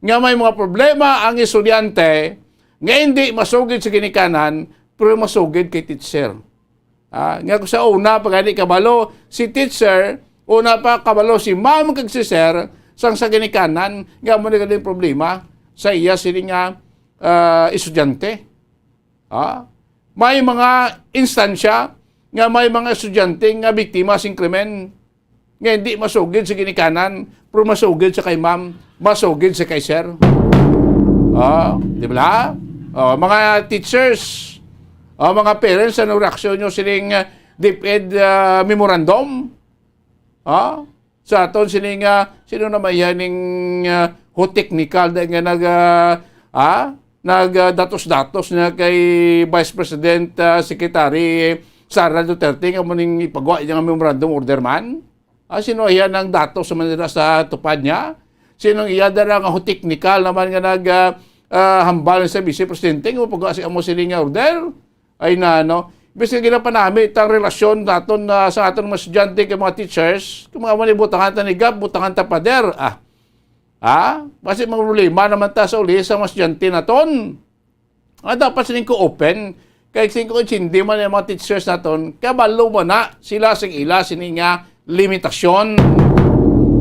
nga may mga problema ang estudyante nga hindi masugid sa ginikanan, pero masugid kay teacher. Ah, nga sa una pa gani kabalo si teacher, una pa kabalo si ma'am kag si sir, sang sa ginikanan, nga mo na galing problema sa iya sini nga, ah, estudyante. Ah, may mga instansya nga may mga estudyante nga biktima sing krimen nga hindi masugid sa ginikanan, pero masugid sa kay ma'am, masugid sa kay sir. Ah, di ba? Oh, mga teachers, oh, mga parents, ano reaksyon nyo sining, ah, DepEd, ah, memorandum? Ah, sa aton sini nga, sino naman yan ning, ah, ho technical na nga nag, ah, ah, nag, ah, datos-datos na kay Vice President, ah, Secretary Sara Duterte nga mo ning ipagawa niya nga memorandum order man? Ah, sino iya nang datos sa manila sa tupad niya? Sino iya dara nga ho technical naman nga nag, ah, ah, hambal sa Vice Presidente nga mo pagawa si amo sini nga order? Ay na, no? Imbis nga ginapanami tang relasyon naton na sa aton mga estudyante kay mga teachers, kung mga mani butangan ta ni Gab, butangan ta pader. Ah. Ha? Basi mga problema naman ta sa uli sa mga estudyante naton. Ah, dapat sining ko open. Kay sining ko intindi man ang mga teachers naton, kabalo mo na sila sing ila sini nga limitasyon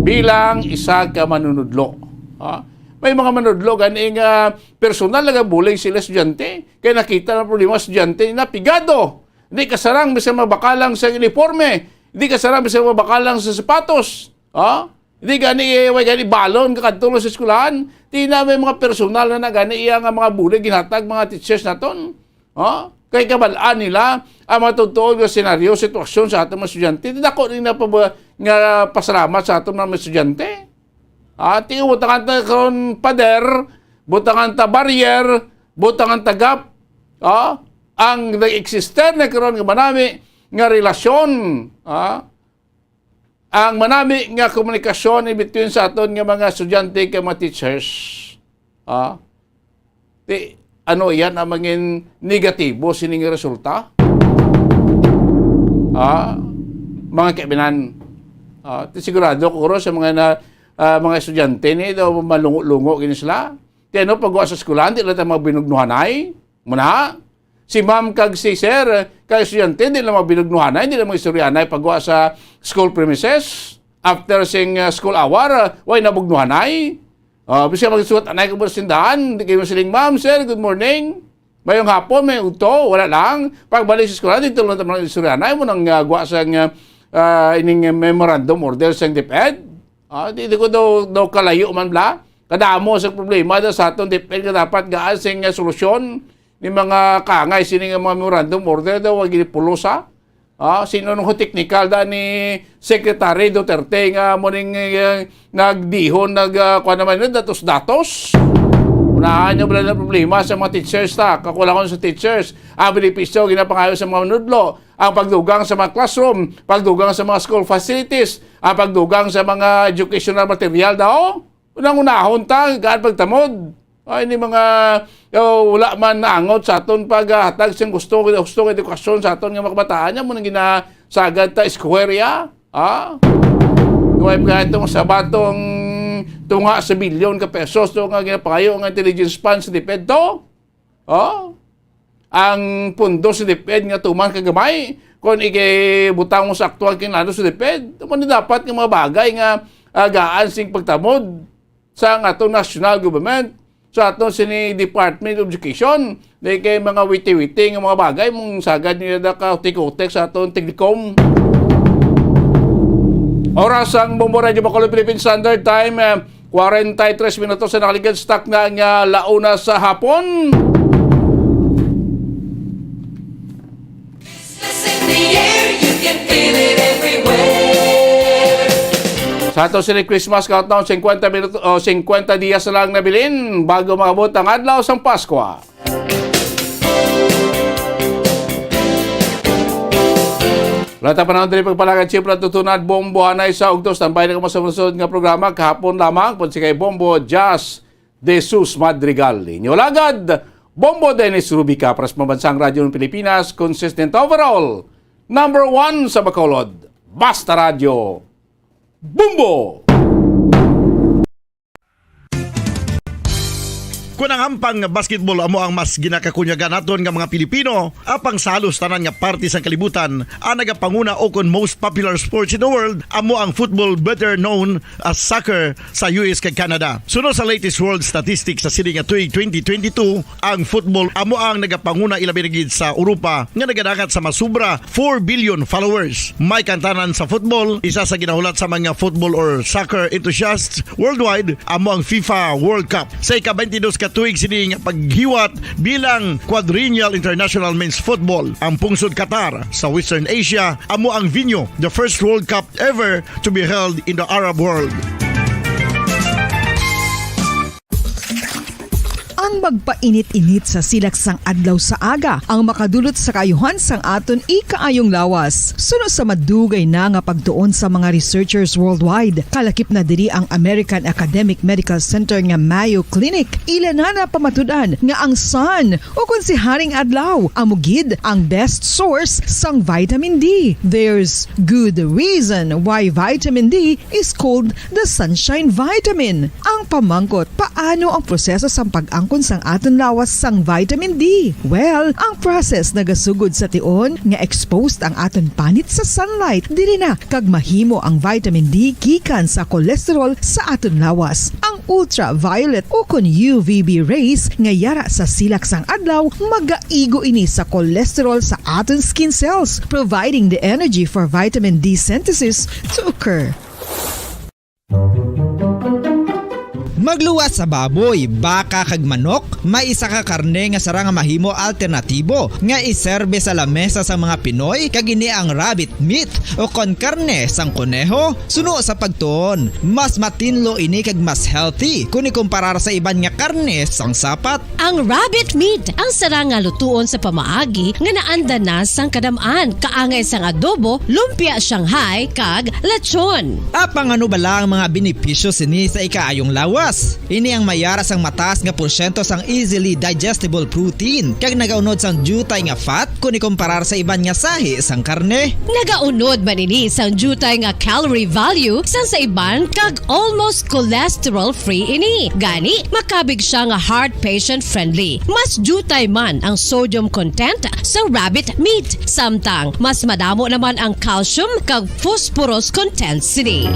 bilang isa ka manunudlo. Ha? May mga manudlo gani nga personal nagabulig sila estudyante. Kay nakita ang problema sa estudyante na pigado. Hindi kasarang bisan mabakalang sa uniforme. Hindi kasarang bisan mabakalang sa sapatos. Ha? Hindi gani, eh, way gani balon ka kadto sa eskwelahan. Di na may mga personal na nagani iya nga mga bulig ginhatag mga teachers naton. Ha? Kay kabal-an nila ang mga totoo nga senaryo, sitwasyon sa atong mga estudyante. Dako ni na pa ba nga pasalamat sa atong mga estudyante. Ha? Tingnan mo, butangan ta karon pader, butangan ta barrier, butangan ta gap. Ha? Ang nag-existe na karon nga manami nga relasyon, ha? Ang manami nga komunikasyon in between sa aton nga mga estudyante kag mga teachers. Ah, ti, ano yan ang mangin negatibo sining resulta? Ah, mga kaibinan, ah, ti sigurado ko sa mga na, ah, mga estudyante ni daw malungo-lungo gini sila. Ti ano, pagwa sa eskwelahan, di lang ta mga binugnuhanay. Muna, si ma'am kag si sir, kag estudyante, di lang mga binugnuhanay, di lang mga istoryanay pagwa sa school premises. After sing, uh, school hour, uh, way nabugnuhanay. Uh, bisag magsuot anay ka mo sa tindahan, di kayo siling, "Ma'am, sir, good morning. Mayong hapon, may udto," wala lang. Pagbalik sa eskwela, dito lang naman ang istoryanay mo nang, uh, gwa sa, uh, uh, ining memorandum order sa DepEd. Ah, di, di ko daw, daw kalayo man bla. Kadamo sa problema daw sa aton DepEd nga dapat gaan sing, uh, solusyon ni mga kaangay sini nga mga memorandum order daw, wag gini pulos, ha? Ah, sino nung technical da ni Secretary Duterte nga mo ning, uh, nagdihon, nag, uh, kuwan naman yun, datos-datos? Unahan nyo bala na problema sa mga teachers ta, kakulangan sa teachers, ang benepisyo ginapangayo sa mga manudlo, ang pagdugang sa mga classroom, pagdugang sa mga school facilities, ang pagdugang sa mga educational material daw? Unang-unahon ta, gaan pagtamod. Ay, ni mga, oh, wala man naangot sa aton paghatag sing gusto, gusto nga edukasyon sa aton nga mga kabataan, nya mo nang ginasagad ta square ya. Ha? Duway pa itong sa batong tunga sa bilyon ka pesos to nga ginapangayo nga intelligence fund sa DepEd to. Oh? Ang pundo sa DepEd nga tuman ka gamay, kung ikibutang mo sa aktual kinahanglan sa DepEd, tuman ni dapat nga mga bagay nga agaan sing pagtamod sa ang atong national government, sa atong sini Department of Education, di kay mga witi-witi nga mga bagay, mong sagad niya na ka utik-utik sa atong Tiglicom. Oras ang Bombo Radio Bacolod Philippine Standard Time, eh, kwarenta y tres minutos sa nakaligid, stock na nga launa sa hapon. Christmas in the air, you can feel it everywhere. Sa ato sini Christmas countdown, singkwenta minuto, o, singkwenta diyas na lang nabilin bago maabot ang adlaw sang Paskwa. Wala ta panahon diri pagpalagad, siyempre, tutunad, Bombo, hanay sa ugtos, tambay na kamo sa sunod nga programa, kahapon lamang, pud si kay Bombo, Jazz de Sus Madrigal. Inyo lagad, Bombo Dennis Rubica, para sa Pambansang Radyo ng Pilipinas, consistent overall, number one sa Bacolod, Basta Radyo, Bombo! Kon ang hampang nga basketball amo ang mas ginakakunyagan naton nga mga Pilipino, apang sa halos tanan nga parte sang kalibutan, ang nagapanguna o kon most popular sports in the world amo ang football, better known as soccer, sa U S kag Canada. Suno sa latest world statistics sa sini nga tuig twenty twenty-two, ang football amo ang nagapanguna, ilabi na gid sa Europa nga nagadangat sa masubra four billion followers. May kantanan sa football, isa sa ginahulat sa mga football or soccer enthusiasts worldwide amo ang FIFA World Cup. Sa ika-twenty-dos ka tuig sini nga paghiwat bilang quadrennial international men's football, ang pungsod Qatar sa Western Asia amo ang venue, the first World Cup ever to be held in the Arab world. Ang magpainit-init sa silak sang adlaw sa aga ang makadulot sa kaayuhan sang aton ikaayong lawas. Suno sa madugay na nga pagtuon sa mga researchers worldwide, kalakip na diri ang American Academic Medical Center nga Mayo Clinic. Ila na napamatud-an nga ang sun, o kon si Haring Adlaw, amo gid ang best source sang vitamin D. There's good reason why vitamin D is called the sunshine vitamin. Ang pamangkot, paano ang proseso sang pag-angkon sang aton lawas sang vitamin D? Well, ang process nagasugod sa tion nga exposed ang aton panit sa sunlight, diri na kag mahimo ang vitamin D gikan sa cholesterol sa aton lawas. Ang ultraviolet ukon U V B rays nga yara sa silak sang adlaw magaigo ini sa cholesterol sa aton skin cells, providing the energy for vitamin D synthesis to occur. Magluwas sa baboy, baka, kag manok, may isa ka karne nga sarang nga mahimo alternatibo nga iserbe sa lamesa sang mga Pinoy, kag ini ang rabbit meat o kon karne sang koneho. Suno sa pagtuon, mas matinlo ini kag mas healthy kon ikumparar sa iban nga karne sang sapat. Ang rabbit meat ang sarang nga lutuon sa pamaagi nga naanda na sang kadam-an, kaangay sang adobo, lumpia Shanghai, kag lechon. Apang ano bala ang mga benepisyo sini sa ikaayong lawas? Ini ang may yara sang mataas nga porsyento sang easily digestible protein, kag nagaunod sang diutay nga fat kon ikumparar sa iban nga sahi sang karne. Nagaunod man ini sang diutay nga calorie value sang sa iban, kag almost cholesterol-free ini. Gani, makabig siya nga heart patient-friendly. Mas diutay man ang sodium content sa rabbit meat, samtang mas madamo naman ang calcium kag phosphorus content sini.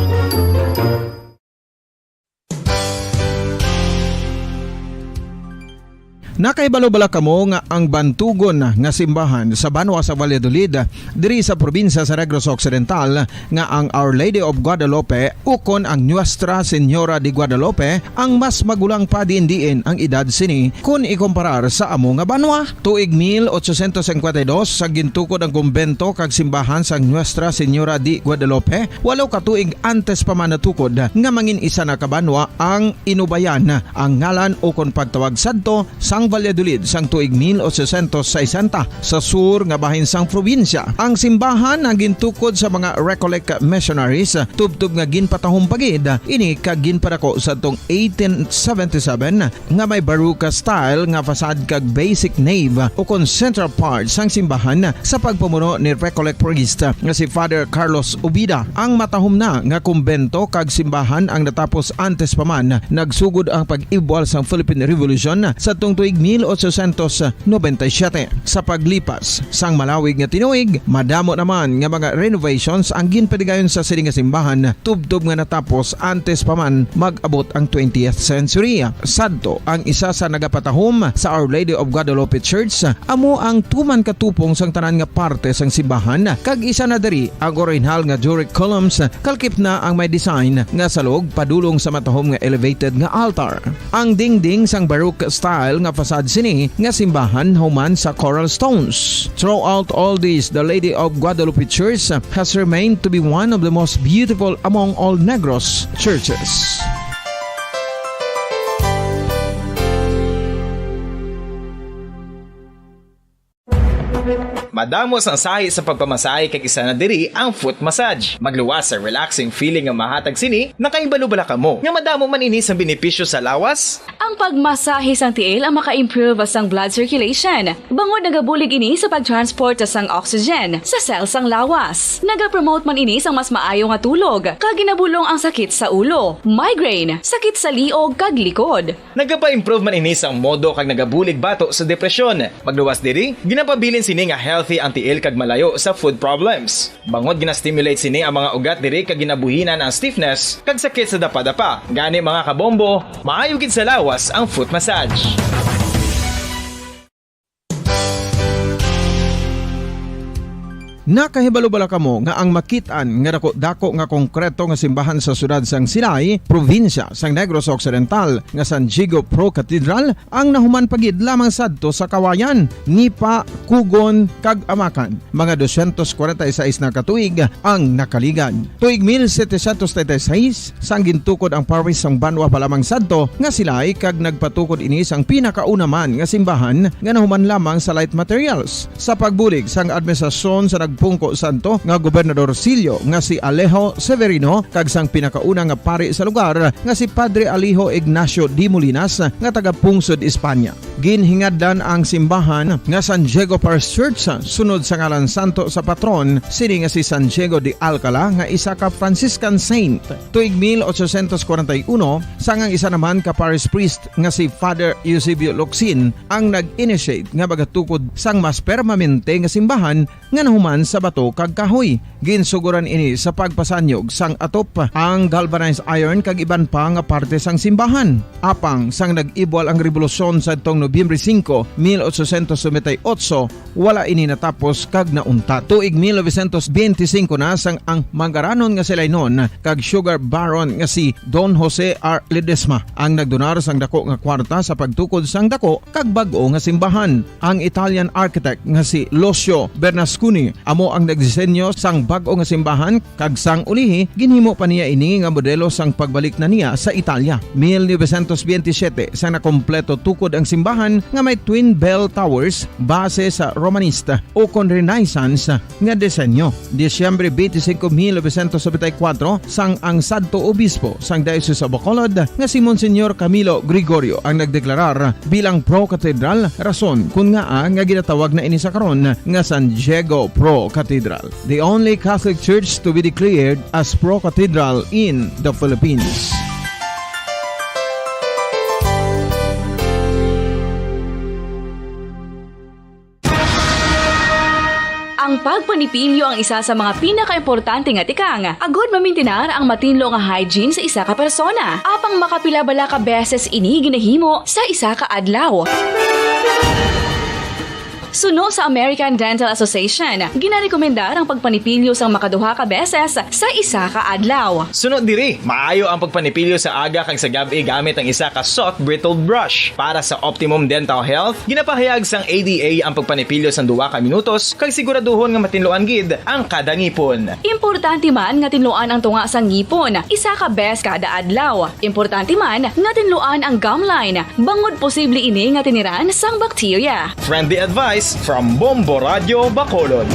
Nakahibalo bala kamo nga ang bantugon nga simbahan sa banwa sa Valladolid, diri sa probinsya sa Negros Occidental, nga ang Our Lady of Guadalupe ukon ang Nuestra Señora de Guadalupe ang mas magulang pa, diin-diin ang edad sini kon ikumparar sa amo nga banwa? Tuig mil ochocientos cincuenta y dos, sa gintukod ang kumbento kag simbahan sang Nuestra Señora de Guadalupe, walo ka tuig antes pa man natukod nga mangin isa na ka banwa ang Inubayan, ang ngalan ukon pagtawag sadto sang Valladolid sang tuig mil ochocientos sesenta, sa sur nga bahin sang probinsya. Ang simbahan ang gintukod sa mga Recollect missionaries, tubtob nga ginpatahom pa gid ini kag ginpadako sadtong eighteen seventy-seven, nga may Baroque style nga facade kag basic nave ukon central part sang simbahan sa pagpamuno ni Recollect priest nga si Father Carlos Ubida. Ang matahom na nga kumbento kag simbahan ang natapos antes pa man nagsugod ang pag-ibwal sang Philippine Revolution sadtong tuig mil ochocientos noventa y siete. Sa paglipas sang malawig nga tinuig, madamo naman nga mga renovations ang ginpadigayon sa sini nga simbahan, tubtob nga natapos antes pa man mag-abot ang twentieth century. Sadto, ang isa sa nagapatahom sa Our Lady of Guadalupe Church amo ang tuman ka tupong sang tanan nga parte sang simbahan, kag isa na diri ang orihinal nga Doric columns, kalkip na ang may design nga salog padulong sa matahom nga elevated nga altar. Ang dingding sang Baroque style nga facade sini nga simbahan human sa coral stones. Throughout all this, the Lady of Guadalupe Church has remained to be one of the most beautiful among all Negros churches. Madamo sang sahi sa pagpamasahe, kag isa na diri ang foot massage. Magluwas sa relaxing feeling nga mahatag sini. Nakahibalo bala kamo nga madamo man ini sang benepisyo sa lawas? Ang pagmasahe sang tiil ang maka-improve sang blood circulation, bangod nagabulig ini sa pag-transport sang oxygen sa cell sang lawas. Nagapromote man ini sang mas maayo nga tulog, kag ginabulong ang sakit sa ulo, migraine, sakit sa liog, kag likod. Nagapa-improve man ini sang modo kag nagabulig bato sa depresyon. Magluwas diri, ginapabilin sini nga healthy ang tiil kag malayo sa foot problems. Bangod gina-stimulate sini ang mga ugat diri kag ginabuhinan ang stiffness kag sakit sa dapadapa. Gani, mga kabombo, maayo gid sa lawas ang foot massage. Nakahibalo bala kamo nga ang makit-an nga dako-dako nga konkreto nga simbahan sa siyudad sang Silay, probinsya sang Negros Occidental, nga San Diego Pro Cathedral, ang nahuman pa gid lamang sadto sa Kawayan, Nipa, Kugon, kag Amacan? Mga doscientos cuarenta y seis na ka tuig ang nakaligad. Tuig mil setecientos treinta y seis, sang gintukod ang parish sang banwa pa lamang sadto nga Silay, kag nagpatukod ini sang pinakauna man nga simbahan nga nahuman lamang sa light materials. Sa pagbulig sang administrasyon sa nag- pungko santo nga gobernadorcillo nga si Alejo Severino kag sang pinakauna nga pari sa lugar nga si Padre Alejo Ignacio de Molinas nga taga pungsod Espanya. Ginhingadlan ang simbahan nga San Diego Parish Church sunod sa ngalan santo sa patron sini nga si San Diego de Alcala nga isa ka Franciscan saint. Tuig mil ochocientos kwarenta y uno, sang ang isa naman ka parish priest nga si Father Eusebio Locsin ang nag-initiate nga magatukod sang mas permanente nga simbahan nga nahuman sa bato kag kahoy. Ginsugoran ini sa pagpasanyog sang atop, ang galvanized iron kag iban pa nga parte sang simbahan. Apang sang nag-ibwal ang rebolusyon sadtong Nobyembre singko, mil ochocientos noventa y ocho, wala ini natapos kag nauntat. Tuig mil novecientos benti singko na sang ang manggaranon nga si Lainon kag sugar baron nga si Don Jose R. Ledesma ang nagdonar sang dako nga kwarta sa pagtukod sang dako kag bag-o nga simbahan. Ang Italian architect nga si Lucio Bernasconi amo ang nagdisenyo sang bag-o nga simbahan, kag sang ulihi ginhimo pa niya ini nga modelo sang pagbalik na niya sa Italia. Mil novecientos benti siyete, sa nakompleto tukod ang simbahan nga may twin bell towers base sa Romanista o kon Renaissance nga disenyo. Disyembre benti singko, mil novecientos nobenta y kuwatro, sang ang sadto obispo sang Diocese of Bacolod nga si Monsignor Camilo Gregorio ang nagdeklarar bilang pro-cathedral, rason kon ngaa nga ginatawag na ini sa karon nga San Diego Pro Cathedral, the only Catholic church to be declared as pro-cathedral in the Philippines. Ang pagpanipilyo ang isa sa mga pinakaimportante nga tikang agud mamintinar ang matinlo nga hygiene sa isa ka persona. Apang makapila bala ka beses ini ginahimo sa isa ka adlaw? Suno sa American Dental Association, ginarekomendar ang pagpanipilyo sang makaduha ka beses sa isa ka adlaw. Suno diri, maayo ang pagpanipilyo sa aga kag sa gab-i gamit ang isa ka soft bristled brush. Para sa optimum dental health, ginapahayag sang A D A ang pagpanipilyo sang duha ka minutos kag siguraduhon nga matinluan gid ang kada ngipon. Importante man nga tinluan ang tunga sang ngipon isa ka bes kada adlaw. Importante man nga tinluan ang gum line, bangod posible ini nga tiniran sang bakterya. Friendly advice from Bombo Radio Bacolod.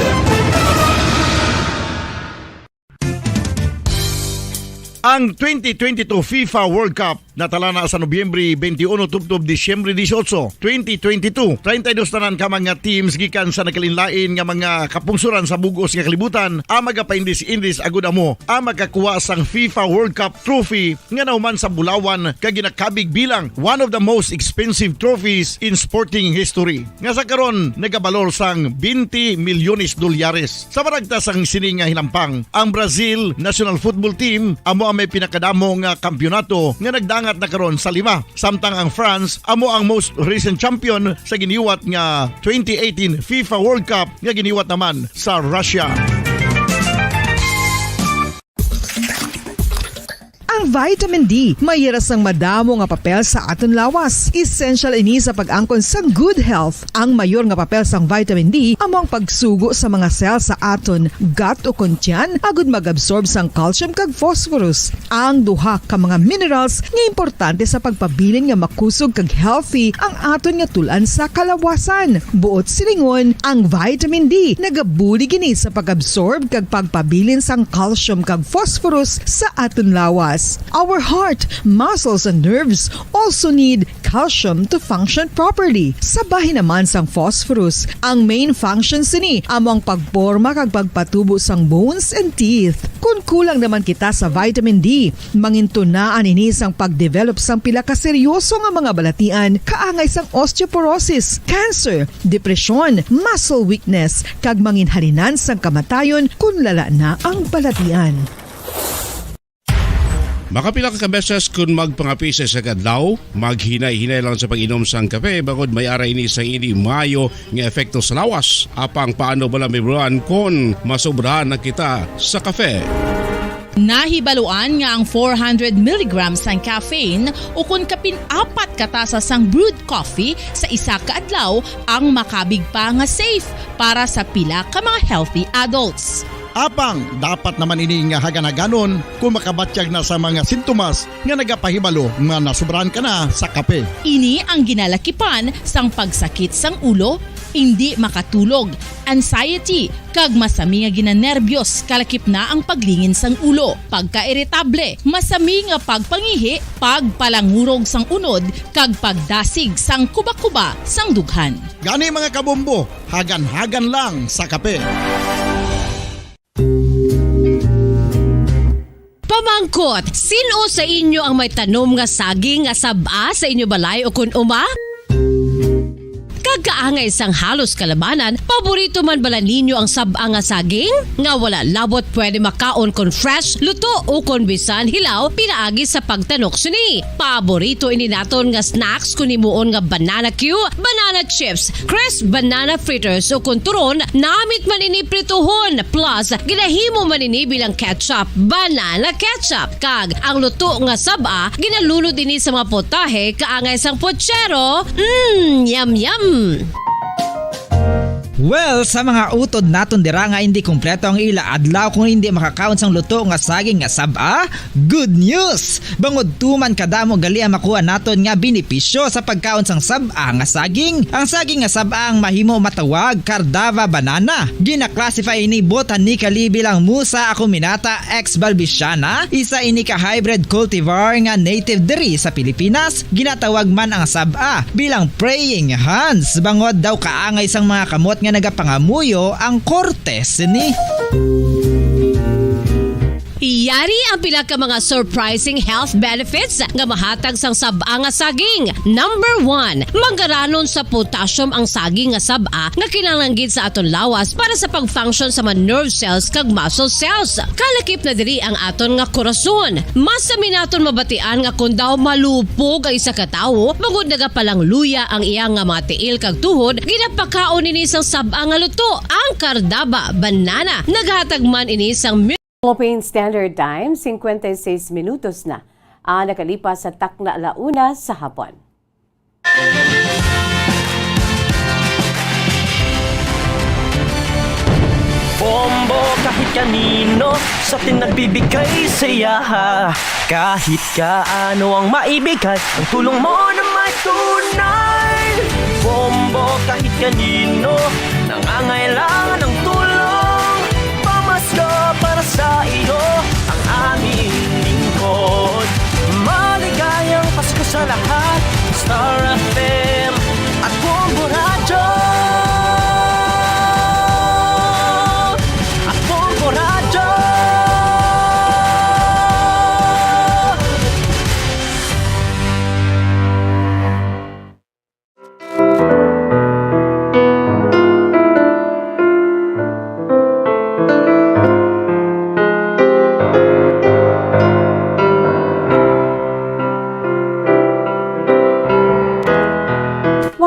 Ang twenty twenty-two FIFA World Cup natala na sa Nobyembre twenty-one tubtob Disyembre dieciocho, twenty twenty-two. Treinta y dos tanan ka mga teams gikan sa nagkalainlain nga mga kapungsoran sa bug-os nga kalibutan ang magapaindis-indis agud amo ang makakuha sang FIFA World Cup trophy nga nahuman sa bulawan kag ginakabig bilang one of the most expensive trophies in sporting history, nga sa karon nagabalor sang twenty milyones dolyares. Sa maragta sang sini nga hinampang, ang Brazil national football team amo ang may pinakadamo nga kampiyonato nga nagdangat na karon sa lima, samtang ang France amo ang most recent champion sa giniwat nga twenty eighteen FIFA World Cup nga giniwat naman sa Russia. Ang vitamin D may hira sang madamo nga papel sa aton lawas. Essential ini sa pag-angkon sang good health. Ang mayor nga papel sang vitamin D amo ang pagsugo sa mga cell sa aton gut o kon tiyan agud mag-absorb sang calcium kag phosphorus, ang duha ka mga minerals nga importante sa pagpabilin nga makusog kag healthy ang aton nga tul-an sa kalawasan. Buot silingon, ang vitamin D nagabulig ini sa pag-absorb kag pagpabilin sang calcium kag phosphorus sa aton lawas. Our heart, muscles, and nerves also need calcium to function properly. Sa bahin naman sang phosphorus, ang main function sini amo ang pagporma kag pagpatubo sang bones and teeth. Kon kulang naman kita sa vitamin D, mangintunaan ini sang pag-develop sang pila ka seryoso nga mga balatian, kaangay sang osteoporosis, cancer, depresyon, muscle weakness, kag manginhalinan sang kamatayon kon lala na ang balatian. Makapila ka beses kon magpangape sa isa ka adlaw, maghinay-hinay lang sa pag-inom sang kape, bangod may ara ini sang hindi maayo nga epekto sa lawas. Apang paano bala mahibaluan kon masobrahan na kita sa kape? Nahibaluan nga ang four hundred milligrams sang caffeine, o kon kapin apat ka tasa sang brewed coffee sa isa ka adlaw, ang makabig pa nga safe para sa pila ka mga healthy adults. Apang dapat naman ini nga hagan-haganon kon makabatyag na sa mga sintomas nga nagapahibalo nga nasobrahan ka na sa kape. Ini ang ginalakipan sang pagsakit sang ulo, indi makatulog, anxiety, kag masami nga ginanerbyos, kalakip na ang paglingin sang ulo, pagkairitable, masami nga pagpangihi, pagpalangurog sang unod, kag pagdasig sang kuba-kuba sang dughan. Gani, mga kabombo, hagan-hagan lang sa kape. Pamangkot, sin-o sa inyo ang may tanom nga saging nga sab-a sa inyo balay o kun uma? Kag kaangay sang halos kalabanan, paborito man bala ninyo ang sab-a nga saging? Nga wala labot pwede makaon kon fresh, luto, o kon bisan hilaw pinaagi sa pagtanok sini. Paborito ini naton nga snacks kon himuon nga banana cue, banana chips, crisp banana fritters, o kon turon, namit man ini prituhon, plus ginahimo man ini bilang ketchup, banana ketchup, kag ang luto nga sab-a ginalunod ini sa mga putahe kaangay sang puchero. Mm, yum yum. Well, sa mga utod naton dira nga hindi kompleto ang ila adlaw kung hindi makakaon sang luto nga saging nga sab-a, good news! Bangod tuman kadamo gali ang makuha naton nga benepisyo sa pagkaon sang sab-a nga saging. Ang saging nga sab-a ang mahimo matawag Cardava banana. Gina-classify ini botanically bilang Musa acuminata ex balbisiana, isa ini ka hybrid cultivar nga native diri sa Pilipinas. Ginatawag man ang sab-a bilang praying hands, bangod daw kaangay sang mga kamot nga nagapangamuyo ang korte sini. Yari ang pila ka mga surprising health benefits nga mahatag sang sab-a nga saging. Number one, manggaranon sa potassium ang saging nga sab-a nga kinahanglan gid sa aton lawas para sa pag-function sa mga nerve cells kag muscle cells. Kalakip na diri ang aton nga korason. Masami naton mabatian nga kon daw malupog ang isa ka tawo, bangod nagapalangluya ang iya nga mga tiil kag tuhod, ginapakaon ini sang sab-a nga luto, ang Cardaba banana. Naghatag man ini sang Philippine Standard Time, cincuenta y seis minutos na ang nakalipas sa takna la una sa hapon. Bombo kahit kanino sa atin nagbibigay saya. Kahit kaano ang maibigay, ang tulong mo na may tunay. Bombo kahit kanino nangangailangan ng tulong. Pamasko para sa iyo ang aming lingkod. Maligayang Pasko sa lahat. Star F M at Bombo Radyo. At Bombo Radyo.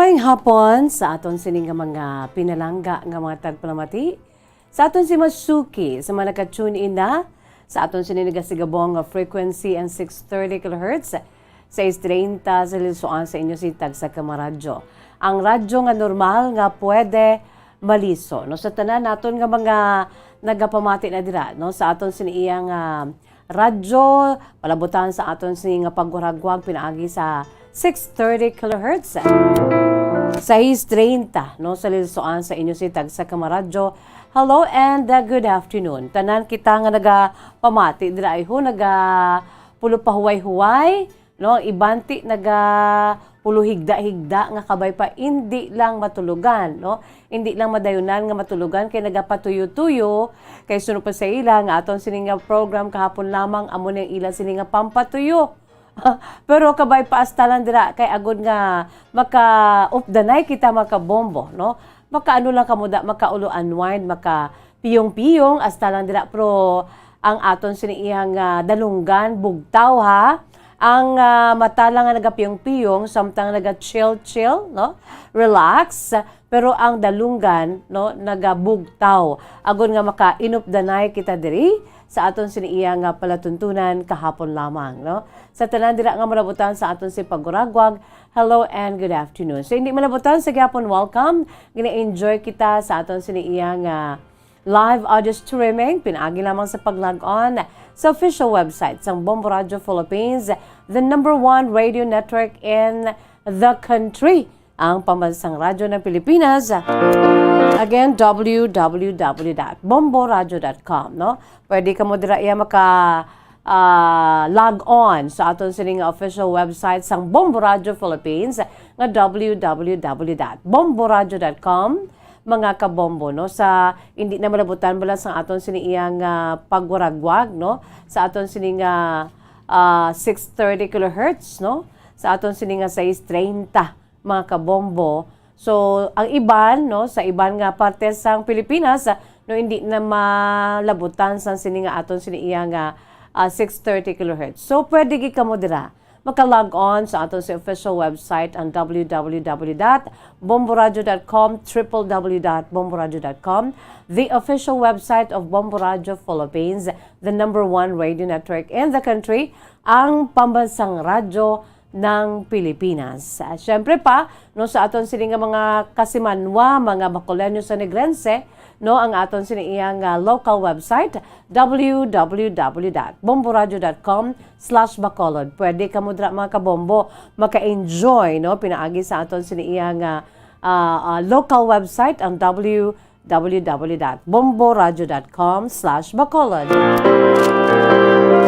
Maayong hapon sa aton sini nga mga pinalangga nga mga tagpalamati. Sa aton si Masuki, sa mga naka-tune in na, sa aton sini nagasigabong nga frequency and six thirty kilohertz, sais treinta sa Lisoan sa inyo si Tagsa ka mga radyo. Ang radyo nga normal nga pwede maliso, no? Sa tanan naton nga mga nagapamati na dira, no? Sa aton sini iyang, ah, radyo, palabutan sa aton sini nga pagwaragwag pinaagi sa six thirty kilohertz. Sais treinta, no, sa Lisoan sa inyo si Tagsa ka mga radyo. Hello and, uh, good afternoon. Tanan kita nga nagapamati dira ay ho, naga pulo pa huway-huway, no? Iban ti naga pulo higda-higda nga kabay pa indi lang matulogan, no? Indi lang madayunan nga matulogan kay nagapatuyo-tuyo, kay suno pa sa ila nga aton sini nga program kahapon lamang amo ni ang ila sini nga pampatuyo. Pero kabay pa hasta lang dira kay agod nga maka-updanay kita, maka-bombo, no? Makaano lang kamo da, makaulo unwind, maka piyong-piyong, hasta lang dira, pero ang aton sini iyang, ah, dalunggan, bugtaw, ha? Ang, ah, mata lang nga nagapiyong-piyong, samtang naga-chill-chill, no? Relax. Pero ang dalunggan, no, nagabugtaw. Agod nga makainupdanay kita diri sa aton sini iyang, ah, palatuntunan kahapon lamang, no? Sa tanan dira nga malabutan sa aton si paguragwag, hello and good afternoon. So, hindi malabutan sa gyapon, welcome. Gina-enjoy kita sa aton sini iyang, ah, live audio streaming, pinaagi lamang sa pag-log on sa official website sang Bombo Radio Philippines, the number one radio network in the country. ang pambansang radyo ng Pilipinas. Again, w w w dot bombo radyo dot com, no? Pwede kamo dira iya maka, ah, log on sa aton sining official website sang Bombo Radyo Philippines nga w w w dot bombo radyo dot com, mga kabombo, no? Sa hindi na malabutan bala sang aton sini iyang, ah, pagwaragwag, no? Sa aton sini nga, ah, six thirty kilohertz, no? Sa aton sini nga sais treinta, mga kabombo. So, ang iban, no, sa iban nga parte sang Pilipinas, ah, no, hindi na malabutan sang sini nga aton sini iya nga, ah, six thirty kilohertz. So, pwede gid kamo dira maka-log on sa aton sa official website, ang w w w dot bomboradyo dot com, triple w dot bomboradyo dot com, the official website of Bombo Radyo Philippines, the number one radio network in the country, ang pambansang radyo ng Pilipinas. Ah, syempre pa, no, sa aton sini nga mga kasimanwa, mga Bacoleño sa Negrense, no, ang aton sini iyang, ah, local website, w w w dot bomboradyo dot com slash bacolod. Pwede kamo dira, mga kabombo, maka-enjoy, no, pinaagi sa aton sini iyang, ah, ah, ah, local website, ang w w w dot bomboradyo dot com slash bacolod.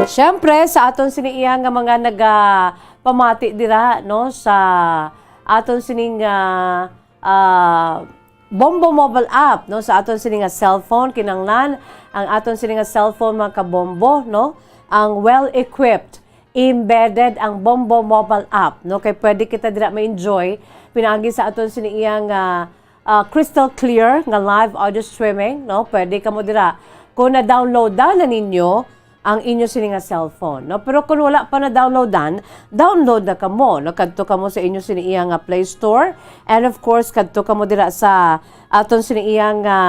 Siyempre, sa aton sini iya nga mga nagapamati dira, no, sa aton sining, ah, ah, Bombo mobile app, no, sa aton sini nga cellphone, kinanglan ang aton sini nga cellphone, mga kabombo, no, ang well-equipped, embedded ang Bombo mobile app, no, kay pwede kita dira ma-enjoy pinaagi sa aton sini iya nga, ah, crystal clear nga live audio streaming, no? Pwede kamo dira kung na-download na ninyo ang inyo sini nga cellphone, no? Pero kung wala pa na-downloadan, download na kamo, no? Kadto kamo sa inyo sini iya nga Play Store, and of course, kadto kamo dira sa aton sini iya nga,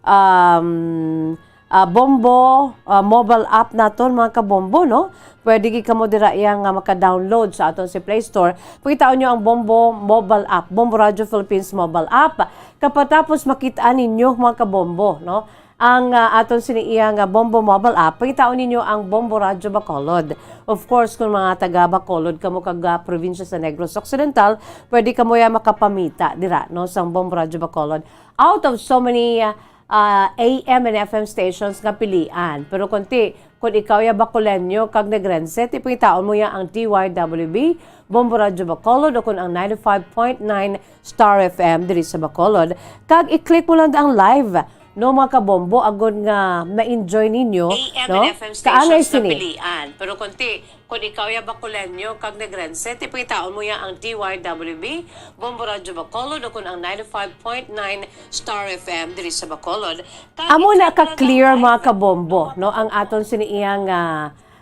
um, ah, Bombo, ah, mobile app naton, mga kabombo, no? Pwede gid kamo dira iya nga maka-download sa aton si Play Store. Pangitaon nyo ang Bombo mobile app, Bombo Radio Philippines mobile app. Kapatapos makita ninyo, mga kabombo, no? Ang, ah, aton sini iya nga Bombo mobile app, pangitaon ninyo ang Bombo Radio Bacolod. Of course, kung mga taga Bacolod kamo kag, ah, probinsya sa Negros Occidental, pwede kamo ya makapamita dira, no, sang Bombo Radio Bacolod. Out of so many, ah, ah, A M and F M stations nga pilian. Pero kunti, kung ikaw ya Bacoleño kag Negrense, ti pangitaon mo ya ang D Y W B, Bombo Radio Bacolod, o kung ang ninety-five point nine Star F M diri sa Bacolod. Kag i-click mo lang ang live, no, mga kabombo, agod nga ma-enjoy ninyo, A M no? And F M Kaangay stations nga sini. Pilian. Pero kunti, kung ikaw ya Bacoleño kag Negrense, ti pangitaon mo ya ang D Y W B, Bombo Radio Bacolod, o kung ang ninety-five point nine Star F M diri sa Bacolod. Amo na ka-clear, mga kabombo, no, ang aton sini iya nga,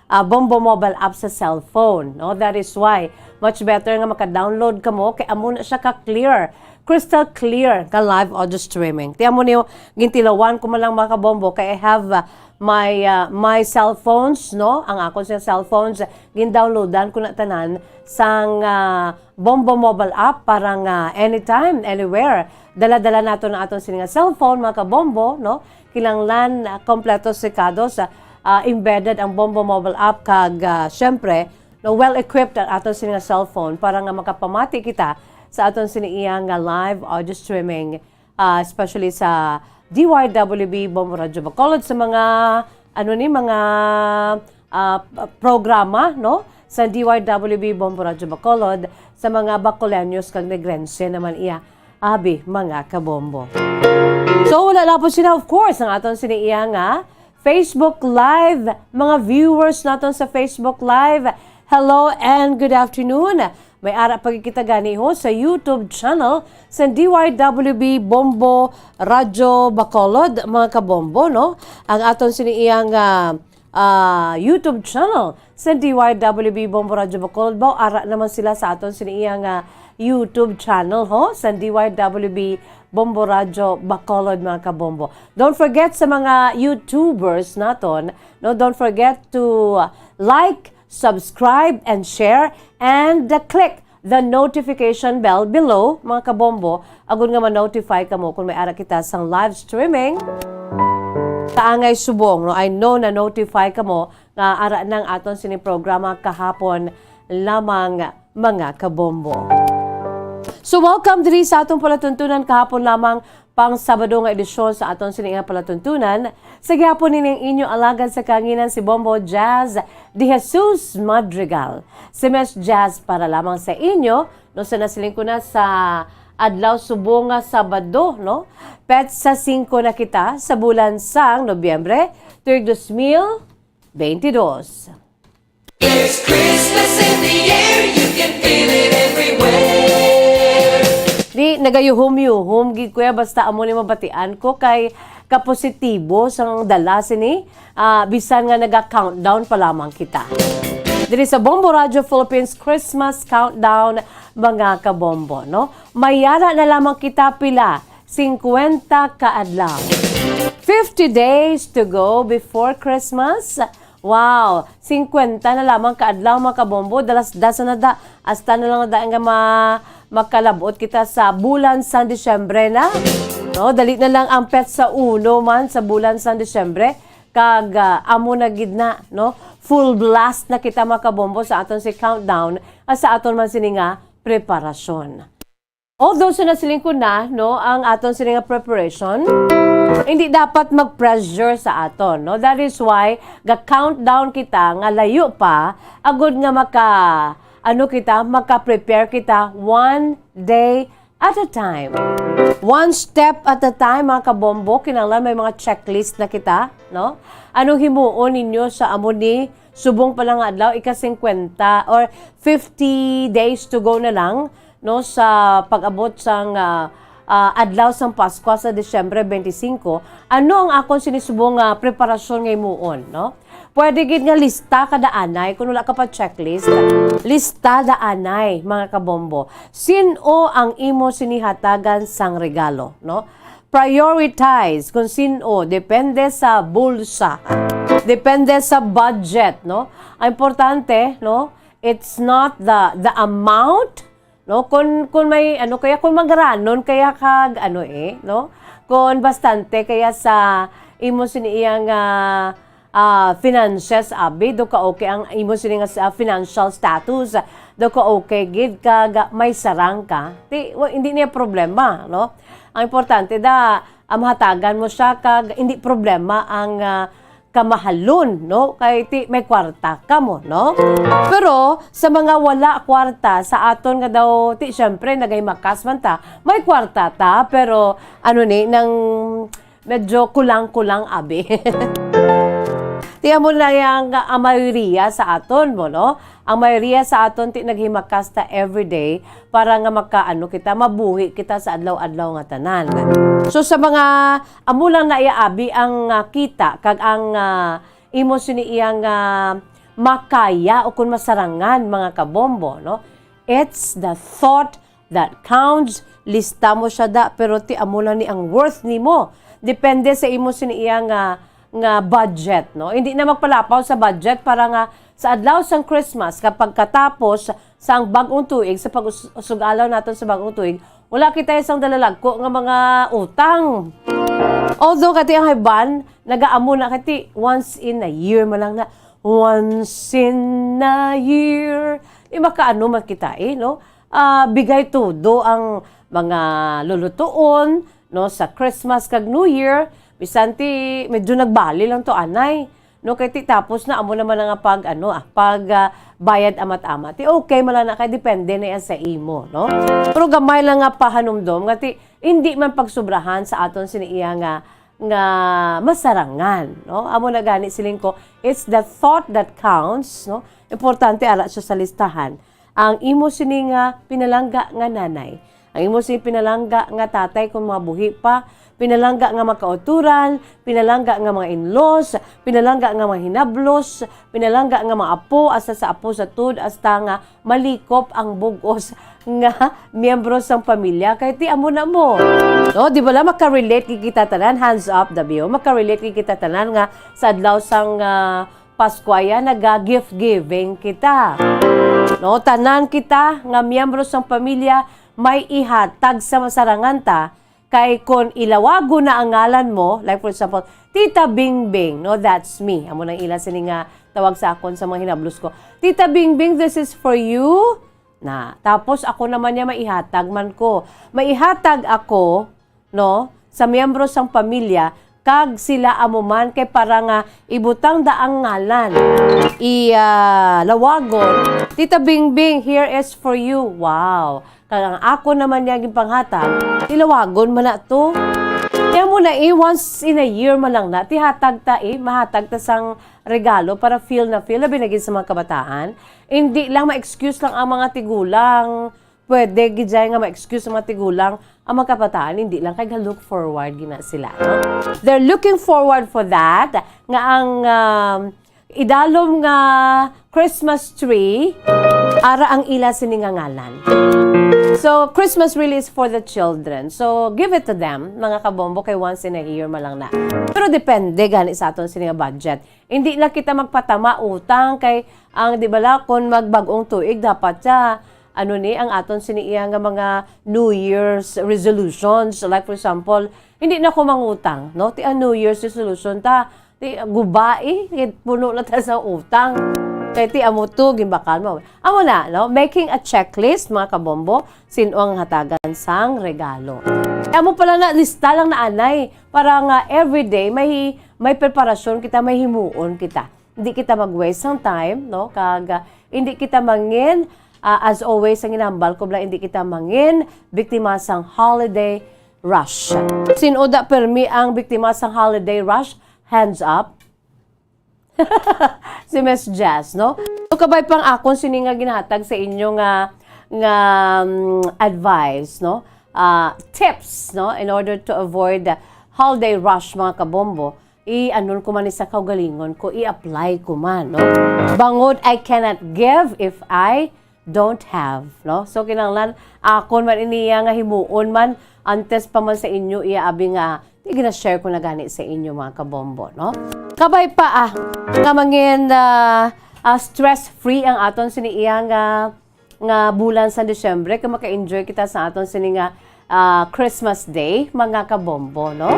ah, Bombo mobile app sa cellphone, no? That is why much better nga maka-download kamo kay amo na siya ka-clear, crystal clear nga live audio streaming. Ti amo niyo, gintilawan ko man lang, mga kabombo, kay I have, ah, my, ah, my cell phones, no? Ang akon sing cellphones, gindownloadan ko na tanan sang, ah, Bombo mobile app para nga anytime, anywhere, dala-dala nato na aton sini nga cellphone, mga kabombo, no? Kinahanglan, ah, kompleto, sikado sa, ah, embedded ang Bombo mobile app kag, ah, syempre, no, well-equipped ang aton sini nga cellphone para nga makapamati kita sa aton sini iya nga live audio streaming, ah, especially sa D Y W B Bombo Radio Bacolod, sa mga, ano ni, mga, ah, p-, programa, no, sa D Y W B Bombo Radio Bacolod, sa mga Bacoleños kag Negrense naman iya. Abi, mga kabombo. So, wala na po sila, of course, ang aton sini iya nga Facebook Live. Mga viewers naton sa Facebook Live, hello and good afternoon. May ara pa kita gani ho sa YouTube channel sa D Y W B Bombo Radyo Bacolod, mga kabombo, no? Ang aton sini iya nga, ah, YouTube channel sa D Y W B Bombo Radyo Bacolod. Ba, ara naman sila sa aton sini iya nga YouTube channel, ho, sa D Y W B Bombo Radyo Bacolod, mga kabombo. Don't forget sa mga YouTubers naton, no, don't forget to like, subscribe, and share, and, uh, click the notification bell below, mga kabombo, agud nga ma-notify kamo kung may ara kita sang live streaming. Kaangay subong, no? I know na-notify kamo nga ara nang aton sini programa kahapon lamang, mga kabombo. So, welcome diri sa atong palatuntunan kahapon lamang, pang Sabado nga edisyon sa aton sini nga palatuntunan. Sa gihapon, nining inyo alagad sa kahanginan, si Bombo Jazz De Jesus Madrigal. Si Miss Jazz para lamang sa inyo, no, sa nasiling ko na sa adlaw subong nga Sabado, no? Petsa singko na kita sa bulan sang Nobyembre, tuig dos mil beintidos. There's Christmas in the air, you can feel it everywhere. Di, nagayuhom-yuhom gid, kuya, basta amo ni mabatian ko kay kapositibo sang dala sini, ah, bisan nga naga-countdown pa lamang kita. Diri sa Bombo Radyo Philippines Christmas Countdown, mga kabombo, no? Mayara na lamang kita pila, singkwenta ka adlaw. Fifty days to go before Christmas. Wow, singkwenta na lamang ka adlaw, mga kabombo. Dalas-dasan na da. Hasta na lang da nga ma-, makalabot kita sa bulan sang Disyembre na. No, dali na lang ang petsa uno man sa bulan sang Disyembre. Kag, ah, amo na gid na, no? Full blast na kita, mga kabombo, sa aton si countdown, ah, sa aton man sini nga preparasyon. Although, sa nasiling ko na, no, ang aton sini nga preparation, hindi dapat mag-pressure sa aton, no? That is why ga-countdown kita nga layo pa, agud nga maka, ano kita, maka-prepare kita one day at a time. One step at a time, mga kabombo, kinahanglan may mga checklist na kita, no? Anong himuon ninyo sa amo ni subong pa lang nga adlaw, ika-singkwenta or fifty days to go na lang, no, sa pag-abot sang, ah, ah, adlaw sang Paskwa sa Disyembre twenty-five, ano ang akon sini subong nga preparasyon nga himuon, no? Pwede gid nga lista ka daanay, kung wala ka pa checklist, lista daanay, mga kabombo. Sin-o ang imo sini hatagan sang regalo, no? Prioritize kung sin-o, depende sa bulsa, depende sa budget, no? Ang importante, no, it's not the, the amount, no? Kung, kung may, ano, kaya kung magranon kaya kag, ano, eh, no? Kung bastante kaya sa imo sini iya nga, ah, finances, abi, do ka okay ang imo sini nga sa financial status, do ka okay gid kag may sarang ka, ti, wa, hindi niya problema, no? Ang importante da, ah, mahatagan mo siya kag hindi problema ang, ah, kamahalon, no? Kay ti may kwarta ka mo, no? Pero sa mga wala kwarta, sa aton nga daw, ti, syempre, nagahimakas man ta, may kwarta ta, pero ano ni, nang medyo kulang-kulang, abi. Ti amo na yang, ah, mayoriya sa aton mo, no? Ang mayoriya sa aton ti naghimakas ta everyday para nga makaano kita, mabuhi kita sa adlaw-adlaw nga tanan. So, sa mga amo lang na iya abi ang, ah, kita kag ang, ah, imo sini iya nga makaya o kung masarangan, mga kabombo, no? It's the thought that counts. Lista mo siya da, pero ti amo lang ni ang worth nimo. Depende sa imo sini iya nga, nga budget, no? Hindi na magpalapaw sa budget para nga sa adlaw sang Christmas, kapag katapos sang bag-ong tuig, sa pag-us-, usog-alaw naton sa bag-ong tuig, wala kita isang dalalagko nga mga utang. Although kati ang iban, nagaamo na kati once in a year man lang na, once in a year. Di makaano man kita, eh, no? Ah, bigay todo ang mga lulutuon, no, sa Christmas kag New Year, bisan ti medyo nagbali lang to, anay. No, kay ti tapos na amo naman nga pag, ano, ah, pag, ah, bayad amat-amat. Ti okay man lang na kay depende na yan sa imo, no? Pero gamay lang nga pahanumdom nga ti hindi man pagsobrahan sa aton sini iya nga, nga masarangan, no? Amo na gani siling ko, it's the thought that counts, no? Importante ara siya sa listahan. Ang imo sini nga pinalangga nga nanay, ang imo sini pinalangga nga tatay kung mabuhi pa, pinalangga nga makauturan, pinalangga nga mga in-laws, pinalangga nga mga hinablos, pinalangga nga mga apo, hasta sa apo sa tud, hasta nga malikop ang bug-os nga miyembro sang pamilya. Kay ti amo na mo. No, di ba la, makarelate gid kita tanan, hands up, dabi, oh. Makarelate gid kita tanan nga sa adlaw sang, ah, Paskwa ya, naga-gift giving kita. No, tanan kita nga miyembro sang pamilya may ihatag sa masarangan ta, kay kon ilawago na ang ngalan mo, like for example, Tita Bingbing, no, that's me. Amo nang ila sini nga tawag sa akon sa mga hinablos ko. "Tita Bingbing, this is for you." Na, tapos ako naman niya maihatag man ko. Maihatag ako, no, sa miyembro sang pamilya, kag sila amo man kay para nga ibutang da ang ngalan. I, ah, lawagon, "Tita Bingbing, here is for you." Wow. Kag ang ako naman niya ginpanghatag, ilawagon man na to. Kaya mo na eh, once in a year man lang na, tihatag ta eh, mahatag ta sang regalo para feel na feel, labi na gid sa mga kabataan. Hindi lang ma-excuse lang ang mga tigulang. Pwede gid jay nga ma-excuse ang mga tigulang, ang mga kabataan, hindi lang kay ga-look forward gina sila, no? They're looking forward for that, nga ang, um, idalom nga Christmas tree, ara ang ila sini nga ngalan. So, Christmas really is for the children. So, give it to them, mga kabombo, kay once in a year man lang na. Pero depende gani sa aton sini nga budget. Hindi lang kita magpatama utang kay ang, di bala, kung magbag-ong tuig, dapat siya, ano ni, ang aton sini iya nga mga New Year's resolutions. Like, for example, hindi na ko mangutang, no? Ti ang New Year's resolution ta, ti gubai, kay puno na ta sa utang. Kay ti amo to, gimbakal mo. Amo na, no? Making a checklist, mga kabombo, sin-o ang hatagan sang regalo. Amo pala na, lista lang na anay, para nga everyday may, may preparasyon kita, may himuon kita. Hindi kita mag-waste sang time, no? Kag, ah, hindi kita mangin, ah, as always, ang ginahambal ko bala, hindi kita mangin biktima sang holiday rush. Sin-o da permi ang biktima sang holiday rush? Hands up. Si Miss Jess, no? So, kabay pang akon sini nga ginahatag sa inyo nga, nga, mm, advice, no? Ah, tips, no? In order to avoid the holiday rush, mga kabombo, i-anon ko man ni sa kaugalingon ko, i-apply ko man, no? Bangod, "I cannot give if I don't have," no? So, kinahanglan, akon man iniya nga himuon man, antes pa man sa inyo, iya abi nga, di gina-share ko na gani sa inyo, mga kabombo, no? Kabay pa, ah, nga mangin, ah, ah, stress-free ang aton sini iya nga, nga bulan sa Disyembre, kay maka-enjoy kita sa aton sini nga, ah, Christmas Day, mga kabombo, no?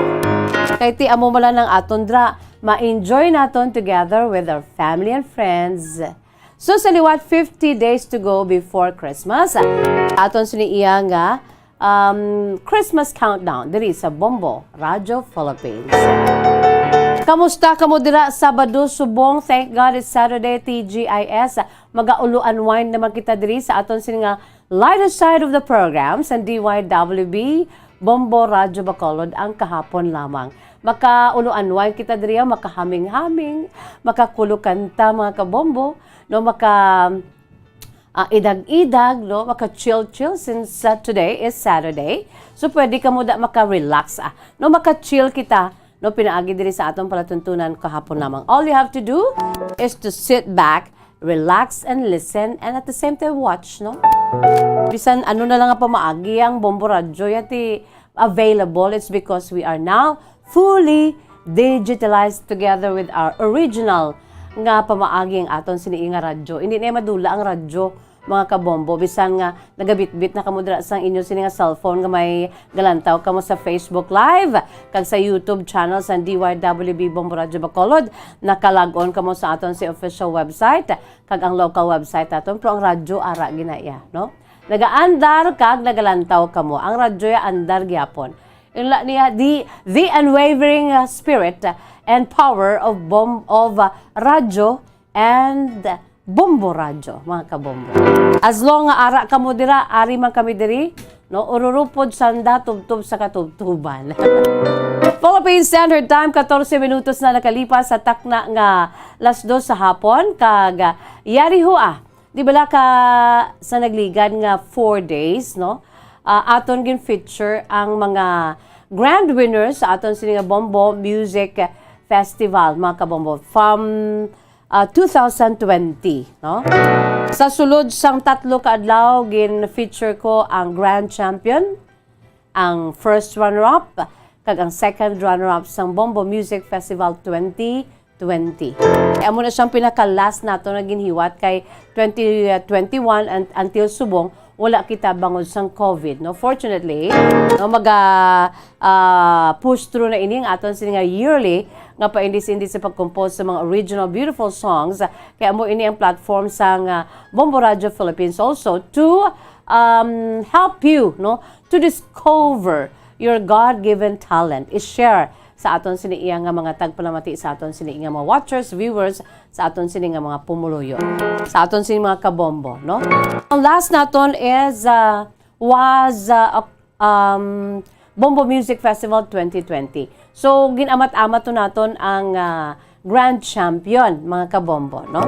Kay ti amo man lang ang aton dra, ma-enjoy naton together with our family and friends. So, sa liwat fifty days to go before Christmas, aton sini iya nga, um, Christmas countdown diri sa Bombo Radyo Philippines. Kamusta kamo dira, Sabado subong? Thank God it's Saturday, T G I S. Maga-ulo unwind naman kita diri sa aton sini nga lighter side of the program sa D Y W B Bombo Radyo Bacolod ang kahapon lamang. Maka-ulo unwind kita diri, makahaming-haming, makakulo kanta, mga kabombo, no, maka, ah, idag-idag, no, maka-chill-chill since, ah, today is Saturday. So, pwede kamo da maka-relax, ah, no, maka-chill kita, no, pinaagi diri sa atong palatuntunan kahapon lamang. All you have to do is to sit back, relax and listen, and at the same time watch, no? Bisan ano na lang ang pamaagi, ang Bombo Radyo, yati available. It's because we are now fully digitalized together with our original nga pamaagi ang aton sini nga radyo. Hindi na madula ang radyo, mga kabombo. Bisan nga nagabitbit na kamo dira sang inyo sini nga cellphone nga may galantaw kamo sa Facebook Live kag sa YouTube channel sang D Y W B Bombo Radyo Bacolod, nakalag-on kamo sa aton si official website kag ang local website naton, pero ang radyo ara ginaya, no? Nagaandar kag nagalantaw kamo. Ang radyo ya andar gyapon. Ila niya, the, the unwavering, uh, spirit and power of bom-, of, uh, radyo and Bombo Radyo, mga kabombo. As long nga ara kamo dira, ari man kami diri, no? Ururupod sanda, tubtob sa katubtuban. Philippine Standard Time, katorse minutos na nakalipas sa takna nga las dos sa hapon, kag, ah, yari ho, ah, di bala ka sa nagligad nga four days, no? Ah, aton gin-feature ang mga grand winners sa aton sini nga Bombo Music Festival, mga kabombo, from, ah, two thousand twenty, no? Sa sulod sang tatlo ka adlaw, gin-feature ko ang grand champion, ang first runner-up, kag ang second runner-up sang Bombo Music Festival twenty twenty. Kay amo na siyang pinaka-last nato nga ginhiwat kay twenty twenty-one and until subong, wala kita bangod sang COVID, no? Fortunately, no, maga, ah, push through na ini ang aton sini nga yearly nga paindis-indis sa pag-compose sa mga original beautiful songs. Kaya mo ini ang platform sang, ah, Bombo Radio Philippines also to, um, help you, no, to discover your God-given talent. I-share sa aton sini iya nga mga tagpalamati, sa aton sini nga mga watchers, viewers, sa aton sini nga mga pumuluyo, sa aton sini mga kabombo, no? Ang last naton is, ah, was, ah, ok-, um, Bombo Music Festival twenty twenty. So, gin-amat-amat to naton ang, ah, grand champion, mga kabombo, no?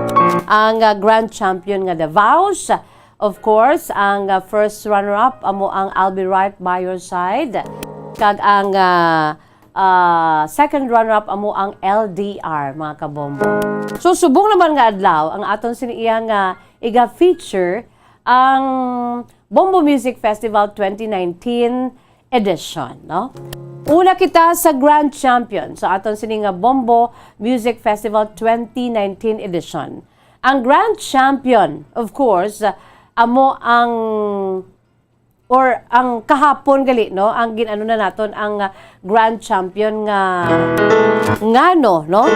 Ang, ah, grand champion nga Davao's, of course, ang, ah, first runner-up amo ang I'll Be Right by Your Side, kag ang, ah, ah, second runner-up amo ang L D R, mga kabombo. So, subong naman nga adlaw, ang aton sini iya nga iga-feature ang Bombo Music Festival twenty nineteen edition, no? Una kita sa grand champion sa aton sini nga Bombo Music Festival twenty nineteen edition. Ang grand champion, of course, amo ang, or ang kahapon gali, no, ang gin-ano na naton ang, ah, grand champion nga ngano, no?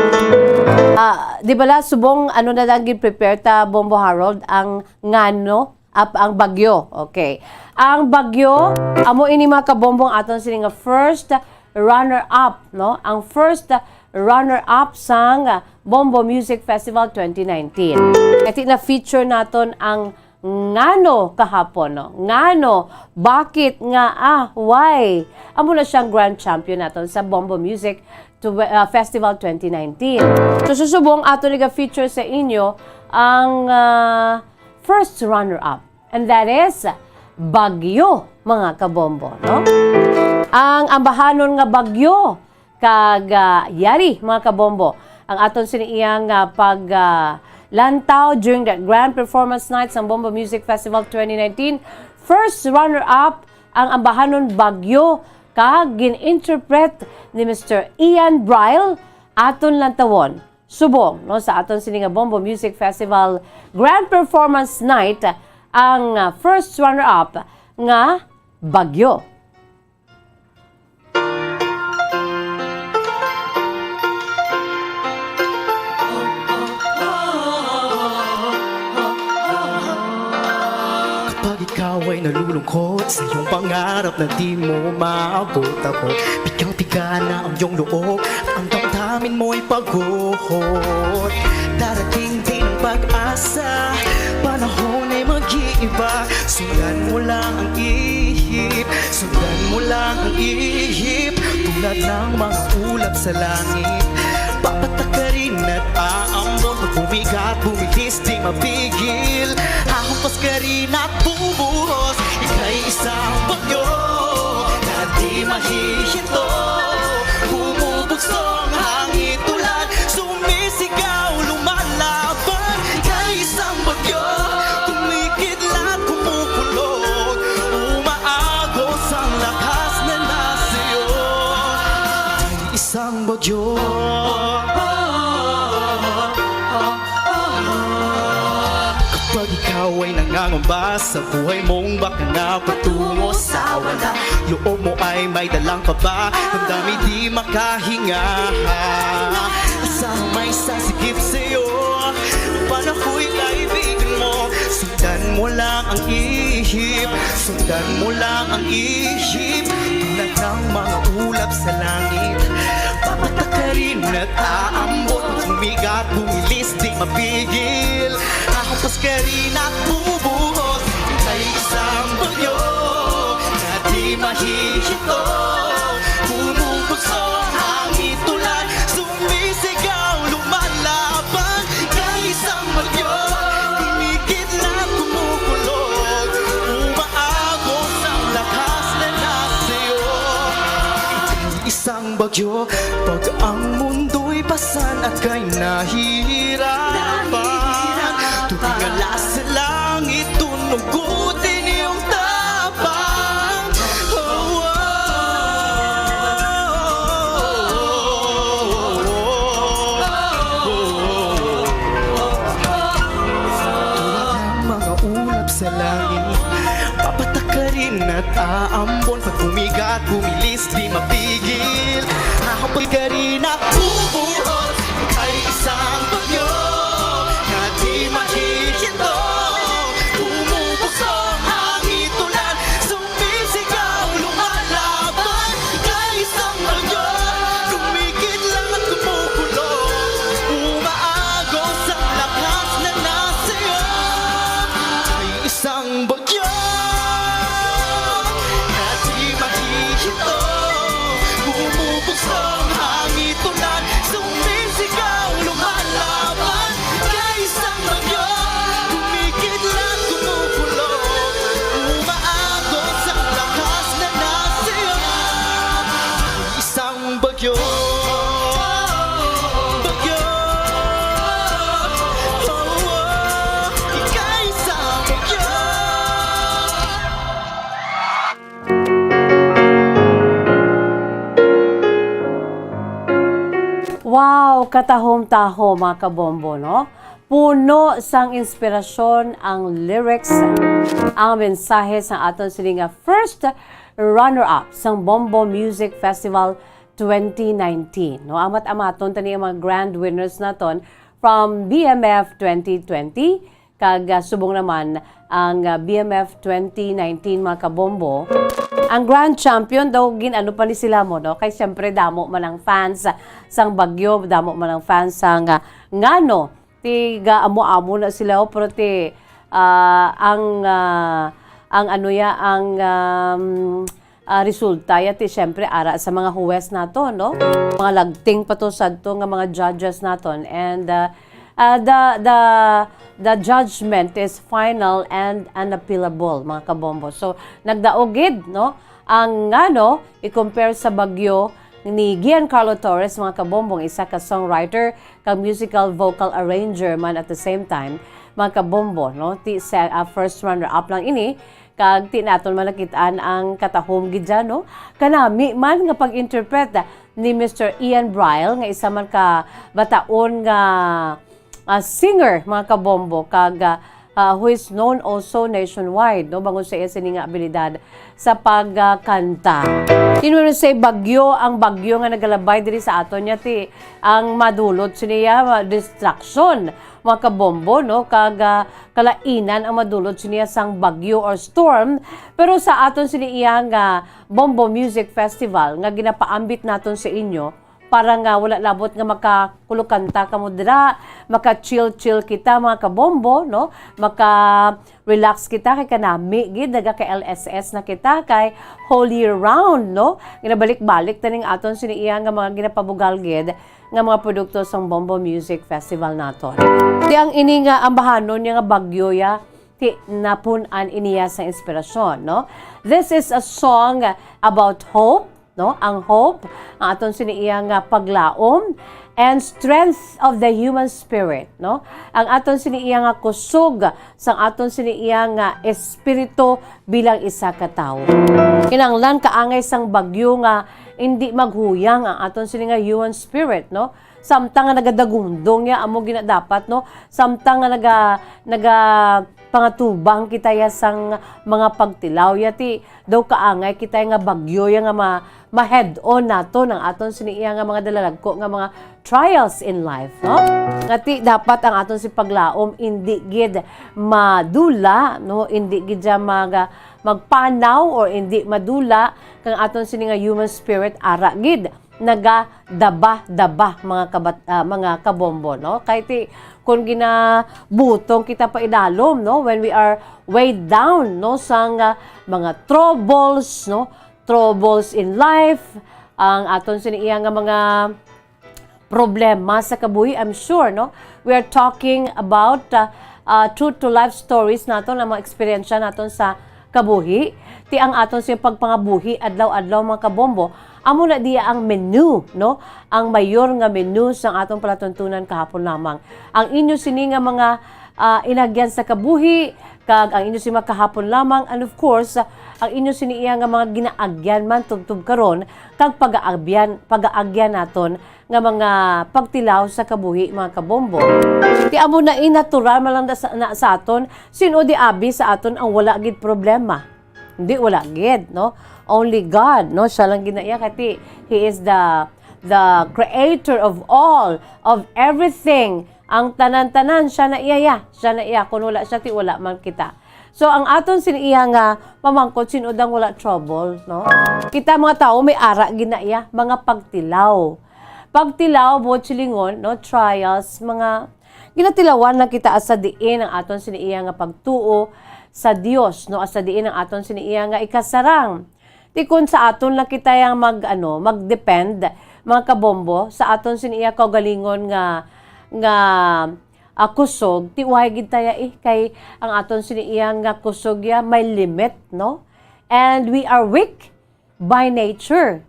Ah, di bala subong ano na lang gin-prepare ta, Bombo Harold, ang ngano? Ap-, ang bagyo. Okay. Ang bagyo, amo ini, mga kabombo, ang aton sini nga first runner-up, no? Ang first runner-up sang Bombo Music Festival twenty nineteen. Kay na-feature naton ang ngano kahapon, no? Ngano, bakit, nga, ah, why? Amo na siyang grand champion naton sa Bombo Music to, ah, Festival twenty nineteen. So, susubong ato ni ga-feature sa inyo ang, ah, first runner-up, and that is Bagyo, mga kabombo, no? Ang ambahanon nga bagyo kag, ah, yari, mga kabombo, ang aton sini iyang, ah, pag, ah, lantaw during the Grand Performance Night sang Bombo Music Festival twenty nineteen. First runner-up ang ambahanon Bagyo kag gin-interpret ni Mister Ian Bryle. Aton lantawon subong, no, sa aton sini nga Bombo Music Festival Grand Performance Night ang, ah, first runner-up nga Bagyo. Kapag ikaw ay nalulungkot sa iyong pangarap na di mo maabot, ako, pigang-piga na ang iyong loob, ang damdamin mo'y pagod. Darating din ang pag-asa, panahon ay mag-iiba. Sundan mo lang ang ihip, sundan mo lang ang ihip, tulad ng mga ulap sa langit. Papatak ka rin at aambon, pag bumigat, bumilis, di mapigil. Hahampas ka rin at bubuhos, ika'y isang bagyo na di mahihinto. Bumubugso ang hangin, tulad sumisigaw, lumalaban. Ika'y isang bagyo, kumikidlat, kumukulog, umaagos ang lakas na nasa iyo. Ika'y isang bagyo. Kapag ikaw ay nangangamba sa buhay mong baka na patungo sa wala, loob mo ay may dalang kaba, damdamin di makahinga. Asahan may sasigip sa'yo, panahoy kaibigan mo. Sundan mo lang ang ihip, sundan mo lang ang ihip, tulad ng mga ulap sa langit. Papatak ka rin at aambon, bumigat, bumilis, di mapigil. Hahampas ka rin at bubuhos, ika'y isang bagyo na di mahihinto. Bumubugso ang hangin, tulad sumisigaw, lumalaban. Ika'y isang bagyo, kumikidlat, kumukulog, umaagos ang lakas na nasa iyo. Isang bagyo, pag ang mundo'y pasan at kay nahihirapan. Nahihirapan. Tumingala sa langit, tunugutin iyong tapang. Oh, oh, oh, oh. Tulad ng mga ulap sa langit, Nataambon, pag bumigat, bumilis, di mapigil. Hahapon ka rin nabubuhos kay isang bagyo na di mahihintong. Bumubuso ang hangin, ulan, sumisigaw, lumalaban kay isang bagyo. Kumikidlat at kumukulong, umaagos ang lakas na nasa iyo. Kay isang bagyo na di mahihintong. Bumubuso ang hangin, ulan, sumisigaw, lumalaban kay isang bagyo. Kumikidlat, kumukulong, umaagos ang lakas na nasa iyo. Isang bagyo. Bagyo. Oh, oh. Ika'y isang bagyo. Wow! Katahom-tahom, mga kabombo, no? Puno sang inspirasyon ang lyrics, ang mensahe sang aton sini nga first runner-up sang Bombo Music Festival twenty nineteen. No, amat-amaton tani ang mga grand winners naton from B M F twenty twenty, kag, ah, subong naman ang, ah, B M F twenty nineteen, mga kabombo. Ang grand champion daw, gin-ano pa ni sila mo, no? Kay siyempre, damo man ang fans, ah, sang Baguio, damo man ang fans sang, ah, Ngano. Ti gaamo-amo na sila, oh, pero ti, ah, ang, ah, ang ano ya, ang, um, ah, resulta ya ti siyempre ara sa mga huwes nato, no? Mga lagting pa to sadto nga mga judges naton, and, ah, ah, the, the, the judgment is final and unappealable, mga kabombo. So, nagdaog gid, no? Ang Ngano, i-compare sa Baguio ni Giancarlo Torres, mga kabombo, isa ka songwriter kag musical vocal arranger man at the same time, mga kabombo, no? Ti sa, ah, first runner-up lang ini, kag ti naton man nakit-an ang katahom gid dyan, no? Kanami man nga pag-interpret ni Mister Ian Bryle, nga isa man ka bataon nga, ah, singer, mga kabombo, kag, ah, ah, who is known also nationwide, no, bangod sa iya sini nga abilidad sa pagkanta. Ingon man say bagyo, ang bagyo nga nagalabay diri sa aton niya, ti ang madulot siniya, ah, destruction, mga kabombo, no, kag, ah, kalainan ang madulot siniya sang bagyo or storm. Pero sa aton sini iya nga Bombo Music Festival nga ginapaambit naton sa inyo, para nga wala labot nga makakulokanta kamo dira, maka-chill-chill kita, mga kabombo, no? Maka-relax kita kay kanami gid, naga ka L S S na kita kay whole year round, no? Ginabalik-balik taning aton sini iya nga mga ginapabugal gid nga mga produkto sang Bombo Music Festival naton. Ti ang ini nga ambahanon niya nga bagyo ya, ti napun-an iniya sa inspirasyon, no? This is a song about hope, no? Ang hope, ang aton sini iya nga paglaom, and strength of the human spirit, no? Ang aton sini iya nga kusog, sang aton sini iya nga espiritu bilang isa ka tawo. Kinahanglan kaangay sang bagyo nga indi maghuyang ang aton sini nga human spirit, no? Samtang nga nagadagundong ya, amo gina dapat, no? Samtang nga naga-, naga-, pangatubang kita ya sang mga pagtilaw ya, ti daw kaangay kita ya nga bagyo ya nga ma-, ma-head on naton ang aton sini iya nga mga dalalagko nga mga trials in life, no? Nga ti dapat ang aton si paglaom indi gid madula, no? Indi gid siya mag-, magpanaw or indi madula kang aton sini nga human spirit ara gid nagadaba-daba, mga kabat-, ah, mga kabombo, no? Kay ti, kung ginabutong kita pa idalom, no? When we are weighed down, no? Sang, ah, mga troubles, no? Troubles in life, ang aton sini iya nga mga problema sa kabuhi, I'm sure, no? We are talking about, ah, ah, true to life stories naton, ang mga eksperyensya naton sa kabuhi, ti ang aton sing pagpangabuhi adlaw-adlaw, mga kabombo, amo na diya ang menu, no? Ang mayor nga menu sang aton palatuntunan kahapon lamang. Ang inyo sini nga mga, ah, inagyan sa kabuhi, kag ang inyo sini mga kahapon lamang, and of course, ah, ang inyo sini iya nga mga ginaagyan man tubtob karon, kag pagaagyan, pagaagyan naton nga mga pagtilaw sa kabuhi, mga kabombo. Ti amo na, eh, natural man lang na sa, na sa aton, sin-o di abi sa aton ang wala gid problema. Hindi, wala gid, no? Only God, no? Siya lang gid na iya, kay He is the, the creator of all, of everything. Ang tanan-tanan, siya na iya, ya. Siya na iya. Kung wala siya, ti wala man kita. So, ang aton sini iya nga pamangkot, sin-o dang wala trouble, no? Kita mga tawo, may ara gid na iya, mga pagtilaw. Pagtilaw, buot silingon, no? Trials, mga ginatilawan na kita asa diin ang aton sini iya nga pagtuo sa Dios, no? Asa diin ang aton sini iya nga ikasarang. Ti kon sa aton lang kita yang mag, ano, mag-depend, mga kabombo, sa aton sini iya kaugalingon nga, nga, ah, kusog, ti uhay gid taya, eh, kay ang aton sini iya nga kusog ya may limit, no? And we are weak by nature.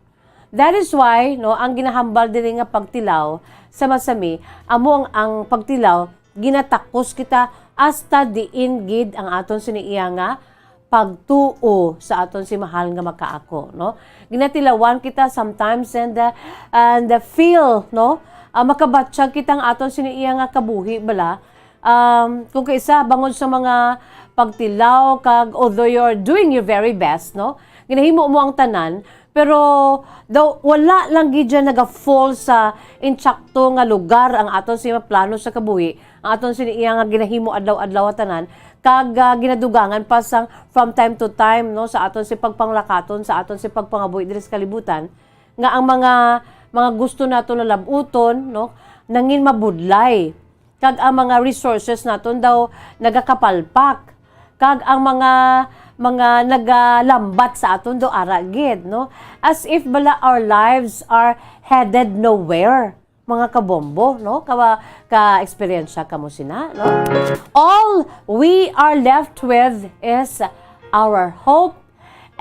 That is why, no, ang ginahambal diri nga pagtilaw sa masami, amo ang, ang pagtilaw, ginatakos kita hasta diin gid ang aton sini iya nga pagtuo sa aton si mahal nga makaako, no? Ginatilawan kita sometimes and, uh, and, uh, feel, no? Ah, makabatyag kita ang aton sini iya nga kabuhi bala. Um, kung kaisa, bangod sa mga pagtilaw, kag although you're doing your very best, no? Ginahimo mo ang tanan, pero daw wala lang gid siya naga-fall sa insakto nga lugar ang aton sini plano sa kabuhi, ang aton sini iya nga ginahimo adlaw-adlaw tanan, kag, ah, ginadugangan pa sang from time to time, no, sa aton si pagpanglakaton, sa aton si pagpangabuhi diri sa kalibutan, nga ang mga, mga gusto nato na lab-uton, no, nangin mabudlay, kag ang mga resources naton daw nagakapalpak, kag ang mga, mga nagalambat sa aton daw ara gid, no, as if bala our lives are headed nowhere. Mga kabombo, no? Kawa-, ka-eksperyensya kamo sina, no? All we are left with is our hope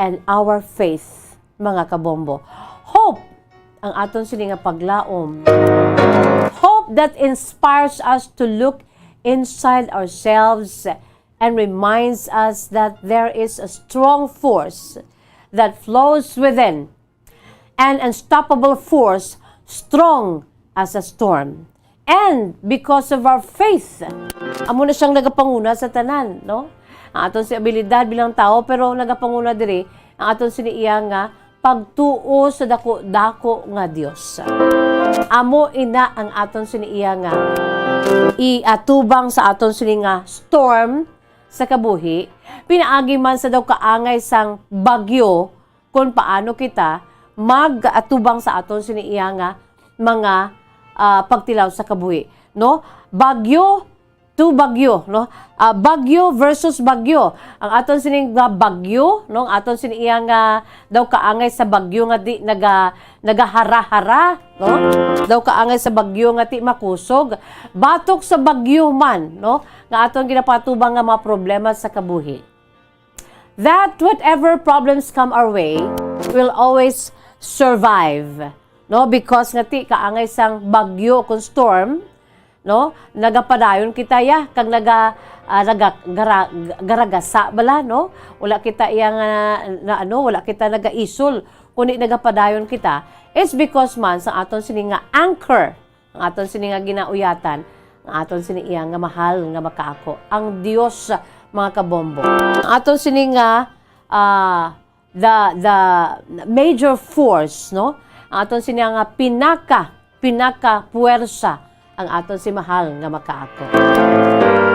and our faith, mga kabombo. Hope ang aton sini nga paglaom. Hope that inspires us to look inside ourselves and reminds us that there is a strong force that flows within, an unstoppable force, strong as a storm. And because of our faith, amo na siyang nagapanguna sa tanan, no? Ang aton si abilidad bilang tawo, pero nagapanguna diri ang aton sini iya nga pagtuo sa dako-dako nga Dios. Amo ina ang aton sini iya nga iatubang sa aton sini nga storm sa kabuhi, pinaagi man sa daw kaangay sang bagyo, kon paano kita mag-atubang sa aton sini iya nga mga, ah, pagtilaw sa kabuhi, no? Bagyo to bagyo, no? Ah, bagyo versus bagyo. Ang aton sining nga bagyo, no? Ang aton sini iya nga daw kaangay sa bagyo nga di naga-, nagahara-hara, no? Daw kaangay sa bagyo nga di makusog. Batok sa bagyo man, no? Nga aton ginapatubang nga mga problema sa kabuhi, that whatever problems come our way, will always survive, no? Because nga ti kaangay sang bagyo kung storm, no? Nagapadayon kita ya, kag naga-, ah, naga-, gara-, garagasa bala, no? Wala kita iya nga, na, ano, wala kita nagaisol, kundi nagapadayon kita. It's because man sa aton sini nga anchor, ang aton sini nga ginauyatan, ang aton sini iya nga mahal nga makaako, ang Dios, mga kabombo. Ang aton sini nga, ah, the, the major force, no? Ang aton sini nga pinaka, pinaka puwersa, ang aton si mahal nga makaako.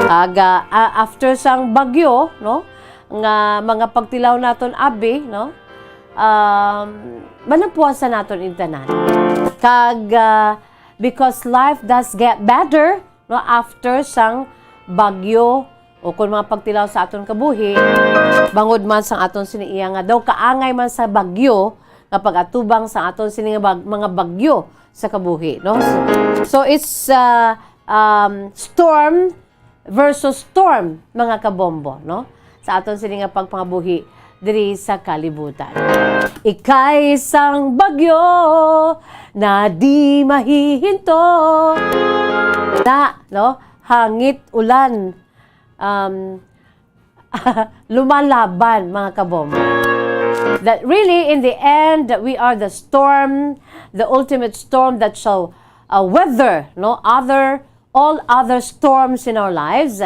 Kag, ah, a-, after sang bagyo, no, nga mga pagtilaw naton abi, no, um, manampuasan naton in tanan. Kag, ah, because life does get better, no, after sang bagyo o kon mga pagtilaw sa aton kabuhi, bangod man sang aton sini iya nga daw kaangay man sa bagyo nga pag-atubang sa aton sini nga bag-, mga bagyo sa kabuhi, no? So, so it's, uh, um, storm versus storm, mga kabombo, no? Sa aton sini nga pagpangabuhi diri sa kalibutan. Ikay sang bagyo na di mahihinto. Na, no? Hangit, ulan, um, lumalaban, mga kabombo. That really, in the end, we are the storm, the ultimate storm that shall, uh, weather, no, other, all other storms in our lives,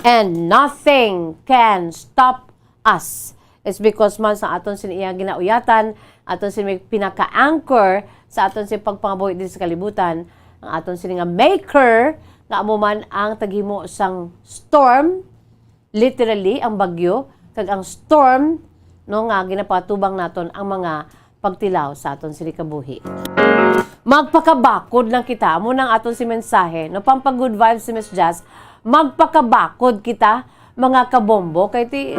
and nothing can stop us It's because man sa aton sini iya ginauyatan, aton sini pinaka-anchor sa aton sini pagpangabuhi diri sa kalibutan, ang aton sini nga maker, nga amo man ang taghimo sang storm, literally, ang bagyo, kag ang storm, no, nga ginapatubang naton ang mga pagtilaw sa aton sini kabuhi. Magpakabakod lang kita. Amo nang aton si mensahe, no? Pampag-good vibes si Miss Jazz. Magpakabakod kita, mga kabombo. Kay ti,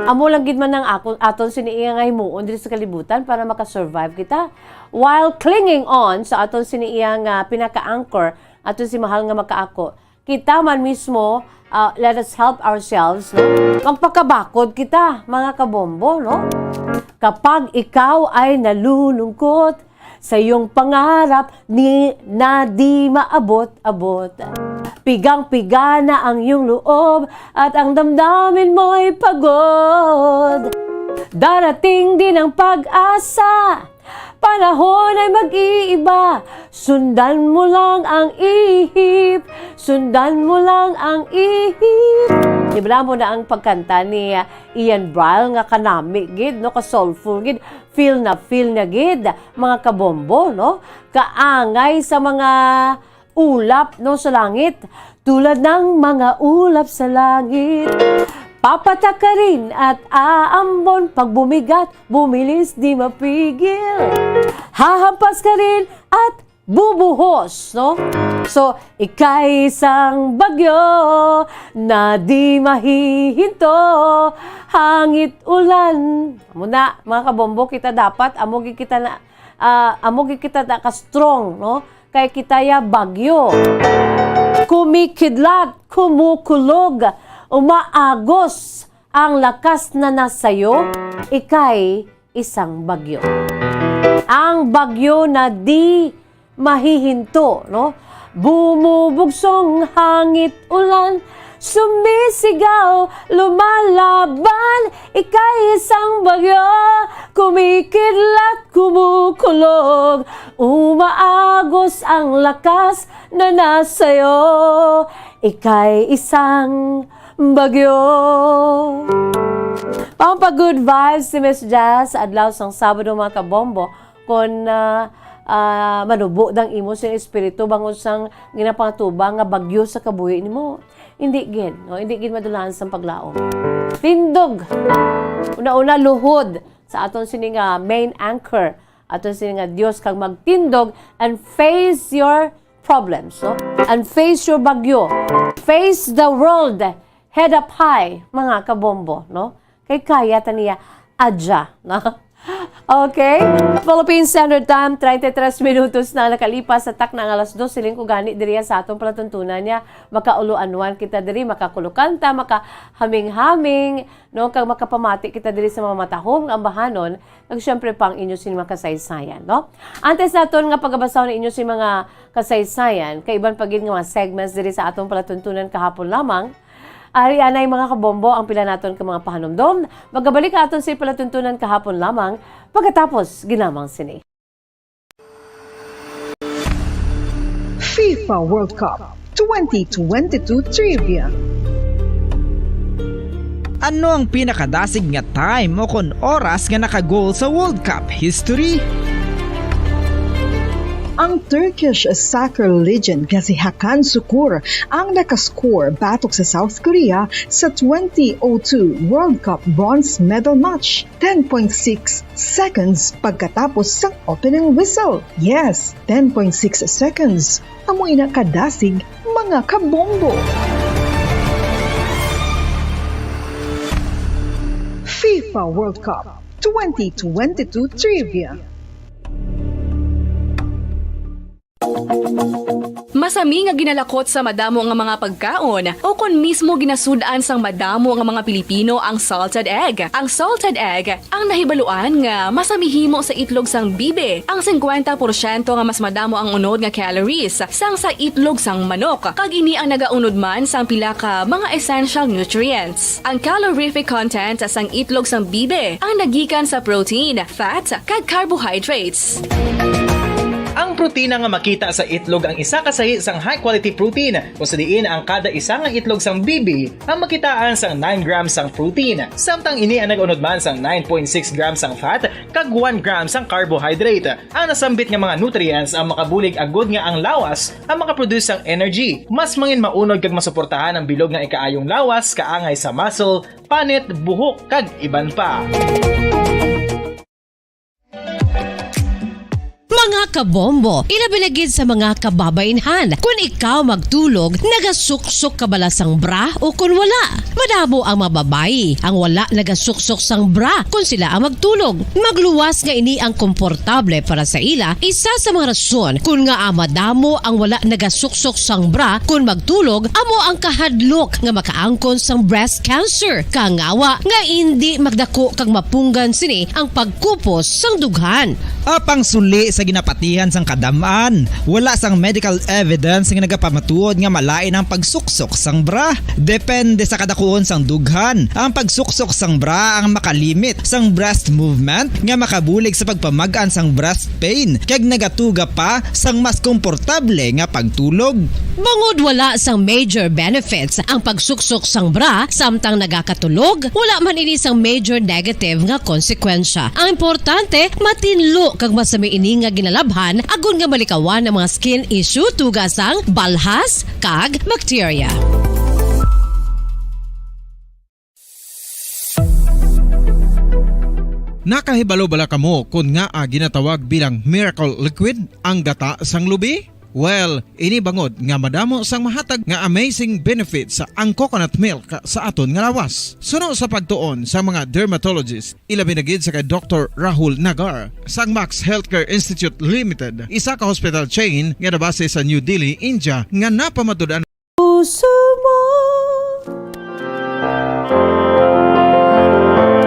amo lang gid man ang ako, aton sini iya nga himuon diri sa kalibutan para makasurvive kita. While clinging on sa aton sini iya nga pinaka-anchor, aton si mahal nga makaako, kita man mismo, ah, let us help ourselves, no? Magpakabakod kita, mga kabombo, no? Kapag ikaw ay nalulungkot sa iyong pangarap ni na di maabot-abot, pigang-piga na ang iyong loob at ang damdamin mo'y pagod. Darating din ang pag-asa. Panahon ay mag-iiba. Sundan mo lang ang ihip. Sundan mo lang ang ihip. Di ba mo na ang pagkanta ni, ah, Ian Brill nga kanami gid, no? Ka-soulful gid. Feel na feel na gid, mga kabombo, no? Kaangay sa mga ulap, no, sa langit, tulad ng mga ulap sa langit. Papatak ka rin at aambon, pag bumigat, bumilis, di mapigil. Hahampas ka rin at bubuhos, no? So, ika'y isang bagyo na di mahihinto, hangit ulan. Muna, mga kabombo, kita dapat, amo gid kita na, ah, amo gid kita na ka-strong, no? Kay kita ya bagyo. Kumikidlat, kumukulog, umaagos ang lakas na nasayo, ika'y isang bagyo. Ang bagyo na di mahihinto, no? Bumubugsong hangit ulan, sumisigaw, lumalaban, ika'y isang bagyo, kumikidlat, kumukulog, umaagos ang lakas na nasayo, ika'y isang bagyo. Pampag-good vibes si Miss Jazz sa adlaw sang Sabado, mga kabombo. Kon, ah, ah, manubo dang imo sing espiritu bangod sang ginapangatubang nga bagyo sa kabuhi nimo, hindi gid, no? Hindi gid madulahan sang paglaom. Tindog. Una-una, luhod sa aton sini nga main anchor, aton sini nga Dios, kag magtindog and face your problems, no? And face your bagyo. Face the world head up high, mga kabombo, no? Kay kaya ta niya adya, no? Okay? Philippine Standard Time, treinta y tres minutos na nakalipas sa takna nga alas dos. Siling ko gani diriya sa atong palatuntunan niya, makauluanwan kita diri, makakulukan ta, makahaming-haming, no? Kag makapamati kita diri sa mga matahom nga ambahanon, kag syempre pa ang inyo sini mga kasaysayan, no? Antes naton nga pagabasahon ang inyo sini mga kasaysayan, kay iban pa gid nga mga segments diri sa atong palatuntunan kahapon lamang, ari anay, mga kabombo, ang pila naton ka mga pahanumdom. Magabalik aton sa palatuntunan kahapon lamang, pagkatapos ginamang sini. FIFA World Cup twenty twenty-two Trivia. Ano ang pinakadasig nga time o kon oras nga naka-goal sa World Cup history? Ang Turkish soccer legend nga si Hakan Sukur ang nakascore batok sa South Korea sa twenty oh two World Cup bronze medal match, ten point six seconds pagkatapos sang opening whistle. Yes, ten point six seconds. Amo ina kadasig, mga kabombo. FIFA World Cup twenty twenty-two Trivia. Masami nga ginalakot sa madamo nga mga pagkaon, o kon mismo ginasud-an sang madamo nga mga Pilipino ang salted egg. Ang salted egg ang nahibaluan nga masami himo sa itlog sang bibe, ang singkwenta porsyento nga mas madamo ang unod nga calories sang sa itlog sang manok, kag ini ang nagaunod man sang pila ka mga essential nutrients. Ang calorific content sang itlog sang bibe ang nagikan sa protein, fat, kag carbohydrates. Ang protina nga makita sa itlog ang isa ka sahi sang high-quality protein, kung sa diin ang kada isa nga itlog sang bibi ang makitaan sang nine grams sang protein, samtang ini ang nag-unod man sang nine point six grams sang fat kag one gram sang carbohydrate. Ang nasambit nga mga nutrients ang makabulig agud nga ang lawas ang makaproduce sang energy. Mas mangin maunod kag masuportahan ang bilog nga ikaayong lawas, kaangay sa muscle, panit, buhok, kag iban pa. Mga kabombo, ilabi na gid sa mga kababainhan. Kun ikaw magtulog, nagasuksok ka bala sang bra o kun wala? Madamo ang mga babayi ang wala nagasuksok sang bra kun sila ang magtulog. Magluwas nga ini ang komportable para sa ila, isa sa mga rason kun ngaa madamo ang wala nagasuksok sang bra kun magtulog amo ang kahadlok nga makaangkon sang breast cancer. Kangawa nga indi magdako kag mapunggan sini ang pagkupos sang dughan. Apang suli sa ginapatihan sang kadam-an, wala sang medical evidence nga nagapamatuod nga malain ang pagsuksok sang bra. Depende sa kadakuon sang dughan, ang pagsuksok sang bra ang makalimit sang breast movement nga makabulig sa pagpamag-an sang breast pain kag nagatuga pa sang mas komportable nga pagtulog. Bangod wala sang major benefits ang pagsuksok sang bra samtang nagakatulog, wala man ini sang major negative nga konsekwensya. Ang importante, matinlo kag masami ini nga ginalabhan agod nga malikawan ang mga skin issue tuga sang balhas kag bakterya. Nakahibalo bala kamo kon ngaa ginatawag bilang miracle liquid ang gata sang lubi? Well, ini bangod nga madamo sang mahatag nga amazing benefits ang coconut milk sa aton nga lawas. Suno sa pagtuon sa mga dermatologist, ilabi na gid sa kay Doktor Rahul Nagar sang Max Healthcare Institute Limited, isa ka hospital chain nga nabase sa New Delhi, India, nga napamatud-an Puso mo.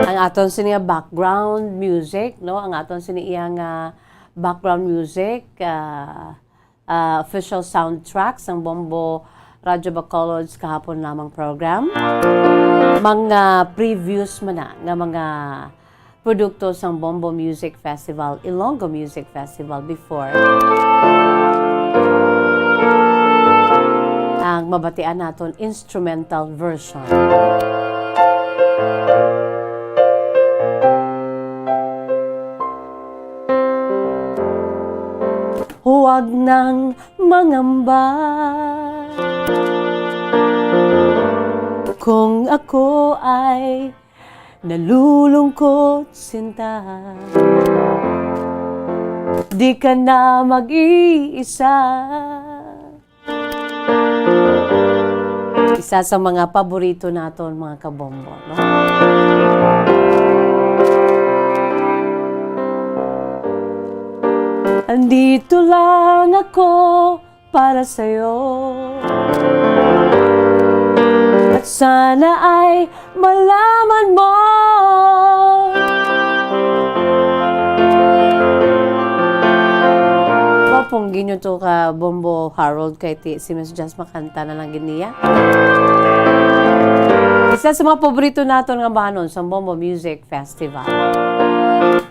Ang aton sini nga background music, no? Ang aton sini iya nga background music, ah, ah, official soundtrack sang Bombo Radyo Bacolod's kahapon lamang program. Mga previous man na nga mga produkto sang Bombo Music Festival, Ilonggo Music Festival before. Ang mabatian naton instrumental version. Huwag nang mangamba kung ako ay nalulungkot, sinta. Di ka na mag-iisa. Isa sa mga paborito naton, mga kabombo, no? Andito lang ako para sa'yo. At sana ay malaman mo. Mapunggi nyo to ka Bombo Harold kay ti, si Miss Jazz makanta na lang gid niya. Isa sa mga paborito naton nga bahanon sa Bombo Music Festival.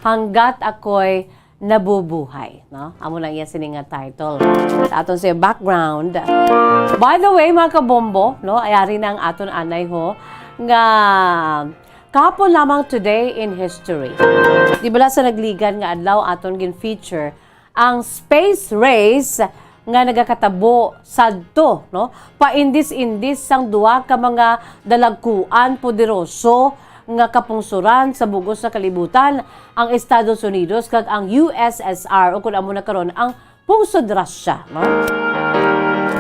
Hanggat ako'y nabubuhay, no? Amo lang iya sini nga title. Sa aton sa background. By the way, mga kabombo, no? Ay, ari na ang aton anay ho nga kahapon lamang, today in history. Di bala sa nagligan nga adlaw aton gin-feature ang space race nga nagakatabo sadto, no? Paindis-indis sang duha ka mga dalagkuan poderoso nga kapungsoran sa bug-os nga kalibutan, ang Estados Unidos kag ang U S S R, o kun amo na karon ang pungsod Russia, no?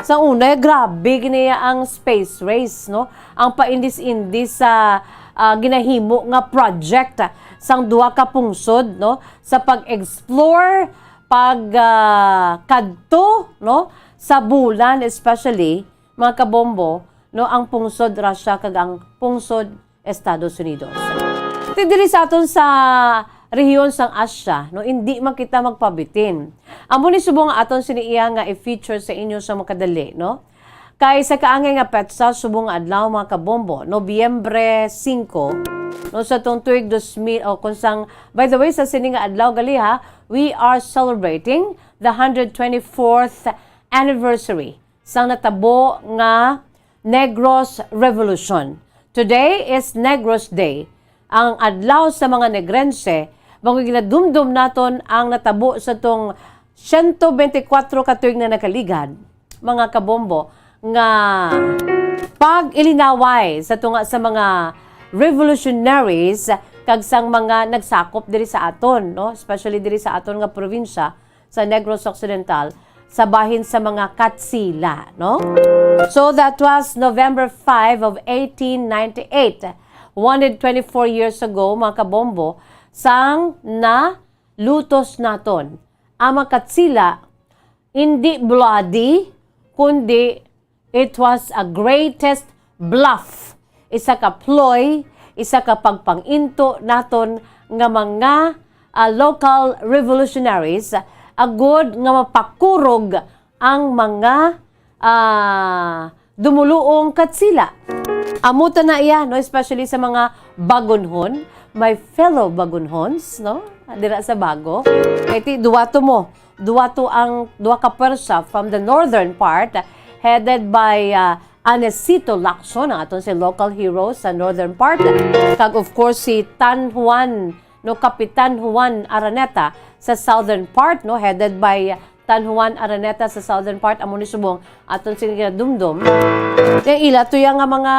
Sa una, grabe gid niya ang space race, no? Ang paindis-indis sa, ah, ginahimo nga project sang duha ka pungsod, no? Sa pag-explore, pag, ah, kadto, no? Sa bulan, especially, mga kabombo, no, ang pungsod Russia kag ang pungsod Estados Unidos. Ti diri sa aton sa rehiyon sang Asia, no, indi man kita magpabitin. Amo ni subong nga aton sini iya nga i-feature sa inyo sa makadali, no? Kay sa kaangay nga petsa, subong nga adlaw, mga kabombo, Nobyembre singko, no, sa tong tuig dos mil, o kung sang, by the way, sa sini nga adlaw gali, ha, we are celebrating the hundred twenty-fourth anniversary sang natabo nga Negros Revolution. Today is Negros Day, ang adlaw sa mga Negrense, mga ginadumdom naton ang natabo sa tong siyento bente kwatro ka tuig na nakaligad, mga kabombo, nga pag-ilinaway sa tunga sa mga revolutionaries kag sang mga nagsakop diri sa aton, no? Especially diri sa aton nga probinsya sa Negros Occidental, sa bahin sa mga Katsila, no? So that was November five of eighteen ninety-eight, one hundred twenty-four years ago, mga kabombo, sang nalutos naton ang mga Katsila, hindi bloody, kundi it was a greatest bluff, isa ka ploy, isa ka pagpanginto naton nga mga, ah, local revolutionaries, agod nga mapakurog ang mga, ah, dumuluong Katsila. Amo ta na iya, no, especially sa mga Bagonhon, my fellow Bagonhons, no, dira sa Bago. Kay ti, duwa to mo, duwa to ang, duwa ka pwersa from the northern part, headed by, ah, Anesito Lacson, ang aton si local hero sa northern part. Kag of course, si Tan Juan, no, Kapitan Juan Araneta sa southern part, no, headed by Tan Juan Araneta sa southern part, amo ni subong aton sini ginadumdom. Kay ila tuya nga mga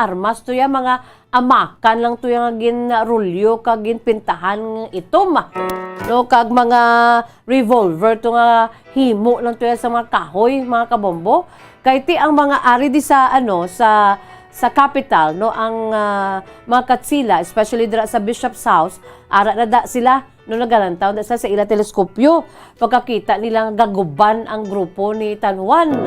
armas, tuya mga amakan lang tuya nga ginrulyo kag ginpintahan nga itom, no, kag mga revolver to nga himo lang tuya sa mga kahoy, mga kabombo. Kay ti ang mga ari di sa, ano, sa, sa capital, no, ang, ah, mga Katsila, especially dira sa Bishop's House, ara na da sila, no, nagalantaw na sa, sa ila teleskopyo. Pagkakita nila nga gaguban ang grupo ni Tan Juan,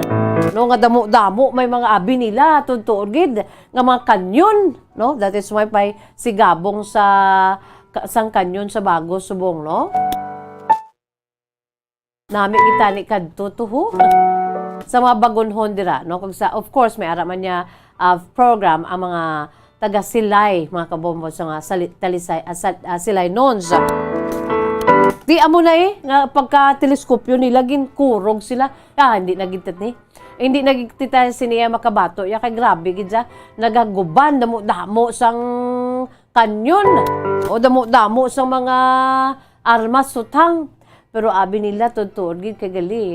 no, nga damo-damo may mga abi nila, tuod-tuod gid nga mga kanyon, no? That is why may sigabong sa ka-, sang kanyon sa Bago subong, no? Nami kita ni kadto to, ho? Sa mga Bagonhon dira, no? Kag sa, of course, may ara man niya, ah, program ang mga taga Silay, mga kabombo, sa mga sali-, talisay, ah, sa, ah, Silay Nons. Di amo na eh, nga pagka-teleskopyo nila, ginkurog sila. Ah, hindi na gid ni. Hindi na gid kita siniya makabato. Ya, kay grabe gid siya. Nagaguban, damo-damo sang kanyon. O damo-damo sang mga armas, sutang. Pero abi nila, tuod-tuod gid kay gali.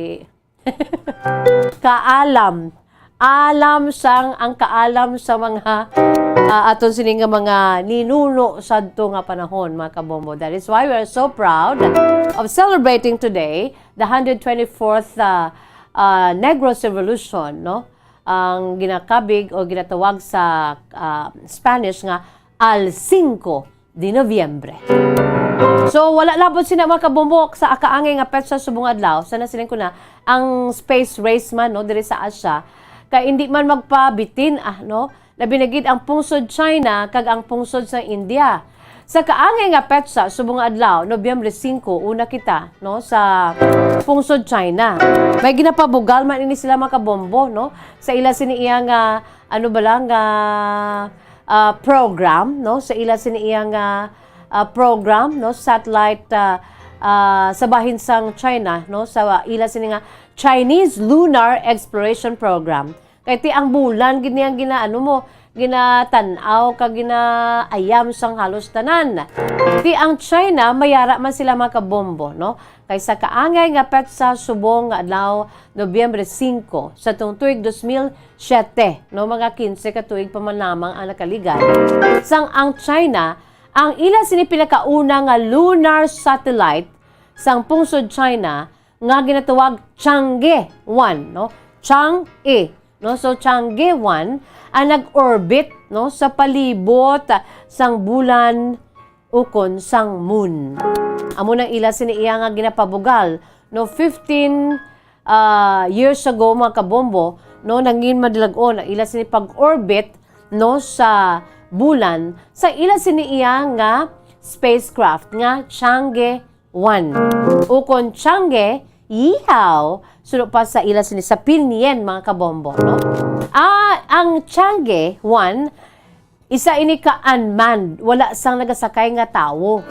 Kaalam. Alam sang, ang kaalam sa mga, ah, aton sini nga mga ninuno sadto nga panahon, mga kabombo. That is why we are so proud of celebrating today the hundred twenty-fourth, ah, ah, Negros Revolution, no? Ang ginakabig o ginatawag sa, ah, Spanish nga Al Cinco de Noviembre. So, wala labot sina, mga kabombo, sa akaangay nga petsa subong adlaw, sa nasiling ko na, ang space race man, no, diri sa Asia, kay hindi man magpabitin, ah, no? Labi na gid ang pungsod China kag ang pungsod sa India. Sa kaangay nga petsa subong adlaw, Nobyembre singko, una kita, no, sa pungsod China. May ginapabugal man ini sila, mga kabombo, no? Sa ila sini iya nga, ano ba lang, nga, ah, program, no? Sa ila sini iya nga, ah, program, no? Satellite, ah, ah, sa bahin sang China, no? Sa ila sini nga Chinese Lunar Exploration Program. Kay ti ang bulan gid niyang ginaano mo, ginatan-aw kag ginaayam sang halos tanan. Ti ang China, mayara man sila, mga kabombo, no? Kay sa kaangay nga petsa subong nga adlaw, Nobyembre singko, sa tung tuig dos mil siyete, no, mga kinse ka tuig pa man lamang ang nakaligad, sang ang China, ang ila sini pinakauna nga lunar satellite sang pungsod China nga ginatawag Chang'e one, no? Chang'e, no? So, Chang'e one ang nag-orbit, no, sa palibot sang bulan ukon sang moon. Amo nang ila sini iya nga ginapabugal, no, fifteen, ah, years ago, mga kabombo, no, nangin madilag-on ang ila sini pag-orbit, no, sa bulan, sa ila sini iya nga spacecraft nga Chang'e one. Ukon Chang'e Yihaw, suno pa sa ila sini sa Pinyin, mga kabombo, no? Ah, ang Chang'e one, Isa ini ka unmanned, wala sang nagasakay nga tawo,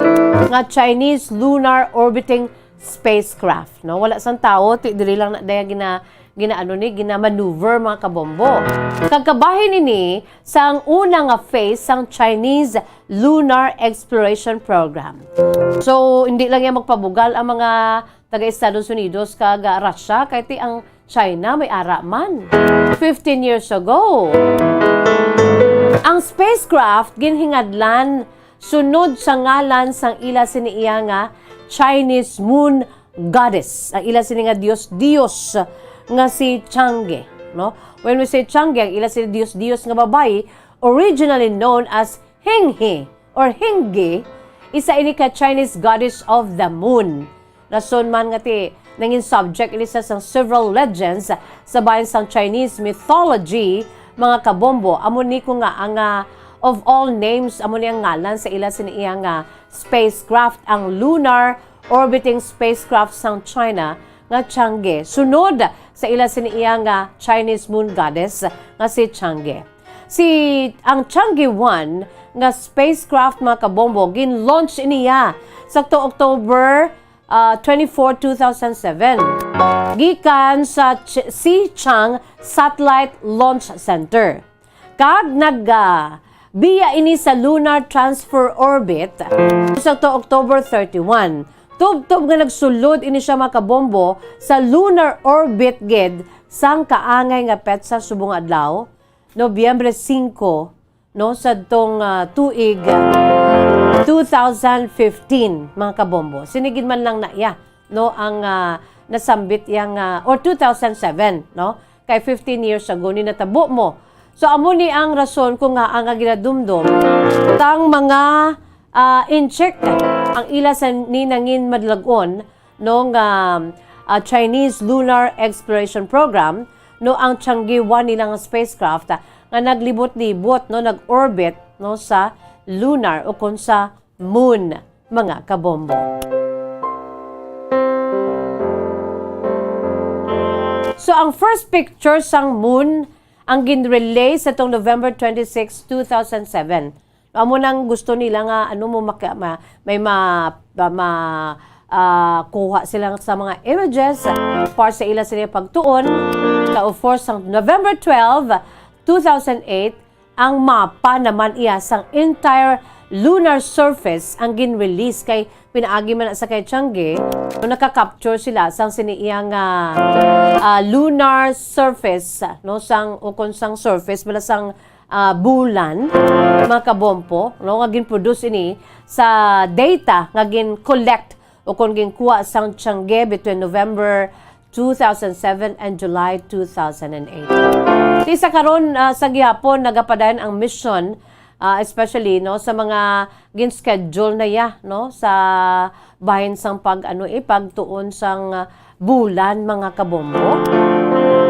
nga Chinese lunar orbiting spacecraft, no? Wala sang tawo, ti diri lang na daya gina-, ginaano ni, ginamaneuver, mga kabombo. Kag kabahin ini sang una nga phase sang Chinese Lunar Exploration Program. So, hindi lang yan magpabugal ang mga taga Estados Unidos kag, ah, Russia, kay ti ang China may ara man. Fifteen years ago, ang spacecraft ginhingadlan sunod sa ngalan sang ila sini iya nga Chinese Moon Goddess, ang ila sini nga dios-dios nga si Chang'e, no? When we say Chang'e, ang ila sini dios-dios nga babayi, originally known as Hinghi or Hinggi, isa ini ka Chinese goddess of the moon. Rason man nga ti nangin subject ini sa, sang several legends sa bahin sang Chinese mythology, mga kabombo. Amo ni ko nga ang, ah, of all names, amo ni ang ngalan sa ila sini iya nga spacecraft, ang lunar orbiting spacecraft sang China nga Chang'e, sunod sa ila sini iya nga Chinese moon goddess nga si Chang'e. Si, ang Chang'e one nga spacecraft, mga kabombo, gin-launch niya sa to October, ah, twenty-four, two thousand seven, gikan sa Ch-, Xichang Satellite Launch Center. Kag nag, ah, biya ini sa lunar transfer orbit sa to October thirty-one. Tubtob nga nagsulod ini siya, mga kabombo, sa lunar orbit gid sang kaangay nga petsa subong adlaw, Nobyembre singko, no, sadtong, ah, tuig, ah, two thousand fifteen, mga kabombo. Sini gid man lang na iya, no, ang, ah, nasambit iya nga, or two thousand seven, no? Kay fifteen years ago ni natabo mo. So, amo ni ang rason kung nga ang ginadumdom tang mga, ah, incheck ang ila sa ni nangin madlagon, no, nga, ah, Chinese Lunar Exploration Program, no, ang Chang'e one nila nga spacecraft, ah, nga naglibot-libot, no, nag-orbit, no, sa lunar o kon sa moon, mga kabombo. So, ang first picture sang moon ang gin-release sa tong November twenty-six, two thousand seven. Amo nang gusto nila nga, ano, mo maka-, ma-, may ma-, ma-, ma-, ah, kuha sila sa mga images para sa ila sila pagtuon. Ka, of course, ang November twelve, two thousand eight, ang mapa naman iya sang entire lunar surface ang gin-release kay pinaagi man na sa kay Chang'e, no, naka-capture sila sang sini iya nga, ah, lunar surface, no, sang, o kon sang surface bala sang, ah, bulan, mga kabombo, no, nga gin-produce ini sa data nga gin-collect o kon ginkuha sang Chang'e between November two thousand seven and July two thousand and eight. Ti sa karon, ah, sa gihapon nagapadayon ang mission, ah, especially, no, sa mga gin-schedule na ya, no, sa bahin sang pag, ano, eh, pagtuon sang, ah, bulan, mga kabombo.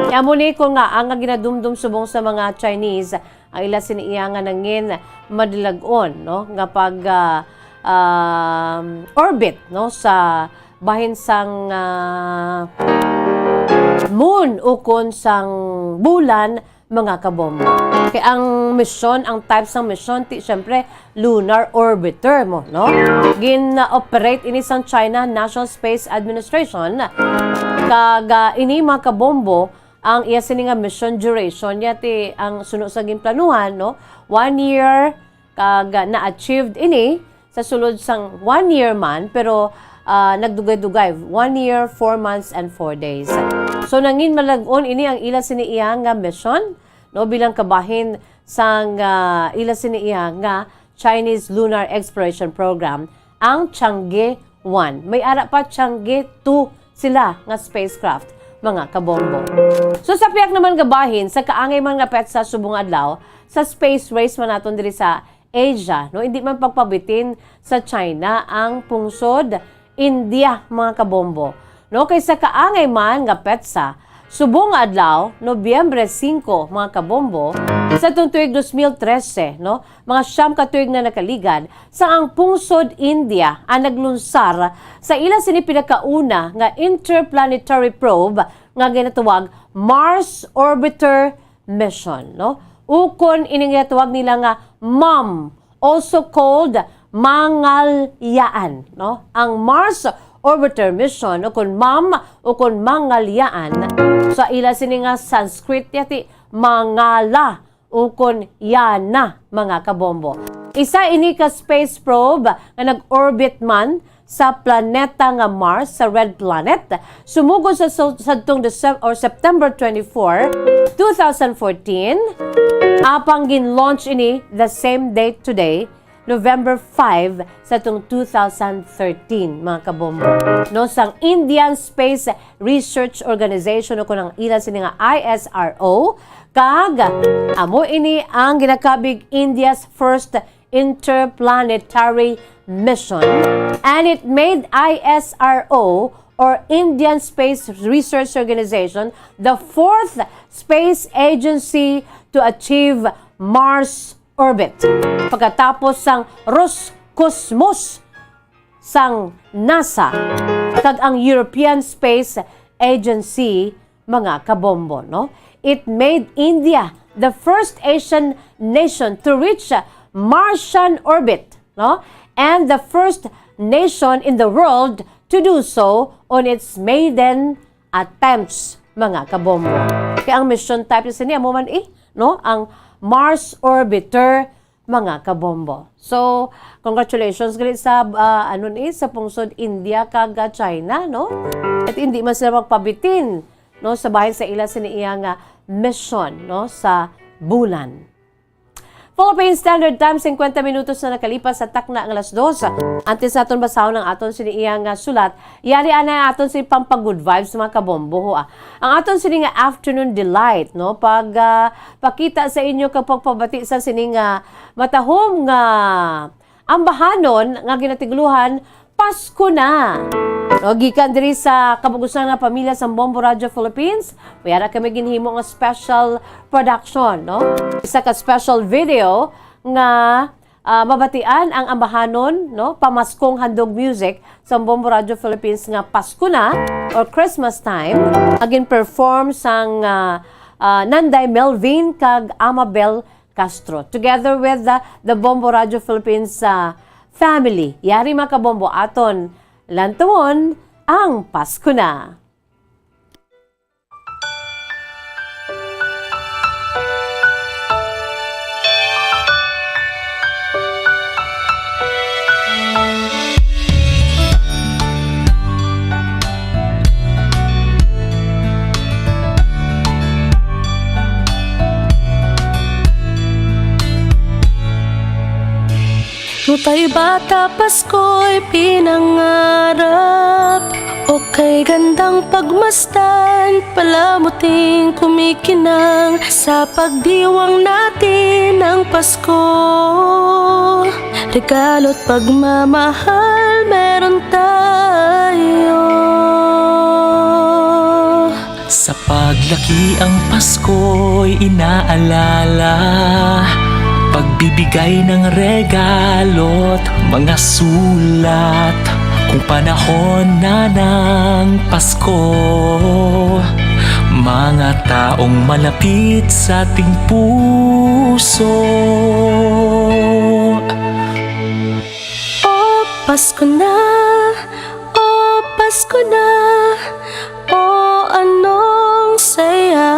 Amo ni ko nga ang ginadumdom subong sa mga Chinese, ang ila sini iya nga nangin madilag-on, no, nga pag, ah, um, orbit, no, sa bahin sang, ah, moon o kon sang bulan, mga kabombo. Kay ang mission, ang type sang mission, ti, syempre, lunar orbiter mo, no? Gin-operate ini sang China National Space Administration. Kag, ah, ini, mga kabombo, ang iya sini nga mission duration niya, ti, ang suno sa ginplanuhan, no? One year, kag, ah, na-achieved ini sa sulod sang one year man, pero, ah, nagdugay-dugay, one year, four months, and four days. So, nangin malag-on ini ang ila sini iya nga mission, no, bilang kabahin sang, ah, ila sini iya nga Chinese Lunar Exploration Program, ang Chang'e one. May ara pa Chang'e two sila nga spacecraft, mga kabombo. So, sa pihak naman nga bahin, sa kaangay man nga petsa subong adlaw, sa space race man naton diri sa Asia, no? Hindi man pagpabitin sa China ang pungsod India, mga kabombo, no? Kay sa kaangay man nga petsa, subong nga adlaw, Nobyembre singko, mga kabombo, sa tuig dos mil trese, no? Mga siyam ka tuig na nakaligad, sa ang pungsod India ang naglunsar sa ila sini pinakauna nga interplanetary probe nga ginatawag Mars Orbiter Mission, no? ukon ini nga tawag nila nga MOM, also called Mangalyaan, no? Ang Mars Orbiter Mission, ukon MOM, ukon Mangalyaan, sa ila sini nga Sanskrit yati, Mangala, ukon Yana, mga kabombo. Isa ini ka space probe nga nag-orbit man sa planeta nga Mars, sa red planet, sumugod sa, sa, sadtong Decem-, or September twenty-four, two thousand fourteen. Apang gin-launch ini the same date today, November five, sa tong two thousand thirteen, mga kabombo, no, sang Indian Space Research Organization, o kung ang ila sini nga I S R O, kag amo ini ang ginakabig India's first interplanetary mission, and it made I S R O, or Indian Space Research Organization, the fourth space agency to achieve Mars orbit, pagkatapos sang Roscosmos sang NASA kag ang European Space Agency, mga kabombo, no? It made India the first Asian nation to reach Martian orbit, no? And the first nation in the world to do so on its maiden attempts, mga kabombo. Kaya ang mission type sini, amo man eh, no? Ang Mars orbiter, mga kabombo. So, congratulations gali sa, ah, ano ni, sa pungsod India kag, ah, China, no? At hindi man sila magpabitin, no, sa bahin sa ila sini iya nga mission, no, sa bulan. Philippine Standard Time, singkwenta minutos na nakalipas sa takna nga alas dos. Antes naton basahon ang aton sini iya nga sulat, yari anay aton si pampag-good vibes, mga kabombo, ho, ah. Ang aton sini nga afternoon delight, no? Pag, ah, pakita sa inyo kag pagpabati sa sini nga matahom nga ambahanon nga ginatigluhan Pasko Na. No, gikan diri sa kabug-usan nga pamilya sa Bombo Radio Philippines, may ara kami ginhimo nga special production, no? Isa ka special video nga, ah, mabatian ang ambahanon, no? Pamaskong handog music sa Bombo Radio Philippines nga Pasko Na or Christmas Time, nga gin-perform sang, ah, ah, Nanday Melvin kag Amabel Castro, together with the, the Bombo Radio Philippines, ah, family. Yari, mga kabombo, aton lantuon ang Pasko Na. Nutay bata Pasko'y pinangarap, o kay gandang pagmasdan, palamuting kumikinang sa pagdiwang natin ng Pasko. Regalo't pagmamahal meron tayo. Sa paglaki ang Pasko'y inaalala, pagbibigay ng regalo't mga sulat. Kung panahon na ng Pasko, mga taong malapit sa ating puso. O Pasko na, o Pasko na, o anong saya.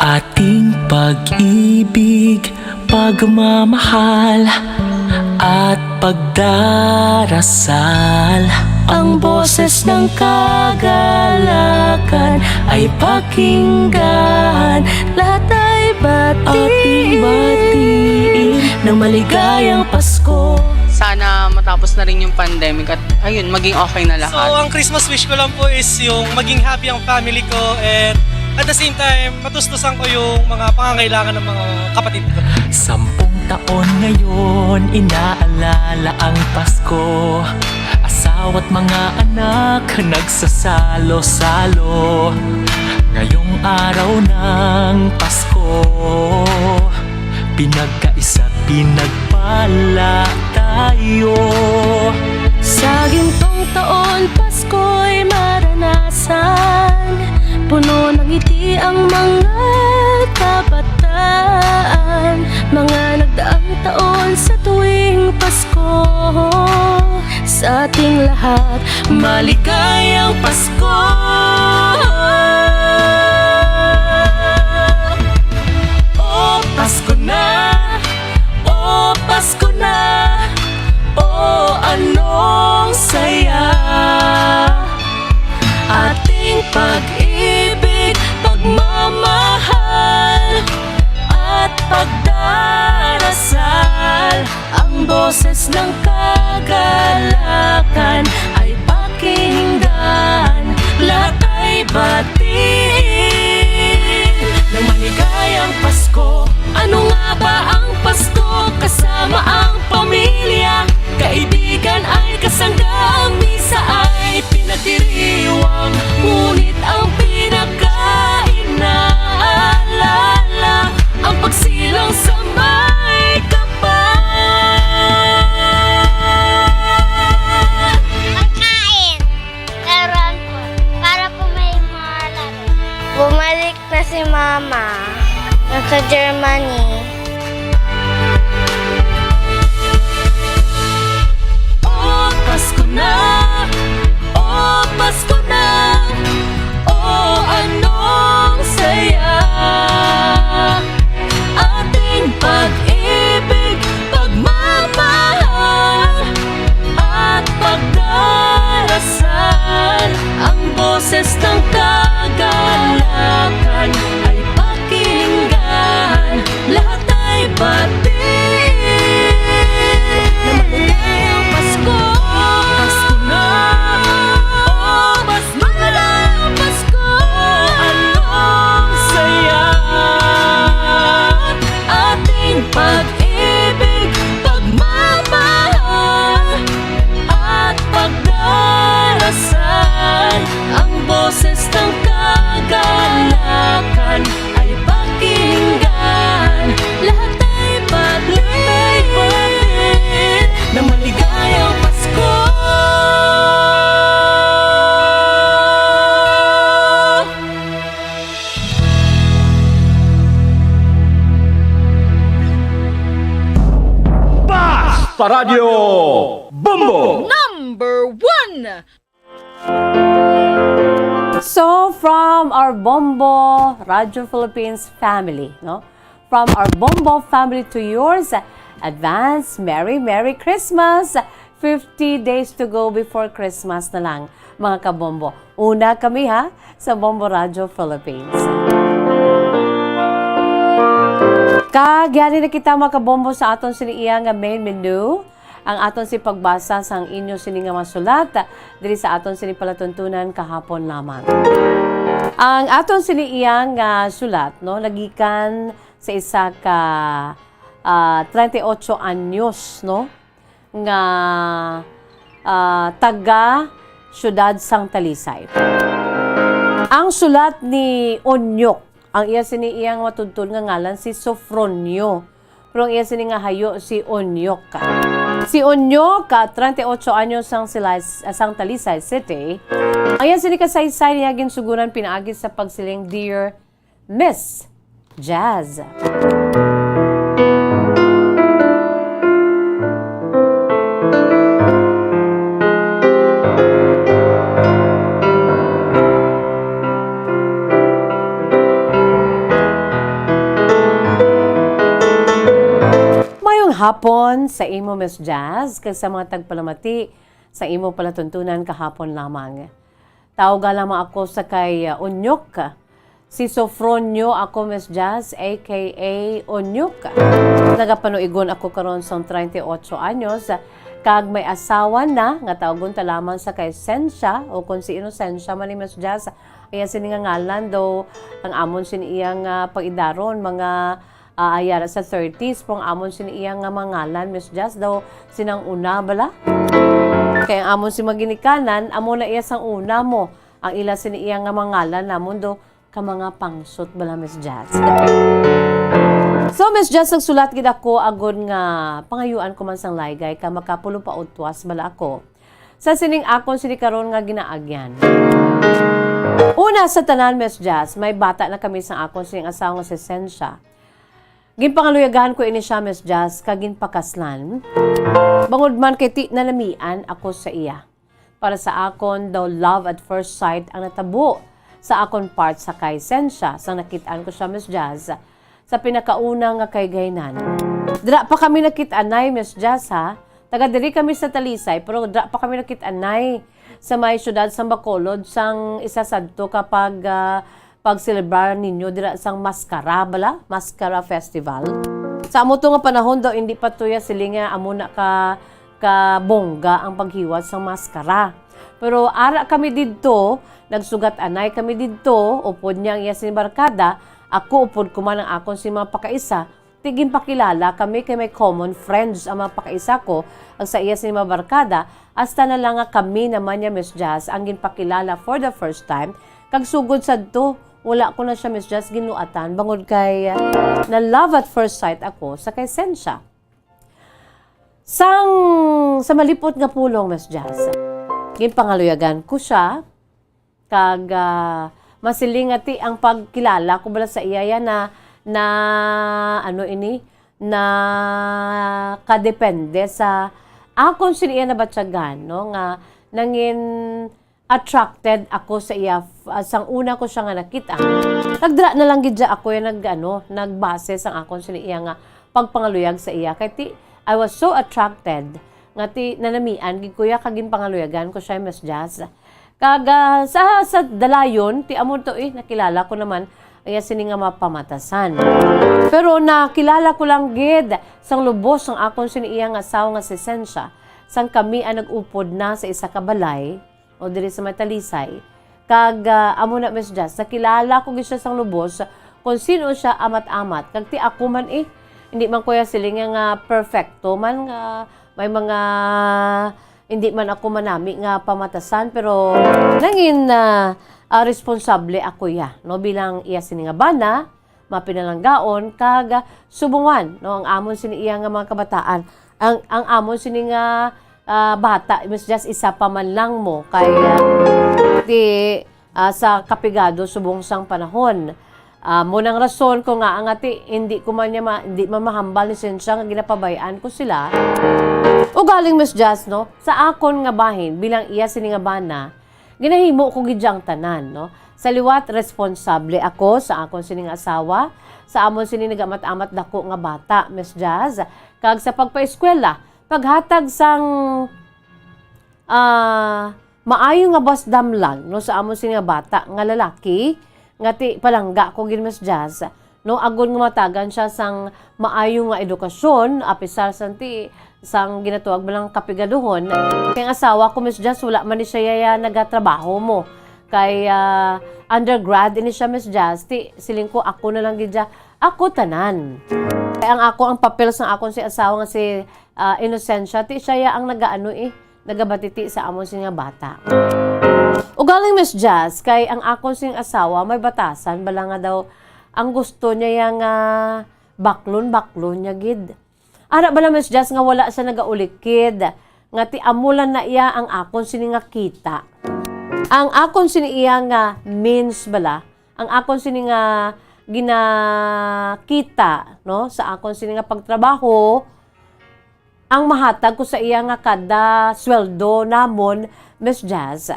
Ating pag-ibig, pagmamahal, at pagdarasal. Ang boses ng kagalakan ay pakinggan. Lahat ay batiin. Ating batiin ng maligayang Pasko. Sana matapos na rin yung pandemic at, ayun, maging okay na lahat. So, ang Christmas wish ko lang po is yung maging happy ang family ko and at the same time, matustusan ko yung mga pangangailangan ng mga kapatid ko. Sampung taon ngayon, inaalala ang Pasko. Asawa't mga anak nagsasalo-salo. Ngayong araw ng Pasko, pinagkaisa't pinagpala tayo. Sa gintong taon, Pasko'y maranasan. Puno ng ngiti ang mga kabataan. Sa ating lahat, maligayang Pasko. O Pasko na, o Pasko na, o anong saya. Ating pag-ibig, pagmamahal, at pagdarasal. Ang boses ng kagalakan ay pakinggan, lahat ay batiin ng maligayang Pasko. Ano nga ba ang Pasko? Kasama ang pamilya, kaibigan ay kasangga, ang misa ay pinagdiriwang, ngunit ang pinakainaalala ang pagsilang sa may kapal. Pagkain. Laruan po. Para po may mga laro. Bumalik na si Mama. Nasa Germany. O Pasko na, o Pasko na, o anong saya. Ating pag-ibig, pagmamahal, at pagdarasal. Ang boses ng kagalakan ay pakinggan, lahat ay batiin. Na maligayang Pasko. Pasko na. O Pasko na. Maligayang Pasko. Anong saya. Ating pag-ibig, pagmamahal, at pagdarasal. Ang boses ng kagalakan ay pakinggan, lahat ay batiin na maligayang Pasko. Basta Radyo Bombo! Number one! So, from our Bombo Radio Philippines family, no? From our Bombo family to yours, advance Merry, Merry Christmas! Fifty days to go before Christmas na lang, mga kabombo. Una kami, ha, sa Bombo Radio Philippines. Kag yari na kita, mga kabombo, sa aton sini iya nga main menu. Ang aton si pagbasa sang inyo sini nga mga sulat diri sa aton sini palatuntunan kahapon lamang. Ang aton sini iya nga sulat, no, nagikan sa isa ka, ah, treinta y ocho anyos, no, nga, ah, taga siyudad sang Talisay. Ang sulat ni Onyok, ang iya sini iyang matudtod nga ngalan si Sofronio. Pero ang iya sini nga hayo si Onyok. Si Onyok, ah, treinta y ocho anyos sang Silay-, sang Talisay City. Ang iya sini kasaysay niya ginsuguran pinaagi sa pagsiling, "Dear Miss Jazz." Mayong hapon sa imo, Miss Jazz, kag sa mga tagpalamati sa imo palatuntunan kahapon lamang. Tawga lamang ako sa kay, uh, Onyok. Si Sofronio ako, Miss Jazz, A K A Onyok. Nagapanuigon ako karon sang treinta y ocho anyos, kag may asawa na nga tawgon ta lamang sa kay Sensya, o kung si Inosensia man ni Miss Jazz, iya sini nga ngalan, daw ang amon sini iyang, ah, pag-idaron, mga, ah, ayara sa thirties, pero ang amon sini iya nga mga ngalan, Miss Jazz, daw sinang una bala. Kay ang amon si maginikanan, amo na iya sang una mo. Ang ila sini iya nga mga ngalan namon do ka mga pangsot bala, Miss Jazz. So, Miss Jazz, nagsulat gid ako agod nga pangayuan ko man sang laygay ka makapulo pa utwas bala ako sa sining akon sini karon nga ginaagyan. Una sa tanan, Miss Jazz, may bata na kami sang akon sining asawa nga si Sensya. Ginpangaluyagan ko ini siya, Miss Jazz, kag ginpakaslan. Bangod man kay ti nanamian ako sa iya. Para sa akon daw love at first sight ang natabo sa akon part sa kay Sensya sang nakit-an ko siya, Miss Jazz, sa pinakauna nga kaygaynan. Dira pa kami nakit-anay, Miss Jazz, ha? Taga diri kami sa Talisay, pero dira pa kami nakit-anay sa may siyudad sang Bacolod sang isa sadto ka pag, ah, pagselebrar ninyo dira sang Maskara, bala? Maskara Festival. Sa amo to nga panahon daw, hindi pa to ya siling nga amo na ka, ka bongga ang paghiwat sang maskara. Pero ara kami didto, nagsugat-anay kami didto, upod niya ang iya sing barkada, ako upod ko man ang akon sing mga pakaisa, ti ginpakilala kami kay may common friends ang mga pakaisa ko, ang sa iya sing mga barkada, hasta na lang nga kami naman niya, Miss Jazz, ang ginpakilala for the first time, kag sugod sadto, wala ko na siya, Miss Jazz, ginluatan, bangod kay, ah, na love at first sight ako sa kay Sensya. Sang, sa malipot nga pulong, Miss Jazz, ginpangaluyagan ko siya, kag, ah, masiling nga ti ang pagkilala ko bala sa iya ya na, na, ano ini, na kadepende sa akon sini iya nabatyagan, no, nga nangin attracted ako sa iya, f-, ah, sang una ko siya nga nakita. Nagdra na lang gid siya ako yung nag, ano, nagbase sang akon sini iya nga pagpangaluyag sa iya. Kay ti, I was so attracted nga ti nanamian gid ko ya kag ginpangaluyagan ko siya, Miss Jazz. Kag, ah, sa, sa dalayon, ti amo to, eh, nakilala ko naman ang iya sini nga mapamatasan. Pero nakilala ko lang gid sang lubos ang akon sini iya nga asawa nga si Sensya, sang kami ang nag-upod na sa isa ka balay, o diri sa may Talisay. Kag, ah, amo na, Miss Jazz, nakilala ko gid siya sang lubos kung sino siya amat-amat. Kag ti ako man, eh, hindi man ko ya siling nga perfecto man nga may mga hindi man ako manami nga pamatasan, pero nangin, ah, ah, responsable ako ya, no, bilang iya sini nga bana, mapinalanggaon kag subungan, no, ang amon sini iya nga mga kabataan, ang, ang amon sini nga, ah, bata, Miss Jazz, isa pa man lang mo kay, ah, ti, ah, sa kapigado subong sang panahon. Ah, mo nang rason ko nga ang ati, hindi ko man niya ma-, hindi man mahambal ni Sensya nga ginapabay-an ko sila. Ugaling, Miss Jazz, no, sa akon nga bahin bilang iya sini nga bana, ginahimo ko gid ang tanan, no? Sa liwat, responsable ako sa akon sining asawa, sa amon sini nagamat-amat dako nga bata, Miss Jazz, kag sa pagpaeskwela, paghatag sang, ah, maayo nga basdamlag, no, sa amon sini nga bata nga lalaki, nga ti palangga ko gid, Miss Jazz. No, agod nga matagan siya sang maayo nga edukasyon, apisar sang ti, sang ginatuwag man lang kapigaduhon. Kay ang asawa ko, Miss Jazz, wala man ni siya ya nagatrabaho mo. Kay, ah, undergrad ini siya, Miss Jazz. Ti, siling ko, ako na lang gid siya. Ako tanan. Kay ang ako, ang papel sang akon si asawa nga si, ah, Inocencia, ti siya ya ang nagaano, eh, nagabatiti sa amon sini nga bata. Ugaling, Miss Jazz, kay ang akon sing asawa may batasan bala nga daw ang gusto niya ya nga baklon-baklon niya gid. Ara bala, Miss Jazz, nga wala siya nagaulikid nga ti amo lang na iya ang akon sini nga kita. Ang akon sini iya nga means bala, ang akon sini nga ginakita, no, sa akon sini nga pagtrabaho, ang mahatag ko sa iya nga kada sweldo namon, Miss Jazz.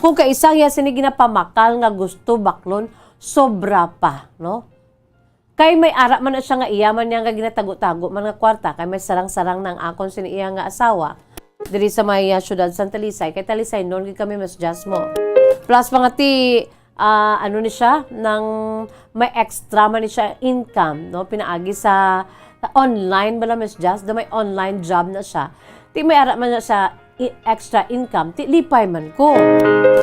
Kung kaisa iya sini ginapamakal nga gusto baklon, sobra pa, no? Kay may ara man na siya nga iya man niya nga ginatago-tago man nga kwarta, kay may sarang-sarang na ang akon sini iya nga asawa. Diri sa may, ah, siyudad sang Talisay, kay Talisay, noon gid kami, Miss Jazz, mo. Plus, mga ti, ah, ano ni siya, nang may extra man ni siya income, no? Pinaagi sa, sa online bala, Miss Jazz, na may online job na siya. Ti may ara man na siya i-, extra income, ti lipay man ko.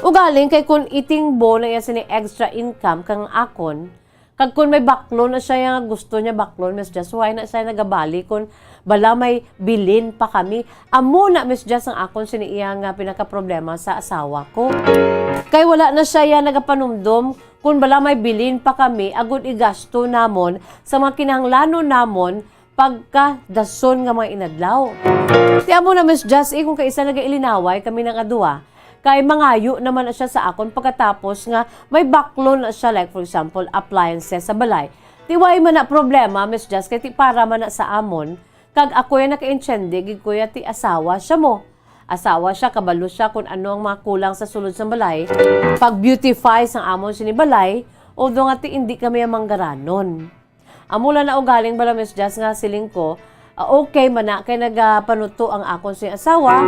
Ugaling kay kun itingbo na iya sini extra income kang akon, kag kun may baklon na siya nga gusto niya baklon, Miss Jazz, why na siya nagabali kun bala may bilin pa kami. Amo na, Miss Jazz, ang akon sini iya nga pinakaproblema sa asawa ko. Kay wala na siya ya nagapanumdom kung bala may bilin pa kami agud igasto namon sa mga kinahanglanon namon pagkadason nga mga inadlaw. Ti amo na, Miss Jazz, eh, kung kaisa nagailinaway kami nga duha, kay mangayo naman na siya sa akon pagkatapos nga may baklon na siya, like, for example, appliances sa balay. Ti way man na problema, Miss Jazz, kay ti para man na sa amon, kag ako ya nakaintindi gid ko ya ti asawa siya mo. Asawa siya, kabalo siya kung ano ang mga kulang sa sulod sang balay, pag-beautify sang amon sini balay, although nga ti indi kami ang manggaranon. Amo lang na ugaling bala, Miss Jazz, nga siling ko, ah, okay man na kay nagapanuto ang akon sing asawa,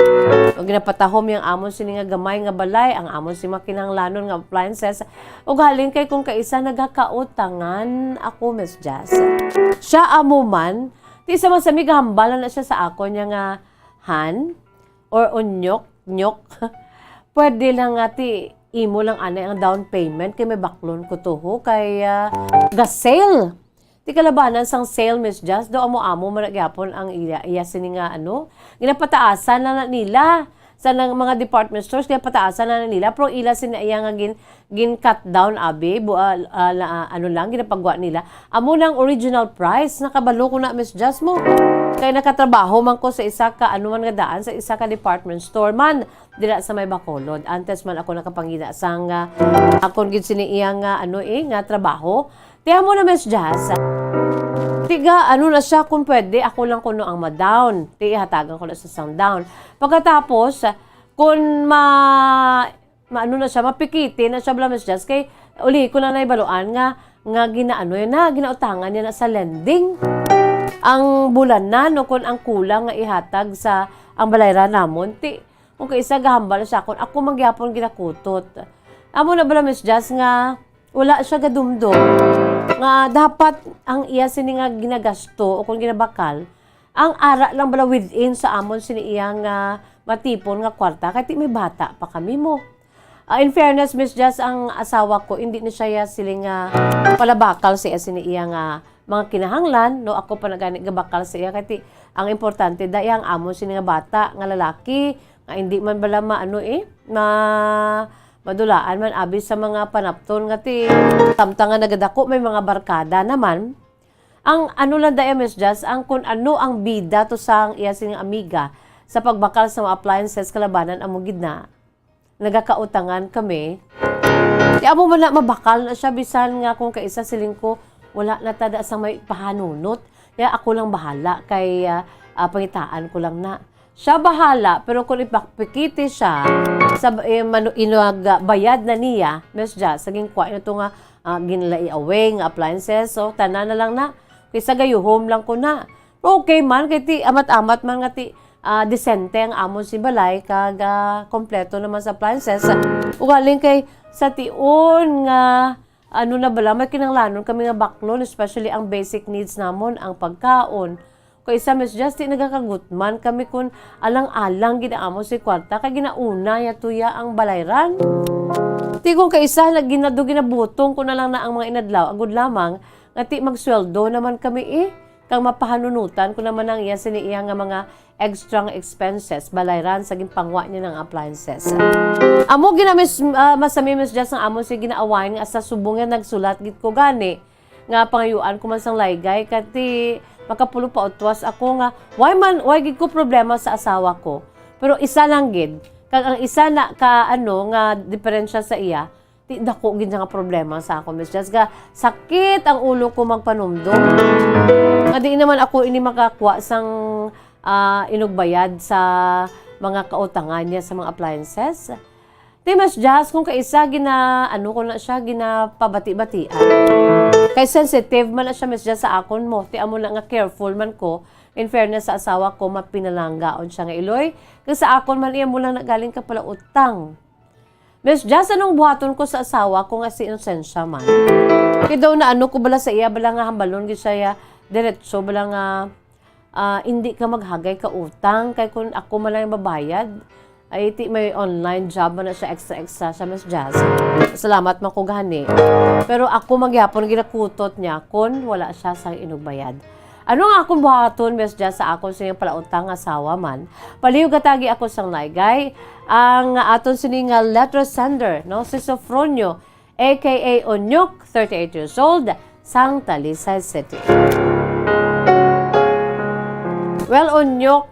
o ginapatahom yang amon sini nga gamay nga balay, ang amon sing mga kinahanglanon nga appliances, ugaling kay kung kaisa nagakautangan ako, Miss Jazz. Siya amo man, ti sa masami gahambal na siya sa akon niya nga, "Han, or unyok, nyok, pwede lang nga ti imo lang anay ang down payment kay may baklon ko to ho kay, ah, ga-sale." Ti kalabanan sang sale, Miss Jazz, do amo-amo man na gyapon ang iya, iya sini nga ano, ginapataasan na, na nila sa nang mga department stores, ginapataasan na, na nila, pero ila sini iya nga gin, gin cut down, abi, bu-, ah, ah, la-, ah, ano lang, ginapagwa nila. Amo nang original price, nakabalo ko na, Miss Jazz mo. Kay nakatrabaho man ko sa isa ka, ano man nga daan, sa isa ka department store man, dira sa may Bacolod. Antes man ako nakapangina sang, ah, akon gid sini iya nga, ano eh, nga trabaho. Ti amo na, Miss Jazz. Tiga, ano na siya, kung pwede, ako lang kuno ang ma-down. Ti ihatagan ko na sa sang down. Pagkatapos, kung ma-, ma-, ano na siya, mapikiti na siya, bala, Miss Jazz, kay uli ko na naibaluan nga, nga ginaano yun na, ginautangan niya na sa lending. Ang bulanan o kung ang kulang nga ihatag sa ang balayran namon, ti, kung kaisa gahambal siya, kung ako man gyapon ginakutot. Amo na bala, Miss Jazz, nga wala siya gadumdom nga dapat ang iya sini nga ginagasto o kung ginabakal, ang ara lang bala within sa amon sini iya nga matipon nga kwarta, kay ti may bata pa kami mo. Ah, in fairness, Miss Jazz, ang asawa ko, hindi ni siya ya siling nga palabakal sa iya sini iya nga mga kinahanglan, no? Ako pa na gani gabakal sa iya, kay ti, ang importante da iya ang amon sini nga bata nga lalaki, nga hindi man bala ma-, ano eh, ma-, madulaan man abi sa mga panapton nga ti, samtang nga nagadako, may mga barkada naman. Ang ano lang da iya, Miss Jazz, ang kun ano ang bida to sang iya sini nga amiga sa pagbakal sa mga appliances, kalabanan amo gid na nagakautangan kami. Ti amo man na, mabakal na siya, bisan nga kung kaisa siling ko, wala na tada sang may pahanunot. Kaya ako lang bahala kay, ah, ah, pangitaan ko lang na. Siya bahala, pero kung ipakpikiti siya sa, eh, manu-, inag, ah, bayad na niya, Miss Ja, sa ginkwa niya to nga, ah, ginlay away nga appliances, so tanan na lang na. Kaysa gayuhom lang ko na. Okay man, kay ti amat-amat man nga ti, ah, disente ang amon si balay, kag, ah, kompleto naman sa appliances. Ugaling kay sa tion nga, ano na bala, may kinahanglanon kami nga baklon, especially ang basic needs namon, ang pagkaon. Kay sa Miss Justy, nagakagutman kami kun alang-alang gid ang amon si kwarta, kay ginauna ya tuya ang balayran. Ti kung kaisa, nag-, ginado-, ginabutong ko na lang na ang mga inadlaw, agud lamang, nga ti magsweldo naman kami, eh. Kang mapahanunutan ko naman ang iya sini iya nga mga extra nga expenses, balayran sa ginpangwa niya ng appliances. Amo ginamis, ah, masami, Miss Jess, ang amo si ginaawayan nga sa subong nga nagsulat gid ko gani nga pangayuan ko man sang laygay, kay ti makapulo pa utwas ako nga, why man, why gid ko problema sa asawa ko? Pero isa lang gid, kag ang isa na ka, ano, nga diferensya sa iya, ti dako gid nga problema sa akon, Miss Jess, ga sakit ang ulo ko magpanumdom. Nga di naman ako ini makakuha sang, ah, inugbayad sa mga kautangan niya sa mga appliances. Ti, Miss Jess, kung kaisa gina-, ano ko na siya, ginapabati-batian. Kay sensitive man na siya, Miss Jess, sa akon mo. Ti amo na nga careful man ko. In fairness sa asawa ko, mapinalanggaon siya nga iloy. Kay sa akon man, iya mo lang nagaling ka pala utang. Miss Jess, anong buhaton ko sa asawa ko nga si Inocencia man? Kay daw na ano ko bala sa iya, bala nga hambalon gid siya, ya, diretso bala nga, ah, hindi ka maghagay ka utang, kay kun ako man lang ang babayad, ay ti may online job man na siya, extra, extra siya, Miss Jess. Salamat man ko gani. Pero ako man gyapon ginakutot niya kun wala siya sa inugbayad. Ano nga akong buhaton, Miss Jess, sa akon sa iyang palautang nga asawa man? Palihog atagi ako sang laygay, ang aton sini nga letter sender, no, si Sofronio, A K A Onyok, thirty-eight years old, sang Talisay City. Well, Onyok,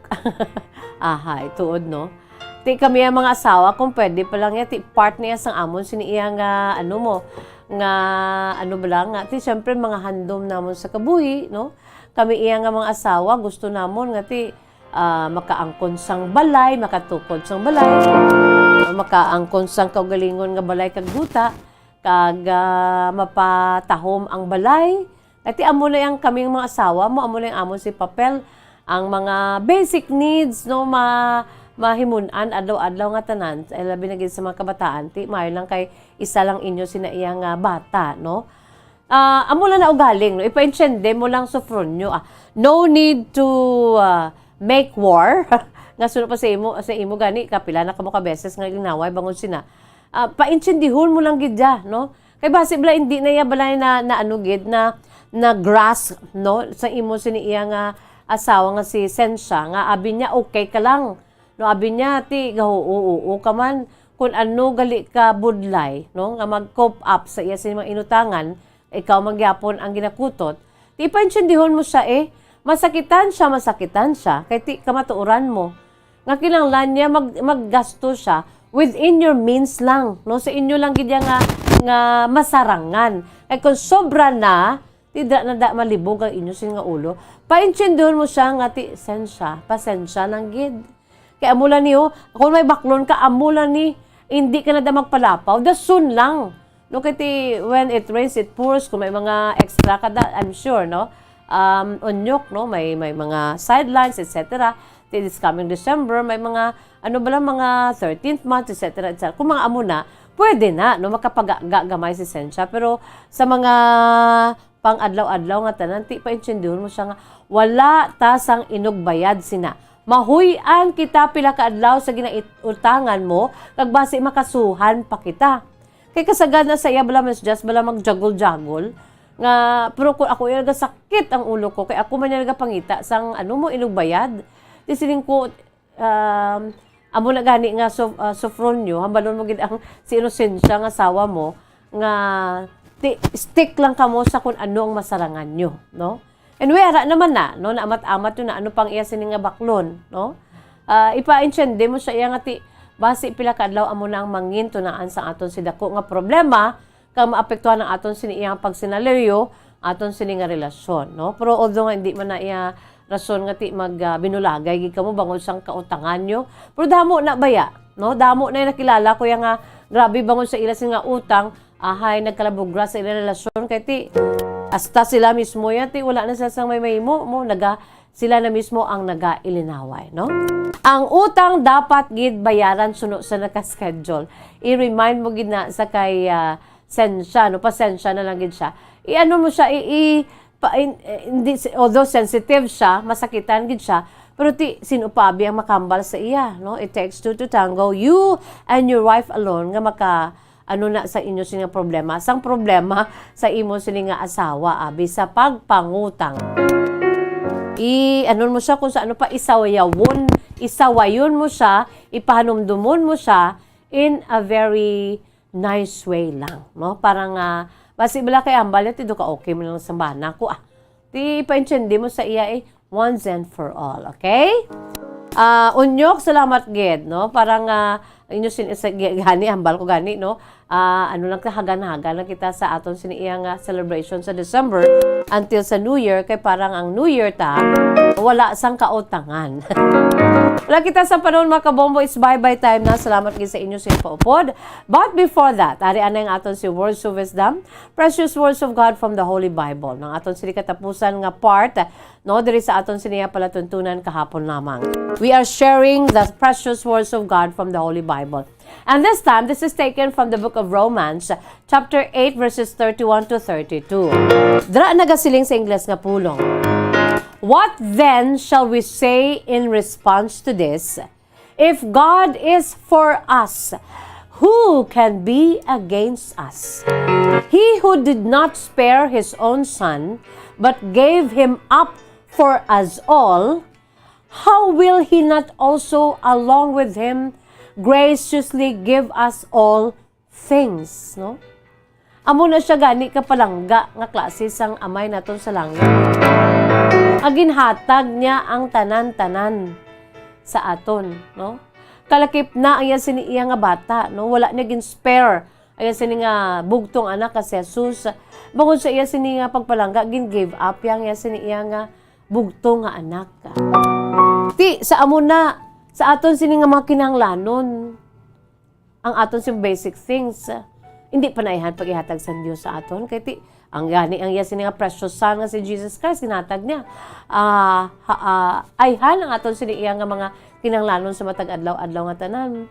ahay, tuod, no? Ti kami ang mga asawa, kung pwede pa lang ya, ti part niya sang amon sini iya nga, ano mo, nga, ano ba lang, nga, ti, siyempre, mga handom namon sa kabuhi, no? Kami iya nga mga asawa, gusto namon nga, ti, ah, makaangkon sang balay, makatukod sang balay, makaangkon sang kaugalingon nga balay kag duta, kag, ah, mapatahom ang balay. Kay ti amo na yang kaming mga asawa mo, amo na yang amon si papel. Ang mga basic needs, no, ma-, mahimun-an adlaw-adlaw nga tanan, eh, labi na gid sa mga kabataan, ti maayo lang kay isa lang inyo sina iya nga bata, no? Ah, amo lang na ugaling, no? Ipaintiende mo lang, Sofronio, ah. No need to, ah, make war. Nga suno pa sa imo, sa imo gani, kapila na kamo ka beses nga linaway bangod sina. Ah, paintiendihon mo lang gid ya, no? Kay basi bala, hindi na iya balay na, na ano gid, na, na grasp, no? Sa imo sini iya nga asawa nga si Sensya, nga abi niya, okay ka lang. No, abi niya, ti, gahuo-uo ka man, kung ano gali ka budlay, no? Nga mag-cope up sa iya sini mga inutangan, ikaw man gyapon ang ginakutot. Ti, paintiendihon mo siya, eh. Masakitan siya, masakitan siya. Kay ti, kamatuoran mo. Nga kinahanglan niya mag-, maggasto siya within your means lang, no? Sa inyo lang gid ya nga, nga masarangan. Kay kung sobra na, ti da na da malibog ang inyo sin nga ulo. Paintiendihon mo siya nga ti, "Sensya, pasensya lang gid. Kay amo lang ni, oh, kung may baklon ka, amo lang ni, hindi ka na da magpalapaw, dason lang." No, kay ti, when it rains, it pours. Kung may mga extra ka da, I'm sure, no? Um, unyok, no? May, may mga sidelines, et cetera. Ti this coming December, may mga, ano ba lang, mga thirteenth month, et cetera, et cetera. Kung mga amo na, pwede na, no? Makapagagamay si Sensya. Pero sa mga pang-adlaw-adlaw nga tanan, ti paintiendihon mo siya nga wala ta sang inugbayad sina. Mahuy-an kita pila ka adlaw sa ginautangan mo, kag basi makasuhan pa kita. Kay kasagad na sa iya bala, mas just bala magjagol-jagol nga, pero kung ako iya nagasakit ang ulo ko, kay ako man niya nagapangita sang ano mo, inugbayad. Di siling ko, um, amo na gani nga, Sof-, ah, Sofronio, hambalon mo gid ang si Inocencia nga asawa mo, nga ti-, stick lang kamo sa kung ano ang masarangan nyo, no? And we, ara naman na, no? Naamat-amat yun na ano pang iya sini nga baklon, no? Ah, ipaintiende mo sa iya nga ti, basi pila ka adlaw amo na ang mangin tunaan sa aton si dako nga problema, kag maapektuhan ang aton sini iyang pagsinaliyo, aton sini nga relasyon, no? Pero although nga hindi man na iya rason nga ti mag, ah, binulagay gid kamo bangod sang kautangan nyo, pero damo na baya, no? Damo na yung nakilala ko yang, ah, grabe bangod sa ila sini nga utang, ahay, nagkalabugra sa ila relasyon kay ti hasta sila mismo yan, ti wala na sila sang may mahimo, mo, naga, sila na mismo ang nagailinaway, no? Ang utang dapat gid bayaran suno sa naka-schedule. I-remind mo gid na sa kay, ah, Sensya, no? Pasensya na lang gid siya. I-ano mo siya, i-, i-, pa-, in-, eh, hindi si-, although sensitive siya, masakitan gid siya, pero ti, sino pa abi ang makambal sa iya, no? It takes two to tango. You and your wife alone nga maka, ano na sa inyo sini nga problema, sang problema sa imo sini nga asawa, abi, sa pagpangutang. I-, ano mo siya kung sa ano pa, isawayawon, isawayon mo siya, ipahanumdumon mo siya in a very nice way lang, no? Parang, ah, basi bala kay ambal, ti do ka okay mo lang sa bana ko, ah. Ti paintindi mo sa iya, eh, once and for all, okay? Ah, unyok, salamat gid, no? Parang, ah, inyo sin-, sa, gi-, gani, hambal ko gani, no? Ah, ano lang, kahagan-hagan lang kita sa aton sini iya nga celebration sa December until sa New Year, kay parang ang New Year ta, wala sang kautangan. Wala kita sa panahon, mga kabombo, it's bye-bye time na. Salamat gid sa inyo sa paupod. But before that, ari anay ang aton si Words of Wisdom, Precious Words of God from the Holy Bible. Nang aton sini katapusan nga part, no, diri sa aton sini nga palatuntunan kahapon lamang. We are sharing the precious words of God from the Holy Bible. And this time, this is taken from the book of Romans, chapter eight, verses thirty-one to thirty-two. Dira nagasiling sa Ingles nga pulong, "What then shall we say in response to this? If God is for us, who can be against us? He who did not spare his own son, but gave him up for us all, how will he not also along with him graciously give us all things?" No? Amo na siya gani kapalangga nga klase sang Amay naton sa langit, nga ginhatag niya ang tanan-tanan sa aton, no? Kalakip na ang iya sini iya nga bata, no? Wala niya gin-spare iya sini nga bugtong anak nga si Jesus, bangod sa iya sini nga pagpalangga, gin-give up yang iya sini iya nga bugtong nga anak. Ti, sa amo na, sa aton sini nga mga kinahanglanon, ang aton sing basic things, ah, hindi pa naihan pag-ihatag sang Dios sa aton. Kay ti, ang gani, ang iya sini nga precious son nga si Jesus Christ, ginhatag niya. Ah, ha, ah, ayhan ang aton sini iya nga mga kinahanglanon sa matag adlaw-adlaw nga tanan.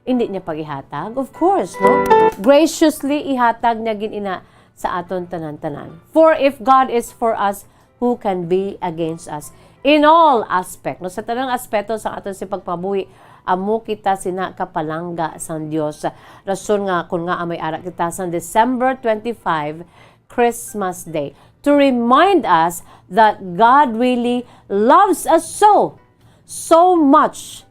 Hindi niya pag-ihatag? Of course, no? Graciously ihatag niya gin ina sa aton tanan-tanan. For if God is for us, who can be against us? In all aspect, no, sa tanang aspeto sa aton si pagpabuhi, amo kita sina kapalangga sang Dios. Rason nga kun nga may ara kita sa December twenty-five, Christmas Day, to remind us that God really loves us so, so much.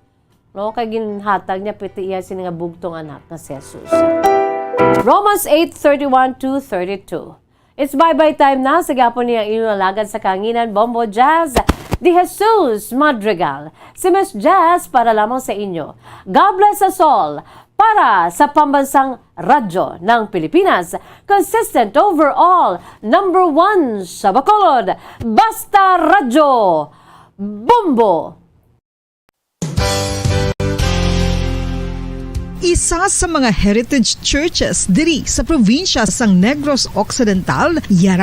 No, kay ginhatag niya piti iya sini nga bugtong anak nga si Jesus. Romans eight thirty-one to thirty-two. It's bye-bye time na sa gihapon niya inyong alagad sa kahanginan, Bombo Jazz, De Jesus Madrigal, si Miss Jazz para lamang sa inyo. God bless us all. Para sa Pambansang Radyo ng Pilipinas, consistent overall, number one sa Bacolod, Basta Radyo, Bombo! Isa sa mga heritage churches diri sa probinsya sang Negros Occidental, yara